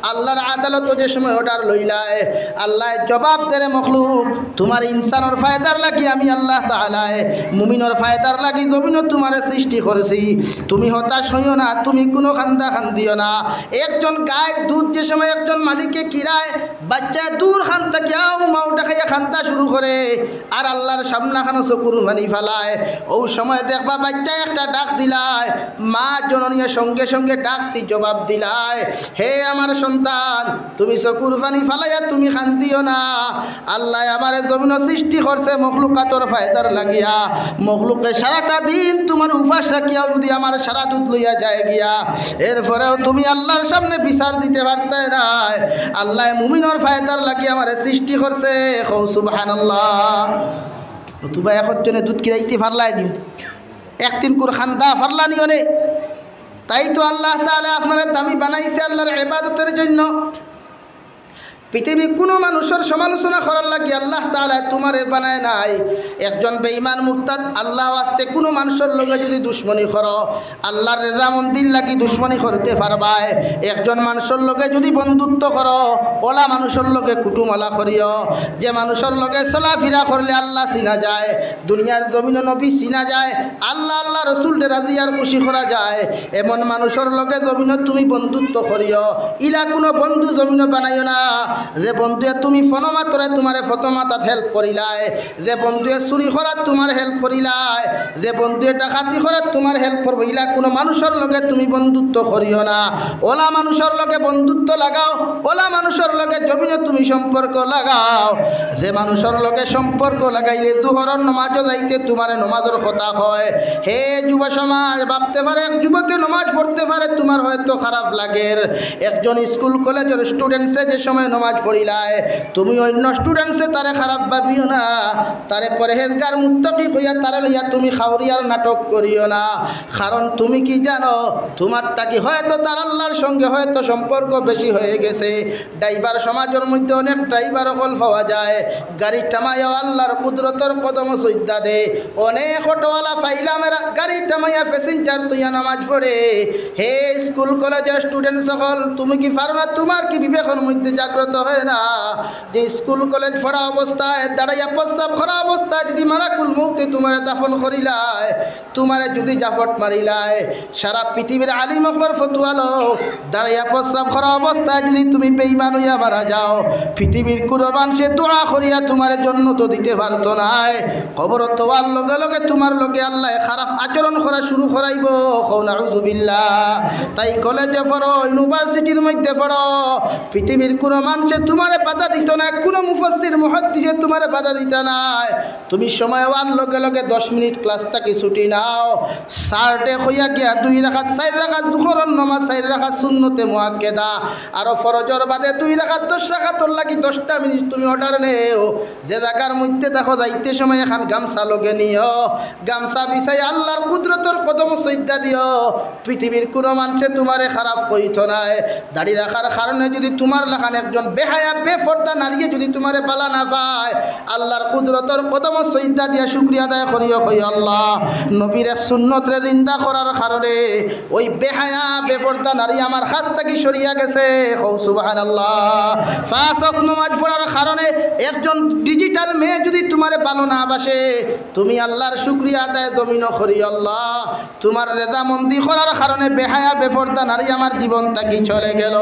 আল্লাহর আদালতো যে সময় অর্ডার লইলায়, আল্লায় জবাব দেরে, "মখলুক, তুমার ইনসানর ফায়দার লাগি আমি আল্লাহ তাআলায় মুমিনর ফায়দার লাগি জমিনো তুমারে সৃষ্টি করছি। তুমি হতাশ হইও না, তুমি কুনু কান্দা কান্দিও না।" একজন গাইর দুধ যে সময় একজন মালিকে কিরায়, বাইচ্চায় দূর খান থাকিয়া আউ মাউ ডাকাইয়া কান্দা শুরু করে, আর আল্লাহর সামনাখানো চকুর পানি ফালায়। অউ সময় দেখবা বাইচ্চায় একটা ডাক দিলায়, মা জননীয়ে সঙ্গে সঙ্গে ডাক দি জবাব দিলায়, "হে আমার সন্তান, তুমি চকুর পানি ফালাইয়া তুমি কান্দিও না। আল্লায় আমারে জমিনো সৃষ্টি করছে মখলুকাতর ফায়দার লাগিয়া। মখলুকে সারাটা দিন তুমার উপাস রাখিয়াও যদি আমার সারা দুধ লইয়া যায় গিয়া, এরপরেও তুমি আল্লাহর সামনে বিচার দিতে পারতায় নায়। আল্লায় মুমিনর ফায়দার লাগি আমারে সৃষ্টি করছে।" কও সুবহানাল্লাহ। নতুবা একজনে দুধ কিরাইতে পারলায় নি? এক তিনকুর কান্দা পারলা নি অনে? তাই তো আল্লাহ তাআলায় আপনারে দামি বানাইছে আল্লাহর ইবাদতর জন্য। পৃথিবীর কুনু মানুষর সমালোচনা করার লাগি আল্লাহ তাআলায় তুমারে বানায় নাই। একজন বেঈমান মুরতাদ আল্লাহ ওয়াস্তে কুনু মানুষর লগে যদি দুশমনি করো, আল্লাহর রেজামন্দির লাগি দুশমনি করতে পারবায়। একজন মানুষর লগে যদি বন্ধুত্ব করো, অলা মানুষর লগে কুটুম অলা করিও। যে মানুষর লগে চলাফিরা করলে আল্লাহ চিনা যায়, দুনিয়ার জমিনো নবী চিনা যায়, আল্লাহ, আল্লাহ রসুলরে রাজি আর খুশি করা যায়, এমন মানুষর লগে জমিনো তুমি বন্ধুত্ব করিও। ইলা কুনু বন্ধু জমিনো বানাইও না। যে বন্ধুয়ে তুমি ফনো মাতরে তুমারে ফতো মাতাত হেল্প করিলায়, যে বন্ধুয়ে চুরি করাত তুমার হেল্প করিলায়, যে বন্ধুয়ে ডাকাতি করাত তুমার হেল্প করবো, ইলা কুনু মানুষর লগে তুমি বন্ধুত্ব করিও না। অলা মানুষর লগে বন্ধুত্ব লাগাও, অলা মানুষর লগে জমিনো তুমি সম্পর্ক লাগাও। যে মানুষর লগে সম্পর্ক লাগাইলে জুহরর নমাজো যাইতে তুমারে নমাজর কথা কয়। হে যুব সমাজ, ভাবতে পারে এক যুবকে নমাজ পড়তে পারে, তুমার হয়তো খারাপ লাগের। একজন স্কুল কলেজর স্টুডেন্টসে যে সময় নমাজ পড়িলায়, তুমি অন্য স্টুডেন্টসে তারে খারাপ ভাবিও না, তারে পরহেজগার মুত্তাকি কইয়া তারে লইয়া তুমি খাউরিয়ার নাটক করিও না। কারণ তুমি কি জানো, তুমার থাকি হয়তো তার আল্লার সঙ্গে হয়তো সম্পর্ক বেশি হয়ে গেছে। ড্রাইভার সমাজর মধ্যে অনেক ড্রাইভার অকল পাওয়া যায়, গাড়ি থামাইয়াও আল্লার কুদরতর কদম সইজদা দে। অনেক অটোআলা পাইলাম এরা গাড়ি থামাইয়া প্যাসেঞ্জার থইয়া নামাজ পড়ে। হে স্কুল কলেজর স্টুডেন্ট সকল, তুমি কি পারো না? তুমার কি বিবেকর মধ্যে জাগ্রত হয় না যে স্কুল কলেজ পড়া অবস্থায়, দাঁড়াইয়া প্রস্রাব করা অবস্থায় যদি মালাকুল মৌতে তুমারে দাফন করিলায়, তুমারে যদি জাফট মারিলায়, সারা পৃথিবীর আলিম অকলর ফতুয়া লও, দাঁড়াইয়া প্রস্রাব করা অবস্থায় যদি তুমি বেঈমান হইয়া মারা যাও, পৃথিবীর কুনু মানষে দোয়া করিয়া তুমারে জন্নত দিতে পারতো নায়, কবরো থওয়ার লগে লগে তুমার লগে আল্লায় খারাপ আচরণ করা শুরু করাইবো। কও নাউজুবিল্লাহ। তাই কলেজে পড়ো, ইউনিভার্সিটির মধ্যে পড়ো, পৃথিবীর কুনু মানষে তুমারে বাধা দিতো নায়, কুনু মুফাসসির মুহাদ্দিসে তুমারে বাধা দিতা নায়। তুমি সময় অওয়ার লগে লগে দশ মিনিট ক্লাস থাকি ছুটি নাও। স্যাররে কইয়া গিয়া দুই রাকাত, চাইর রাকাত জুহরর নমাজ, চাইর রাকাত সুন্নতে মুআক্কেদা, আরো ফরজর বাদে দুই রাকাত, দশ রাকাতর লাগি দশটা মিনিট তুমি অর্ডার নেও। যে জাগার মধ্যে দেখো যাইতে সময় এখান গামছা লগে নিও, গামছা বিছাই আল্লার কুদরতর কদম সইজদা দিও। পৃথিবীর কুনু মানষে তুমারে খারাপ কইতো নায়। দাড়ি রাখার কারণে যদি তুমার লাখান একজন বেহায়া বেপর্দা নারীয়ে যদি তুমারে বালা না পায়, আল্লার কুদরতর কদম সইজদা দিয়া শুকরিয়া আদায় করিও, কই আল্লাহ, নবীর এক সুন্নতরে জিন্দা করার কারণে ওই বেহায়া বেপর্দা নারী আমার কাছ থাকি সরিয়া গেছে। কও সুবহানাল্লাহ। পাঁচ ওয়াক্ত নমাজ পড়ার কারণে একজন ডিজিটাল মেয়ে যদি তুমারে ভালো না বাসে, তুমি আল্লার শুকরিয়া আদায় জমিনো করিও আল্লাহ। তুমার রেজামন্দি করার কারণে বেহায়া বেপর্দা নারী আমার জীবন থাকি চলে গেল।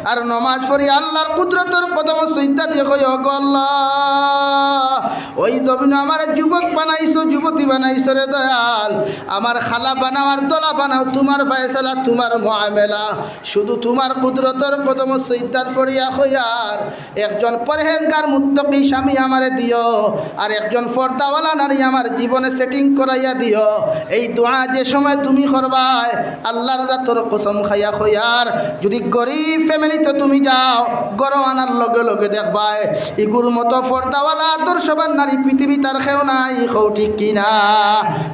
আর নমাজ পড়ি আল্লার কুদরতর কদম সইজদা দিয়া কই, "ওগো আল্লাহ, ওই জমিনো আমারে যুবক বানাইছো, যুবতী বানাইছো রে দয়াল, আমার খালা বানাও আর দলা বানাও, তুমার ফয়সালা, তুমার মুআমেলা।" শুধু তুমার কুদরতর কদম সইজদাত পড়িয়া কইয়ার একজন পরহেজগার মুত্তাকি স্বামী আমারে দিও, আর একজন পর্দাওয়ালা নারী আমার জীবনে সেটিং করাইয়া দিও। এই দোয়া যে সময় তুমি করবায়, আল্লার জাতর কসম খাইয়া কইয়ার, যদি গরিব ফ্যামিলিত তুমি যাও, ঘরো আনার লগে লগে দেখবায়, ইগুর মতো পর্দাওয়ালা আদর্শবান নারী পৃথিবীত আর কেউ নাই, কও ঠিক কিনা?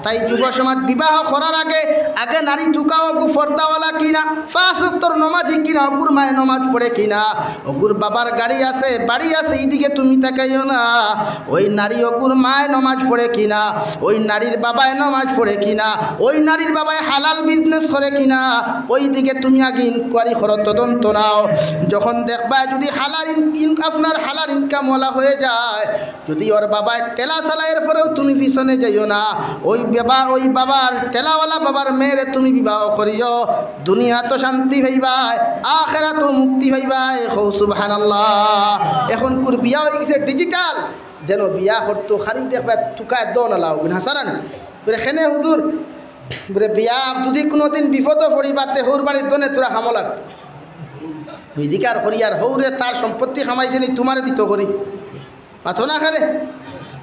তাই যুব সমাজ, বিবাহ করার আগে, আগে নারী তুকাও, অগু পর্দাওয়ালা কিনা, পাঁচ ওয়াক্তর নমাজি কিনা, অগুর মায়ে নমাজ পড়ে কিনা, অগুর বাবার গাড়ি আছে, বাড়ি আছে, ইদিকে তুমি তাকাইও না। ওই নারী অগুর মায়ে নমাজ পড়ে কিনা, ওই নারীর বাবায় নমাজ পড়ে কিনা, ওই নারীর বাবায় হালাল বিজনেস করে কিনা, ওই দিকে তুমি আগে ইনকোয়ারি করো, তদন্ত নাও। যখন দেখবায় যদি হালাল ইন-, ইন-, আপনার হালাল ইনকামওয়ালা হয়ে যায়, যদি ওর বাবায় ঠেলা চালায়, এরপরেও তুমি পিছনে যাইও না। ওই বাবা, ওই বাবার, ঠেলাওয়ালা বাবার মেয়েরে তুমি বিবাহ করিও, দুনিয়াত শান্তি পাইবায়, আখেরাতও মুক্তি পাইবায়। কও সুবহানাল্লাহ। এখনকুর বিয়া হয়ে গেছে ডিজিটাল, যেন বিয়া করতো খালি দেখবায় তুকায় দন আলাও গুন হাসারানি। বলে, "কেনে হুজুর?" বলে, "বিয়া যদি কোনোদিন বিপদে পড়িবা, তে হউর বাড়ির দনে তোরা খামলাক।" আমি জিকার করি, আর হউরে তার সম্পত্তি কামাইছে নি, তুমারে দিত করি। মাতো না কেনে?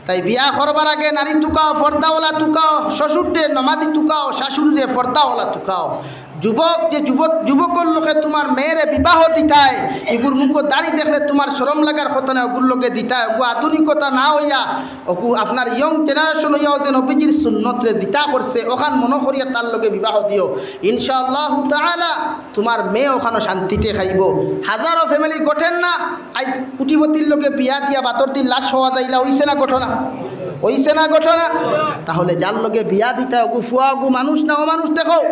তাই বিয়া করবার আগে নারী তুকাও, পর্দাওয়ালা তুকাও, শ্বশুররে নমাজি তুকাও, শাশুড়িরে পর্দাওয়ালা তুকাও। যুবক, যে যুবক, যুবকর লগে তুমার মেয়েরে বিবাহ দিতায়, ইগুর মুখো দাড়ি দেখলে তুমার শরম লাগার কথা না, অগুর লগে দিতায়। অগু আধুনিকতা না হইয়া, অগু আপনার ইয়ং জেনারেশন হইয়াও যে নবীজির সুন্নতরে দিতা করছে, ওখান মনো করিয়া তার লগে বিবাহ দিও। ইনশাআল্লাহু তাআলা তুমার মেয়ে ওখানো শান্তিতে খাইবো। হাজারো ফ্যামিলি গঠের না, আইজ কুটিপতির লগে বিয়া দিয়া বাদর দিন লাশ পাওয়া যাইলা, অইছে না ঘটনা? অইছে না ঘটনা? তাহলে যার লগে বিয়া দিতা, অগু ফুয়া, অগু মানুষ না অমানুষ দেখো,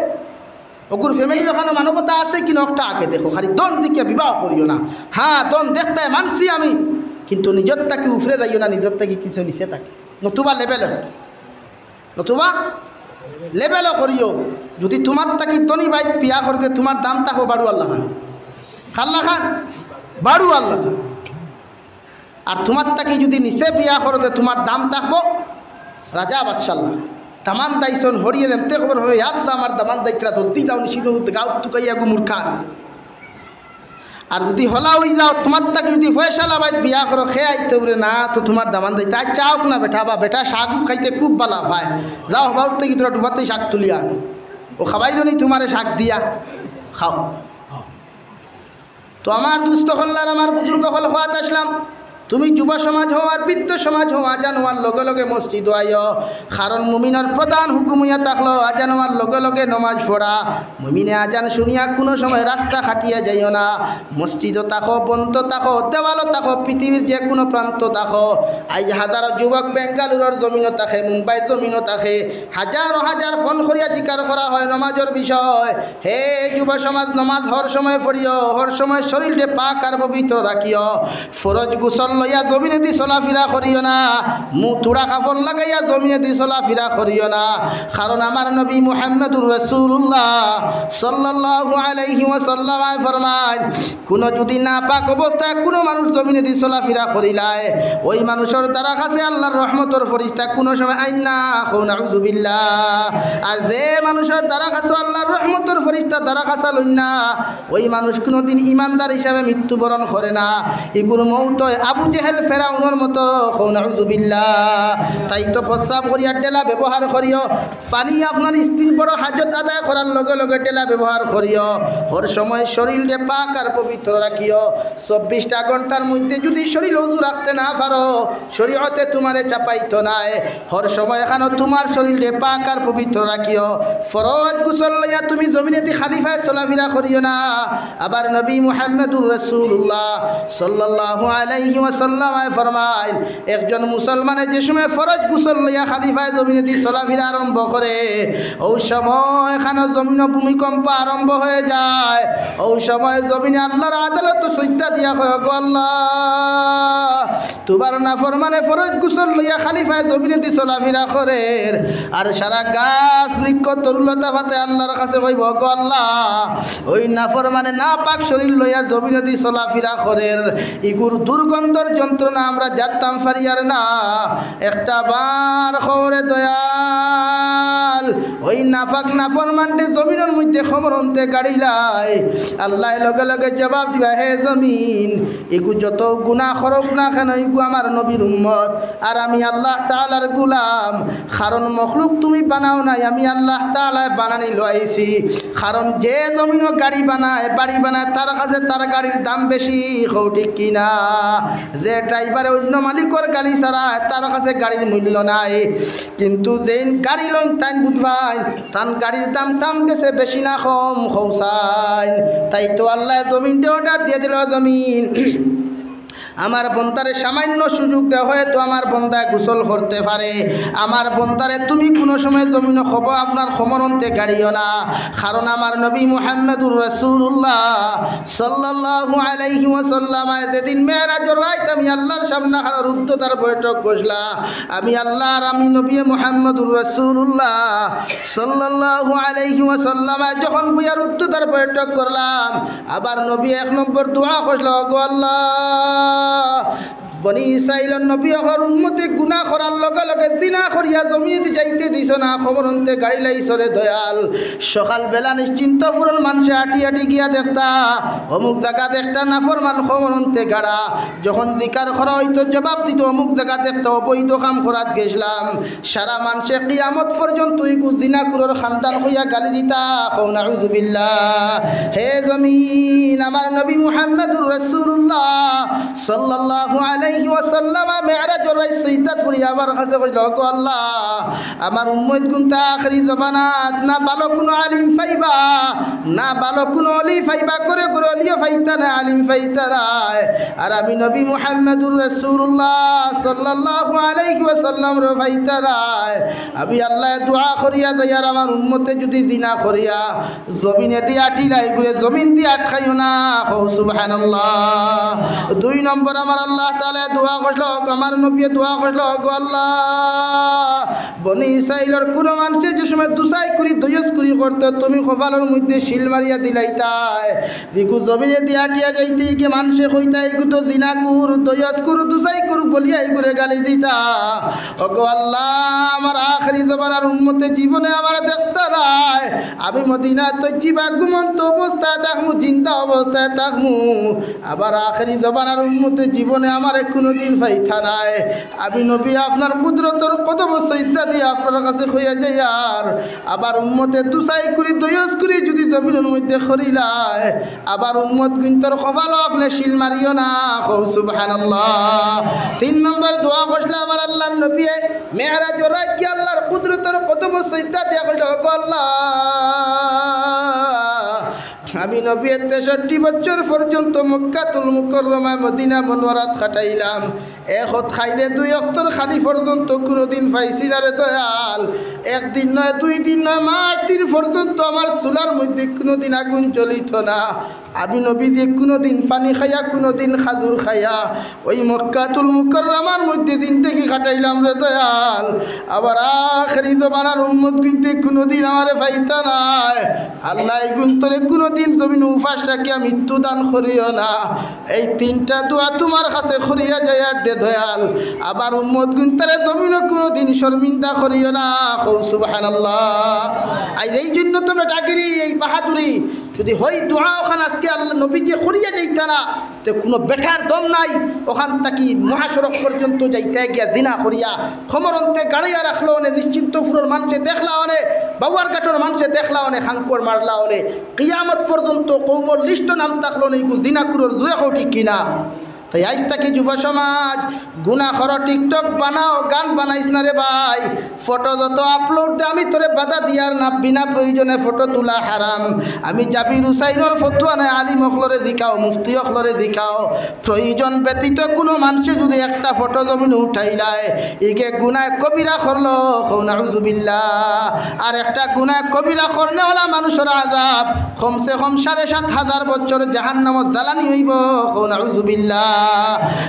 অগুর ফ্যামিলি ওখানো মানবতা আছে কি না, একটা আগে দেখো। খালি দন দেখিয়া বিবাহ করিও না। হ্যাঁ, দন দেখতায় মানছি আমি, কিন্তু নিজর থাকি উপরে যাইও না, নিজর থাকি কিছু নিচে থাকি, নতুবা লেভেল নতুবা লেভেলও করিও। যদি তুমার থাকি ধনী ভাই বিয়া করতে, তুমার দাম থাকবো বারো আল্লাহ খান। কাল্লা খান? বারো আল্লাহ খান। আর তুমার থাকি যুদি নিচে বিয়া করো, তে তুমার দাম থাকবো রাজা বাদশাল্লাহ। দামান দাইছন হরিয়ে দেন, তে খবর হবে, "ইয়ার দাম আর দামান দাইতরা, জলদি দাও, নিশি নরুত গাউত তুকাইয়া গু মূর্খা।" আর যুদি হলা অই যাও, তুমার থাকি যুদি পয়সালা বাইত বিয়া করো, খে আইতে বলে না, তো তুমার দামান দাইতে, "আচ্ছা, আউক না বেটা, বা বেটা শাগু খাইতে খুব বালা পায়, যাও, বাউত থাকি তোরা ডুবাতে শাক তুলিয়া আনো, ও খাবাইলো নি তুমারে শাক দিয়া, খাও।" তো আমার দুস্ত অকল আর আমার বুজুর্গ অকল, কওয়াত আছলাম, তুমি যুব সমাজ হও আর বৃদ্ধ সমাজ হও, আজান অওয়ার লগে লগে মসজিদো আইও। কারণ মুমিনর প্রধান হুকুম অইয়া থাকলো আজান অওয়ার লগে লগে নমাজ পড়া। মুমিনে আজান শুনিয়া কুনু সময় রাস্তা কাটিয়া যাইও না। মসজিদো থাকো, বন্ত থাকো, দেওয়ালো থাকো, পৃথিবীর যে কুনু প্রান্ত থাকো। আইজ হাজারো যুবক বেঙ্গালুরর জমিনো থাকে, মুম্বাইর জমিনো থাকে, হাজারো হাজার ফোন করিয়া জিকার করা হয় নমাজর বিষয়। হে যুব সমাজ, নমাজ হর সময় পড়িও, হর সময় শরীলরে পাক আর পবিত্র রাখিও। ফরজ গোসল লইয়া জমিনেদি চলাফিরা করিও না, মুতুড়া কাপড় লাগাইয়া জমিনেদি চলাফিরা করিও না। কারণ আমার নবী মুহাম্মদুর রাসূলুল্লাহ সাল্লাল্লাহু আলাইহি ওয়াসাল্লাম ফরমাইন, কুনু যুদি নাপাক অবস্থায় কুনু মানুষ জমিনেদি চলাফিরা করিলায়, ওই মানুষর দ্বারা কাছে আল্লাহর রহমতর ফরিস্তা কুনু সময় আইন না, কও নাউজুবিল্লাহ। আর যে মানুষর দ্বারা কাছে আল্লাহর রহমতর ফরিস্তা দ্বারা কাছে লইন না, ওই মানুষ কুনুদিন ইমানদার হিসাবে মৃত্যুবরণ করে না। ইগুর মৌত হয় আবু জেহেল ফেরাউনর মতো, কও নাউজুবিল্লাহ। তাই তো প্রস্রাব করিয়া ডেলা ব্যবহার করিও, পানি আপনার স্ত্রীর বড় হাজত আদায় করার লগে লগে ডেলা ব্যবহার করিও। হর সময় শরীলরে পাক আর পবিত্র রাখিও। চব্বিশটা ঘন্টার মধ্যে যুদি শরীল অজু রাখতে না পারো, শরীয়তে তুমারে চাপাইতো নায়। হর সময় এখানো তুমার শরীলরে পাক আর পবিত্র রাখিও। ফরজ গোসল লইয়া তুমি জমিনেদি খালি পায়ে চলাফিরা করিও না। আবার নবী মুহাম্মদুর রাসূলুল্লাহ সাল্লাল্লাহু আলাইহি ওয়াসাল্লাম ফরমাইন, একজন মুসলমানে যে সময় ফরজ গোসল লইয়া খালি পায়ে জমিনেদি চলাফিরা আরম্ভ করে, ওই সময় এখানো জমিনো ভূমিকম্প আরম্ভ হয়ে যায়। ওই সময় জমিনে আল্লাহর আদালতো সইজদা দিয়া কয়, "গো আল্লাহ, তুমার নাফরমানে ফরজ গোসল লইয়া খালি পায়ে জমিনেদি চলাফিরা করের, আর সারা গাছ বৃক্ষ তরুলতা পাতায় আল্লাহর কাছে কইবো, 'গো আল্লাহ, ওই নাফরমানে নাপাক শরীল লইয়া জমিনেদি চলাফিরা করের, ইগুর দুর্গন্ধর যন্ত্রণা আমরা জারতাম পারিয়ার না।'" একটা বার কওরে দয়াল, ওই নাপাক নাফরমানরে জমিনর মধ্যে কমরন্তে গাড়িলাই, আল্লায় লগে লগে জবাব দিবা, "হে জমিন, ইগু যত গুনাহ করউক না কেন, ইগু আমার নবীর উম্মত, আর আমি আল্লাহ তাআলার গুলাম। কারণ মখলুক তুমি বানাও নাই, আমি আল্লাহ তাআলায় বানানি লইছি।" কারণ যে জমিনো গাড়ি বানায়, বাড়ি বানায়, তার কাছে তার গাড়ির দাম বেশি, কও ঠিক কি না? যে ড্রাইভারে অইন্য মালিকর গাড়ি চালায়, তার কাছে গাড়ির মূল্য নাই। কিন্তু যেইন গাড়ি লইন, তাইন বুঝবাইন, তান গাড়ির দাম তান গেছে বেশি না কম, কও চাইন। তাই তো আল্লায় জমিনরে অর্ডার দিয়া দিল, "জমিন, আমার বন্দারে সামান্য সুযোগ দেও, হয়তো আমার বন্দায় গোসল করতে পারে। আমার বন্দারে তুমি কুনু সময় জমিনো কবো আপনার কমরন্তে গাড়িও না।" কারণ আমার নবী মুহাম্মদুর রাসূলুল্লাহ সাল্লাল্লাহু আলাইহি ওয়াসাল্লাম যেদিন মেরাজর রাইত আমি আল্লাহর সামনে খানো রুদ্ধদ্বার বৈঠক বসলা, আমি আল্লাহ আর আমি নবী মুহাম্মদুর রাসূলুল্লাহ সাল্লাল্লাহু আলাইহি ওয়াসাল্লাম যখন বইয়া রুদ্ধদ্বার বৈঠক করলাম, আবার নবী এক নম্বর দোয়া করলা, "গো আল্লাহ, বনি ইসরাইলর নবী অকলর উম্মতে গুনাহ করার লগে লগে জিনা করিয়া জমিনেদি যাইতে দিছ না, কমরন্তে গাড়িলাইছরে দয়াল।" সকালবেলা নিশ্চিন্ত পুরন মানষে আটি আটি গিয়া দেখতা, অমুক জাগাত একটা নাফরমান কমরন্তে গাড়া। যখন জিকার করা অইতো, জবাব দিত, "অমুক জাগাত একটা অবৈধ কাম করাত গেছলাম।" সারা মানষে কিয়ামত পর্যন্ত ইগু জিনাকুরর খান্দান কইয়া গালি দিতা, কও নাউজুবিল্লাহ। হে জমিন, আমার নবী মুহাম্মদুর রাসূলুল্লাহ সাল্লাল্লাহু আলাইহি ওয়াসাল্লাম মেরাজর রাইত সইজদাত পড়িয়া আমার কাছে কইল, "গো আল্লাহ, আমার উম্মত গুনতা আখেরি জমানাত না ভালো কুনু আলিম পাইবা, না ভালো কুনু অলি পাইবা, করে করে অলিও পাইতা না, আলিম পাইতা না। আর আমি নবী মুহাম্মদুর রাসূলুল্লাহ সাল্লাল্লাহু আলাইহি ওয়াসাল্লামরে পাইতা না। আমি আল্লায় দোয়া করিয়া যাই, আর আমার উম্মতে যুদি জিনা করিয়া জমিনেদি আটিলাই, ইগুরে জমিনদি আটকাইও না।" কও সুবহানাল্লাহ। দুই নম্বর, আমার আল্লাহ তাআলা দোয়া করছিল, "ওগো আমার নবী", দোয়া করছিল, "ওগো আল্লাহ, বনি ইসরাইলর কুনু মানষে যে সময় দুসাই করি, দয়স করি করতো, তুমি কপালর মধ্যে সিল মারিয়া দিলাইতায়। যেগু জমিনে দিয়া টিয়া যাইতে ইগে মানষে কইতা, ইগু তো জিনাকুর, দয়সকুর, দুসাইকুর বলিয়া ইগুরে গালি দিতা। ওগো আল্লাহ, আমার আখেরি জমানার উম্মতে জীবনে আমারে দেখতা নায়। আমি মদিনা তৈয়বা ঘুমন্ত অবস্থায় থাকমু, জিন্দা অবস্থায় থাকমু। আবার আখেরি জমানার উম্মতে জীবনে আমারে কুনুদিন পাইতা নায়। আমি নবী আপনার কুদরতর কদম সইজদা দিয়া আপনার কাছে কইয়া যাইয়ার, আবার উম্মতে দুসাই করি, দয়স করি যদি জমিনর মধ্যে করিলায়, আবার উম্মত গুইন্তর কপালো আপনে সিল মারিও না।" কও সুবহানাল্লাহ। তিন নম্বর দোয়া করছিল আমার আল্লাহর নবী, মেরাজর রাইত গিয়া আল্লাহর কুদরতর কদম সইজদা দিয়া কইল, "ওগো আল্লাহ, আমি নবী তেষট্টি বছর পর্যন্ত মক্কাতুল মুকাররমায় মদিনা মুনাওয়ারাত কাটাইলাম। এক অক্ত খাইলে দুই অক্তর খানি পর্যন্ত কুনুদিন পাইছি না রে দয়াল। একদিন নয়, দুই দিন নয়, মাস দিন পর্যন্ত আমার চুলার মধ্যে কুনুদিন আগুন জ্বলিত না। আমি নবীজি কুনুদিন পানি খাইয়া, কুনুদিন খাজুর খাইয়া, ওই মক্কাতুল মুকাররমার মধ্যে জিন্দেগি কাটাইলাম রে দয়াল। আবার আখেরি জমানার উম্মত গুইন্তে কুনুদিন আমারে পাইতা নায়। আল্লাহ, ইগুইন্তরে কুনুদিন জমিনো উপাস রাখিয়া মৃত্যু দান করিও না।" এই তিনটা দোয়া তুমার কাছে করিয়া যাইয়ার রে দয়াল। আবার উম্মত গুইন্তরে জমিনো কুনুদিন শর্মিন্দা করিও না। কও সুবহানাল্লাহ। আইজ এই জন্য তো বেটাগিরি, এই বাহাদুরি, যদি হই দোয়া অখান আজকে আল্লাহ নবীজি করিয়া যাইতা না, তে কুনু বেটার দম নাই। অখান থাকি মহাসড়ক পর্যন্ত যাইতা গিয়া জিনা করিয়া, খমর অন্তে গাড়াইয়া রাখলো অনে, নিশ্চিন্তপুরর মানষে দেখলা অনে, বাউয়ারঘাটর মানষে দেখলা অনে, খাঙ্কর মারলা অনে, কিয়ামত পর্যন্ত কওমর লিস্টো নাম থাকলো অনে, ইগু জিনাকুরর, জুরে কও ঠিক কিনা? তাই আইজ থাকি যুব সমাজ, গুনা করো, TikTok বানাও, গান বানাইস না রে ভাই। ফটো যত upload দে, আমি তোরে বাধা দিয়ার না, বিনা প্রয়োজনে ফটো তুলা হারাম। আমি জাবির হুসাইনর ফতুয়া নায়, আলিম অকলরে জিকাও, মুফতি অকলরে জিকাও। প্রয়োজন ব্যতীত কুনু মানষে যদি একটা ফটো জমিনো উঠাইলায়, ইগে গুনায় কবিরা করলো, কও নাউজুবিল্লাহ। আর একটা গুনায় কবিরা করনেওয়ালা মানষর আজাব কমসে কম সাড়ে সাত হাজার বছর জাহান্নামত জ্বালানি অইবো, কও নাউজুবিল্লাহ।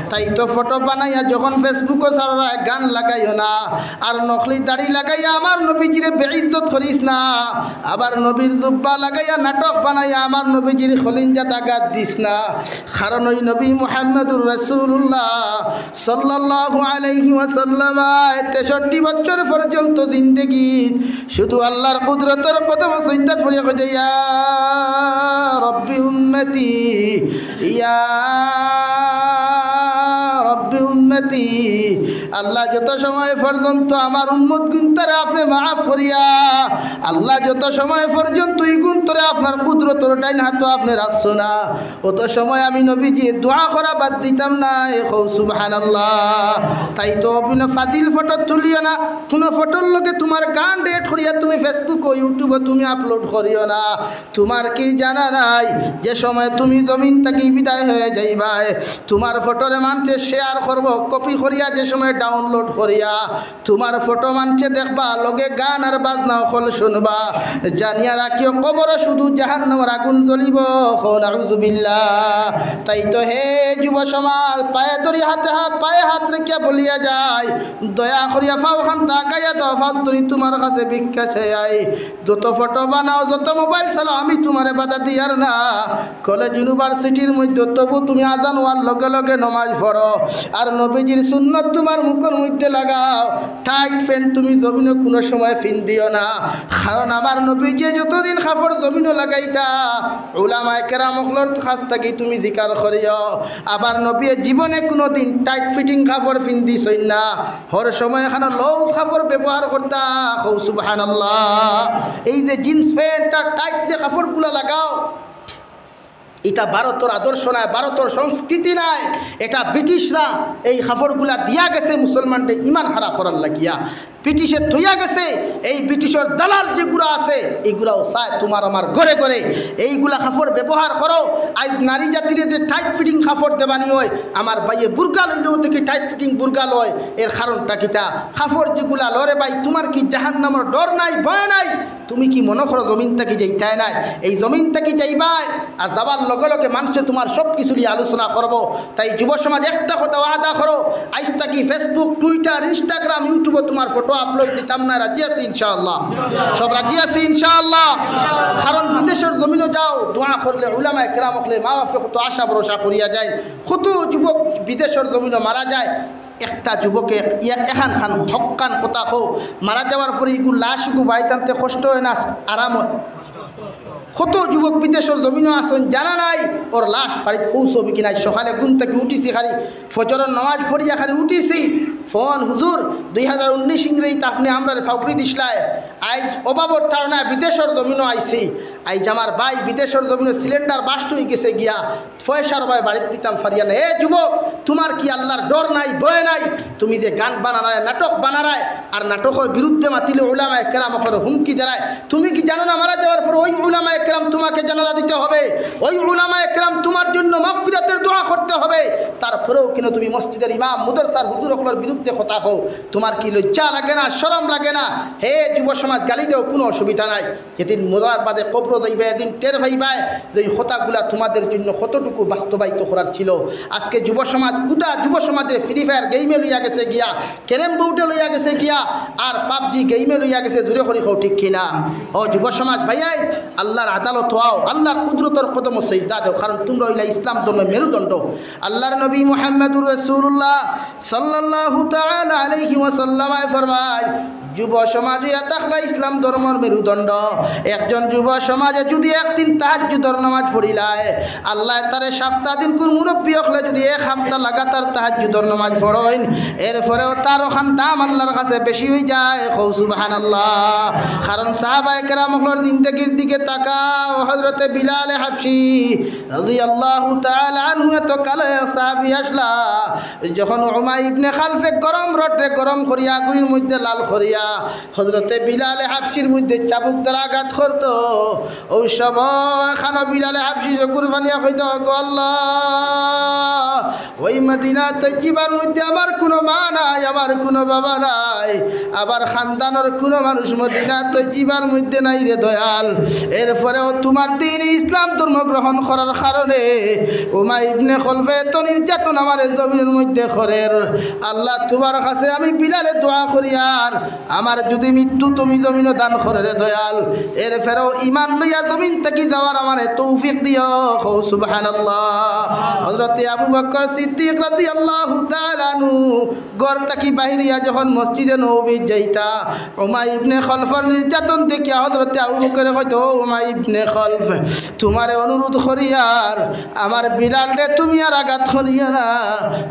তাই তো ফটো বানাইয়া যখন Facebook-ও ছাড়রায়, গান লাগাইও না, আর নকলি দাড়ি লাগাইয়া আমার নবীজিরে বেইজ্জত করিস না। আবার নবীর জুব্বা লাগাইয়া নাটক বানাইয়া আমার নবীজির খলিঞ্জাত আঘাত দিস না। কারণ ওই নবী মুহাম্মদুর রাসূলুল্লাহ সাল্লাল্লাহু আলাইহি ওয়াসাল্লাম তেষট্টি বছর পর্যন্ত জিন্দেগি শুধু আল্লাহর কুদরতর কদম সইজদাত পড়িয়া কইতা, "ইয়া রব্বি উম্মতি, ইয়া রব্বি উম্মতি।" আল্লাহ, যত সময় পর্যন্ত আমার উম্মত গুইন্তরে আপনে মাফ করিয়া, আল্লাহ, যত সময় পর্যন্ত ইগুইন্তরে আপনার কুদরতর ডাইন হাতো আপনে রাখছো না, অত সময় আমি নবীজি দোয়া করা বাদ দিতাম না। এ কও সুবহানাল্লাহ। তাই তো অবিন ফাজিল ফটো তুলিও না, কুনু ফটোর লগে তুমার গান add করিয়া তুমি Facebook-ও, YouTube-ও তুমি upload করিও না। তুমার কি জানা নাই যে সময় তুমি জমিন থাকি বিদায় হয়ে যাইবায়, তুমার ফটোরে মানষে share করবো, copy করিয়া যে সময় download করিয়া তুমার ফটো মানষে দেখবা, লগে গান আর বাজনা অকল শুনবা। জানিয়া রাখিও, কবরো শুধু জাহান্নামর আগুন জ্বলিবো। কও নাউজুবিল্লাহ। তাই তো হে যুব সমাজ, পায়ে ধরি হাতে হাত, পায়ে হাত রাখিয়া বলিয়া যাই, দয়া করিয়া পাও খান তাকাইয়া দাও, পাও ধরি তুমার কাছে ভিক্ষা চাই। যত ফটো বানাও, যত মোবাইল চালাও, আমি তুমারে বাধা দিয়ার না। কলেজ ইউনিভার্সিটির মধ্যে তবু তুমি আজান অওয়ার লগে লগে নমাজ পড়ো, আর নবীজির সুন্নত তুমার মুখর মধ্যে লাগাও। Tight pant তুমি জমিনো কুনু সময় ফিন্দিও না, কারণ আমার নবীজি যতদিন কাপড় জমিনো লাগাইতা, উলামায়ে কেরাম অকলর কাছ থাকি তুমি জিকার করিও। আবার নবীয়ে জীবনে কুনুদিন tight fitting কাপড় ফিন্দিছইন না, হর সময় এখানো loose কাপড় ব্যবহার করতা। কও সুবহানাল্লাহ। এই যে jeans pant আর tight যে কাপড়গুলা লাগাও, ইটা ভারতর আদর্শ নায়, ভারতর সংস্কৃতি নায়, এটা ব্রিটিশরা এই কাপড়গুলা দিয়া গেছে মুসলমানরে ইমান হারা করার লাগিয়া। ব্রিটিশে থইয়া গেছে, এই ব্রিটিশর দালাল যেগুলা আছে, এইগুলাও চায় তুমার আমার ঘরে ঘরে এইগুলা কাপড় ব্যবহার করো। আইজ নারী জাতিরে যে টাইট ফিটিং কাপড় দেবানি অয়, আমার ভাইয়ে বুরকা লইলেও দেখি টাইট ফিটিং বুরকা লয়। এর কারণটা কিতা? কাপড় যেগুলা লরে ভাই, তুমার কি জাহান্নামর ডর নাই, ভয় নাই? তুমি কি মনো করো জমিন থাকি যাইতায় নায়? এই জমিন থাকি যাইবায়, আর যাবার লগে লগে মানষে তুমার সব কিছু নিয়া আলোচনা করবো। তাই যুব সমাজ, একটা কথা ওয়াদা করো, আইজ থাকি Facebook, Twitter, Instagram, YouTube-ও তুমার ফটো আপলোড দিতাম না, রাজি আছি ইনশাআল্লাহ? সব রাজি আছি ইনশাআল্লাহ? কারণ বিদেশর জমিনো যাও, দোয়া করলে উলামায়ে কেরাম অকলে, মা বাপে কত আশা ভরসা করিয়া যায়, কত যুবক বিদেশর জমিনো মারা যায়। একটা যুবকে ইয়া এখান খান হক খান কথা কও, মারা যাওয়ার পরে ইগু লাশ ইগু বাড়িত আনতে কষ্ট অয় না, আরাম অয়? কত যুবক বিদেশর জমিনো আছইন, জানা নাই ওর লাশ বাড়িত পৌঁছবো কি নাই। সকালে ঘুম থাকি উঠিছি, খালি ফজরর নামাজ পড়িয়া খালি উঠিছি, ফোন, "হুজুর, দুই হাজার উনিশ ইংরেজিত আপনে আমরারে ফাউকরি দিছলায়, আইজ অভাবর তাড়নায় বিদেশর জমিনো আইছি, আইজ আমার ভাই বিদেশর জমিনো সিলিন্ডার বাস্ট অই গেছে গিয়া, পয়সার অভাবে বাড়িত দিতাম পারিয়ার না।" এ যুবক, তুমার কি আল্লার ডর নাই, ভয় নাই? তুমি যে গান বানারায়, নাটক বানারায়, আর নাটকর বিরুদ্ধে মাতিলে উলামায়ে কেরাম অকলরে হুমকি দেরায়, তুমি কি জানো না মারা যাওয়ার পরে ওই উলামায়ে কেরাম তুমাকে জানাজা দিতে হবে, ওই উলামায়ে কেরাম তুমার জন্য মাগফিরাতের দোয়া করতে হবে? তারপরেও কেনে তুমি মসজিদের ইমাম, মাদ্রাসার হুজুর অকলর বিরুদ্ধে কথা কও? তুমার কি লজ্জা লাগে না, শরম লাগে না? হে যুব সমাজ, গালি দেও, কুনু অসুবিধা নাই। যেদিন মরার বাদে কবরো যাইবায়, এদিন টের পাইবায় যে এই কথাগুলা তুমাদের জন্য কতটুকু বাস্তবায়িত করার ছিল। আজকে যুব সমাজ, গোটা যুব সমাজরে ফ্রি ফায়ার গেইমে লইয়া গেছে গিয়া, ক্যারেম বোর্ডে লইয়া গেছে গিয়া, আর পাবজি গেইমে লইয়া গেছে, জুরে করি কও, ঠিক কি না? ও যুব সমাজ ভাইয়াইন, আল্লার আদালতো আও, আল্লার কুদরতর কদমো সেজদা দেও, কারণ তুমরা অইলা ইসলাম ধর্মর মেরুদণ্ড। আল্লার নবী মুহাম্মাদুর রাসূলুল্লাহ সাল্লাল্লাহু তাআলা আলাইহি ওয়াসাল্লামে ফরমাইন, যুব সমাজ অইয়া থাকলা ইসলাম ধর্মর মেরুদণ্ড। একজন যুব সমাজে যুদি একদিন তাহাজ্জুদর নামাজ পড়িলায়, আল্লায় তারে সাপ্তা দিন কুন মুরব্বি অকলে যুদি এক হাপ্তা লাগাতার তাহাজ্জুদর নামাজ পড়ইন, এরপরেও তার অখান দাম আল্লার কাছে বেশি অইযায়। কও সুবহানাল্লাহ। কারণ সাহাবায়ে কেরাম অকলর জিন্দেগির দিকে তাকাও, হযরতে বিলালে হাবশী রাদিয়াল্লাহু তাআলা আনহু এত কালো এক সাহাবী আছলা, যখন উমাই ইবনে খালফে গরম রডরে গরম করিয়া, আগুইনর মধ্যে লাল করিয়া, হযরতে বিলালে হাবশীর মধ্যে চাবুক দ্বারা আঘাত করতো, অউ সময় খানো বিলালে হাবশী চকুর পানিয়া কইতো, "গো আল্লাহ, ওই মদিনা তৈয়িবার মধ্যে আমার কুনু মা নাই, আমার কুনু বাবা নাই, আমার খানদানর কুনু মানুষ মদিনা তৈয়িবার মধ্যে নাই রে দয়াল। এরপরেও তুমার দ্বীন ইসলাম ধর্ম গ্রহণ করার কারণে উমাই ইবনে খলফে এত নির্যাতন আমারে জমিনর মধ্যে করের। আল্লাহ, তুমার কাছে আমি বিলালে দোয়া করিয়ার, আমার যুদি মৃত্যু তুমি জমিনো দান করো রে দয়াল, এরপরেও ইমান লইয়া জমিন থাকি যাওয়ার আমারে তৌফিক দিও।" কও সুবহানাল্লাহ। হযরতে আবু বকর সিদ্দিক রাদিয়াল্লাহু তাআলা আনহু ঘর থাকি বাহিরিয়া যখন মসজিদে নববীত যাইতা, উমাই ইবনে খলফর নির্যাতন দেখিয়া হযরতে আবু বকরে কইতো, "ও উমাই ইবনে খলফ, তুমারে অনুরোধ করিয়ার, আমার বিলালরে তুমি আর আঘাত করিও না,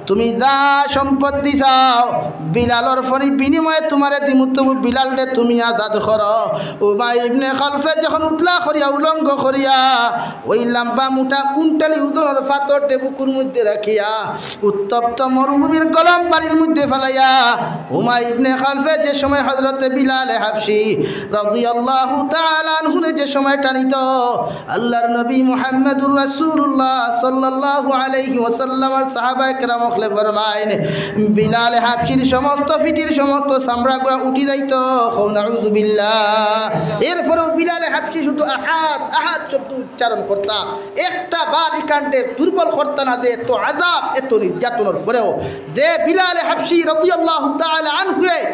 তুমি যা সম্পত্তি চাও, বিলালর ফনি বিনিময়ে তুমারে দিমু, তবু বিলালরে তুমি আজাদ করো।" উমাই ইবনে খলফে যখন উতলা করিয়া, উলঙ্গ করিয়া, ওই লাম্বা মুটা কুইন্টালি ওজনর পাথরটা বুকুর মধ্যে রাখিয়া, উত্তপ্ত মরুভূমির গলম পানির মধ্যে ফালাইয়া, উমাই ইবনে খলফে যে সময় হযরতে বিলালে হাবশী রাদিয়াল্লাহু তাআলা আনহুরে যে সময় টানিতো, আল্লাহর নবী মুহাম্মাদুর রাসূলুল্লাহ সাল্লাল্লাহু আলাইহি ওয়াসাল্লামর সাহাবায়ে কেরাম অকলে ফরমাইন, বিলালে হাবশীর সমস্ত পিঠির সমস্ত চামড়াগুলা উঠি যাইতো। কও নাউযুবিল্লাহ। এরপরেও বিলালে হাবশী শুধু আহাদ, আহাদ শব্দ উচ্চারণ করতা, একটা বার ইকানরে দুর্বল করতা না যে এত আযাব, এত নির্যাতনর পরেও। যে বিলালে হাবশী রাদিয়াল্লাহু তাআলা আনহুয়ে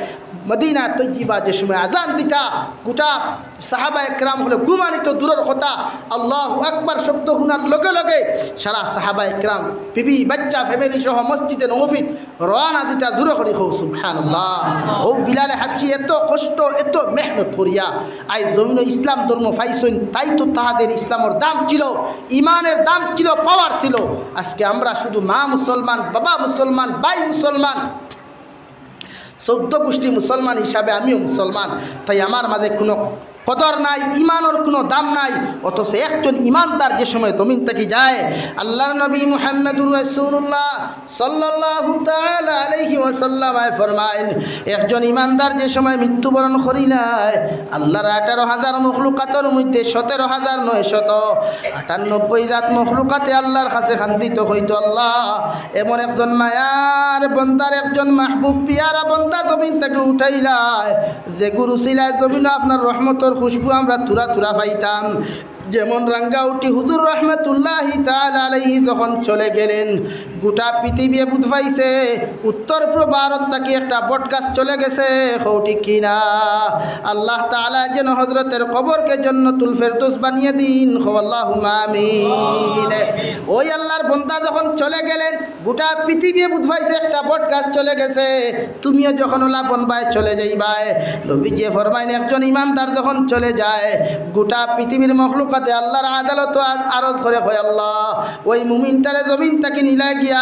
মদিনা তৈয়িবা যে সময় আজান দিতা, গোটা সাহাবায়ে কেরাম অকলে ঘুমানিতো দূরর কথা, আল্লাহু আকবার শব্দ হুনার লগে লগে সারা সাহাবায়ে কেরাম, বিবি, বাচ্চা, ফ্যামিলি সহ মসজিদে নববীত রওয়ানা দিতা। জুরে করি কও সুবহানাল্লাহ। অউ বিলালে হাবশী এত কষ্ট, এত মেহনত করিয়া আইজ জমিনো ইসলাম ধর্ম পাইছইন, তাই তো তাহাদের ইসলামর দাম ছিল, ইমানের দাম ছিল, পাওয়ার ছিল। আজকে আমরা শুধু মা মুসলমান, বাবা মুসলমান, ভাই মুসলমান, চৌদ্দ গুষ্টি মুসলমান হিসাবে আমিও মুসলমান, তাই আমার মাঝে কুনু কদর নাই, ইমানর কুনু দাম নাই। অথচ একজন ইমানদার যে সময় জমিন থাকি যায়, আল্লাহর নবী মুহাম্মাদুর রাসূলুল্লাহ সাল্লাল্লাহু তাআলা আলাইহি ওয়াসাল্লাম ফরমাইন, একজন ইমানদার যে সময় মৃত্যুবরণ করিলায়, আল্লাহর আঠারো হাজার মখলুকাতর মধ্যে সতেরো হাজার নয় শত আটানব্বই জাত মখলুকাতে আল্লাহর কাছে কান্দিত কইতো, "আল্লাহ, এমন একজন মায়ার বন্দার, একজন মাহবুব পিয়ারা বন্দা জমিন থাকি উঠাইলায়, যেগুর উসিলায় জমিনো আপনার রহমতর খুশবু আমরা তুরা তুরা পাইতাম।" যেমন রাঙ্গাউটি হুজুর রহমতুল্লাহি তাআলা আলাইহি যখন চলে গেলেন, গোটা পৃথিবী বুঝ পাইছে উত্তর পূর্ব ভারত থাকি একটা বট গাছ চলে গেছে। কও ঠিক কি না? আল্লাহ তাআলা যেন হজরতের কবরকে জন্নতুল ফেরদৌস বানিয়ে দিন। কও আল্লাহুম্মা আমিন। ওই আল্লাহর বন্দা যখন চলে গেলেন, গোটা পৃথিবী বুঝ পাইছে একটা বট গাছ চলে গেছে, তুমিও যখন ওলা বনবায় চলে যাইবায়। নবীজি ফরমাইন, একজন ইমানদার যখন চলে যায়, গোটা পৃথিবীর মখলুকাতে আল্লাহর আদালতো আ-, আরজ করে, কয়, "আল্লাহ, ওই মুমিনটারে জমিন থাকি নিলায় গিয়া,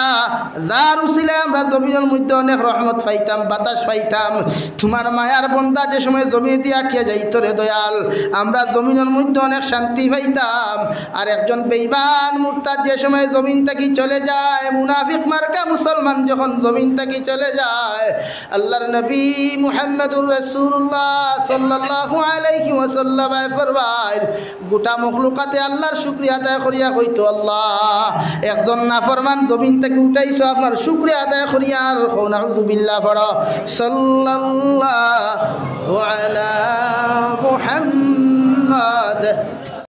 যার উসিলায় আমরা জমিনর মধ্যে অনেক রহমত পাইতাম, বাতাস পাইতাম, তুমার মায়ার বন্দা যে সময় জমিন দিয়া আটিয়া যাইতো রে দয়াল, আমরা জমিনর মধ্যে অনেক শান্তি পাইতাম। আর একজন বেঈমান মুরতাদ যে সময় জমিন থাকি চলে যায়, মুনাফিক মার্কা মুসলমান যখন জমিন থাকি চলে যায়, আল্লাহর নবী মুহাম্মাদুর রাসূলুল্লাহ সাল্লাল্লাহু আলাইহি ওয়াসাল্লাম ফরমাইন, গোটা মখলুকাতে আল্লাহর শুকরিয়া আদায় করিয়া কইতো, 'আল্লাহ, একজন নাফরমান জমিন থাকি উঠাইছো, আপনার শুকরিয়া আদায় করিয়ার।'" কও নাউযুবিল্লাহ পড়ো। সাল্লাল্লাহু আলা মুহাম্মাদ।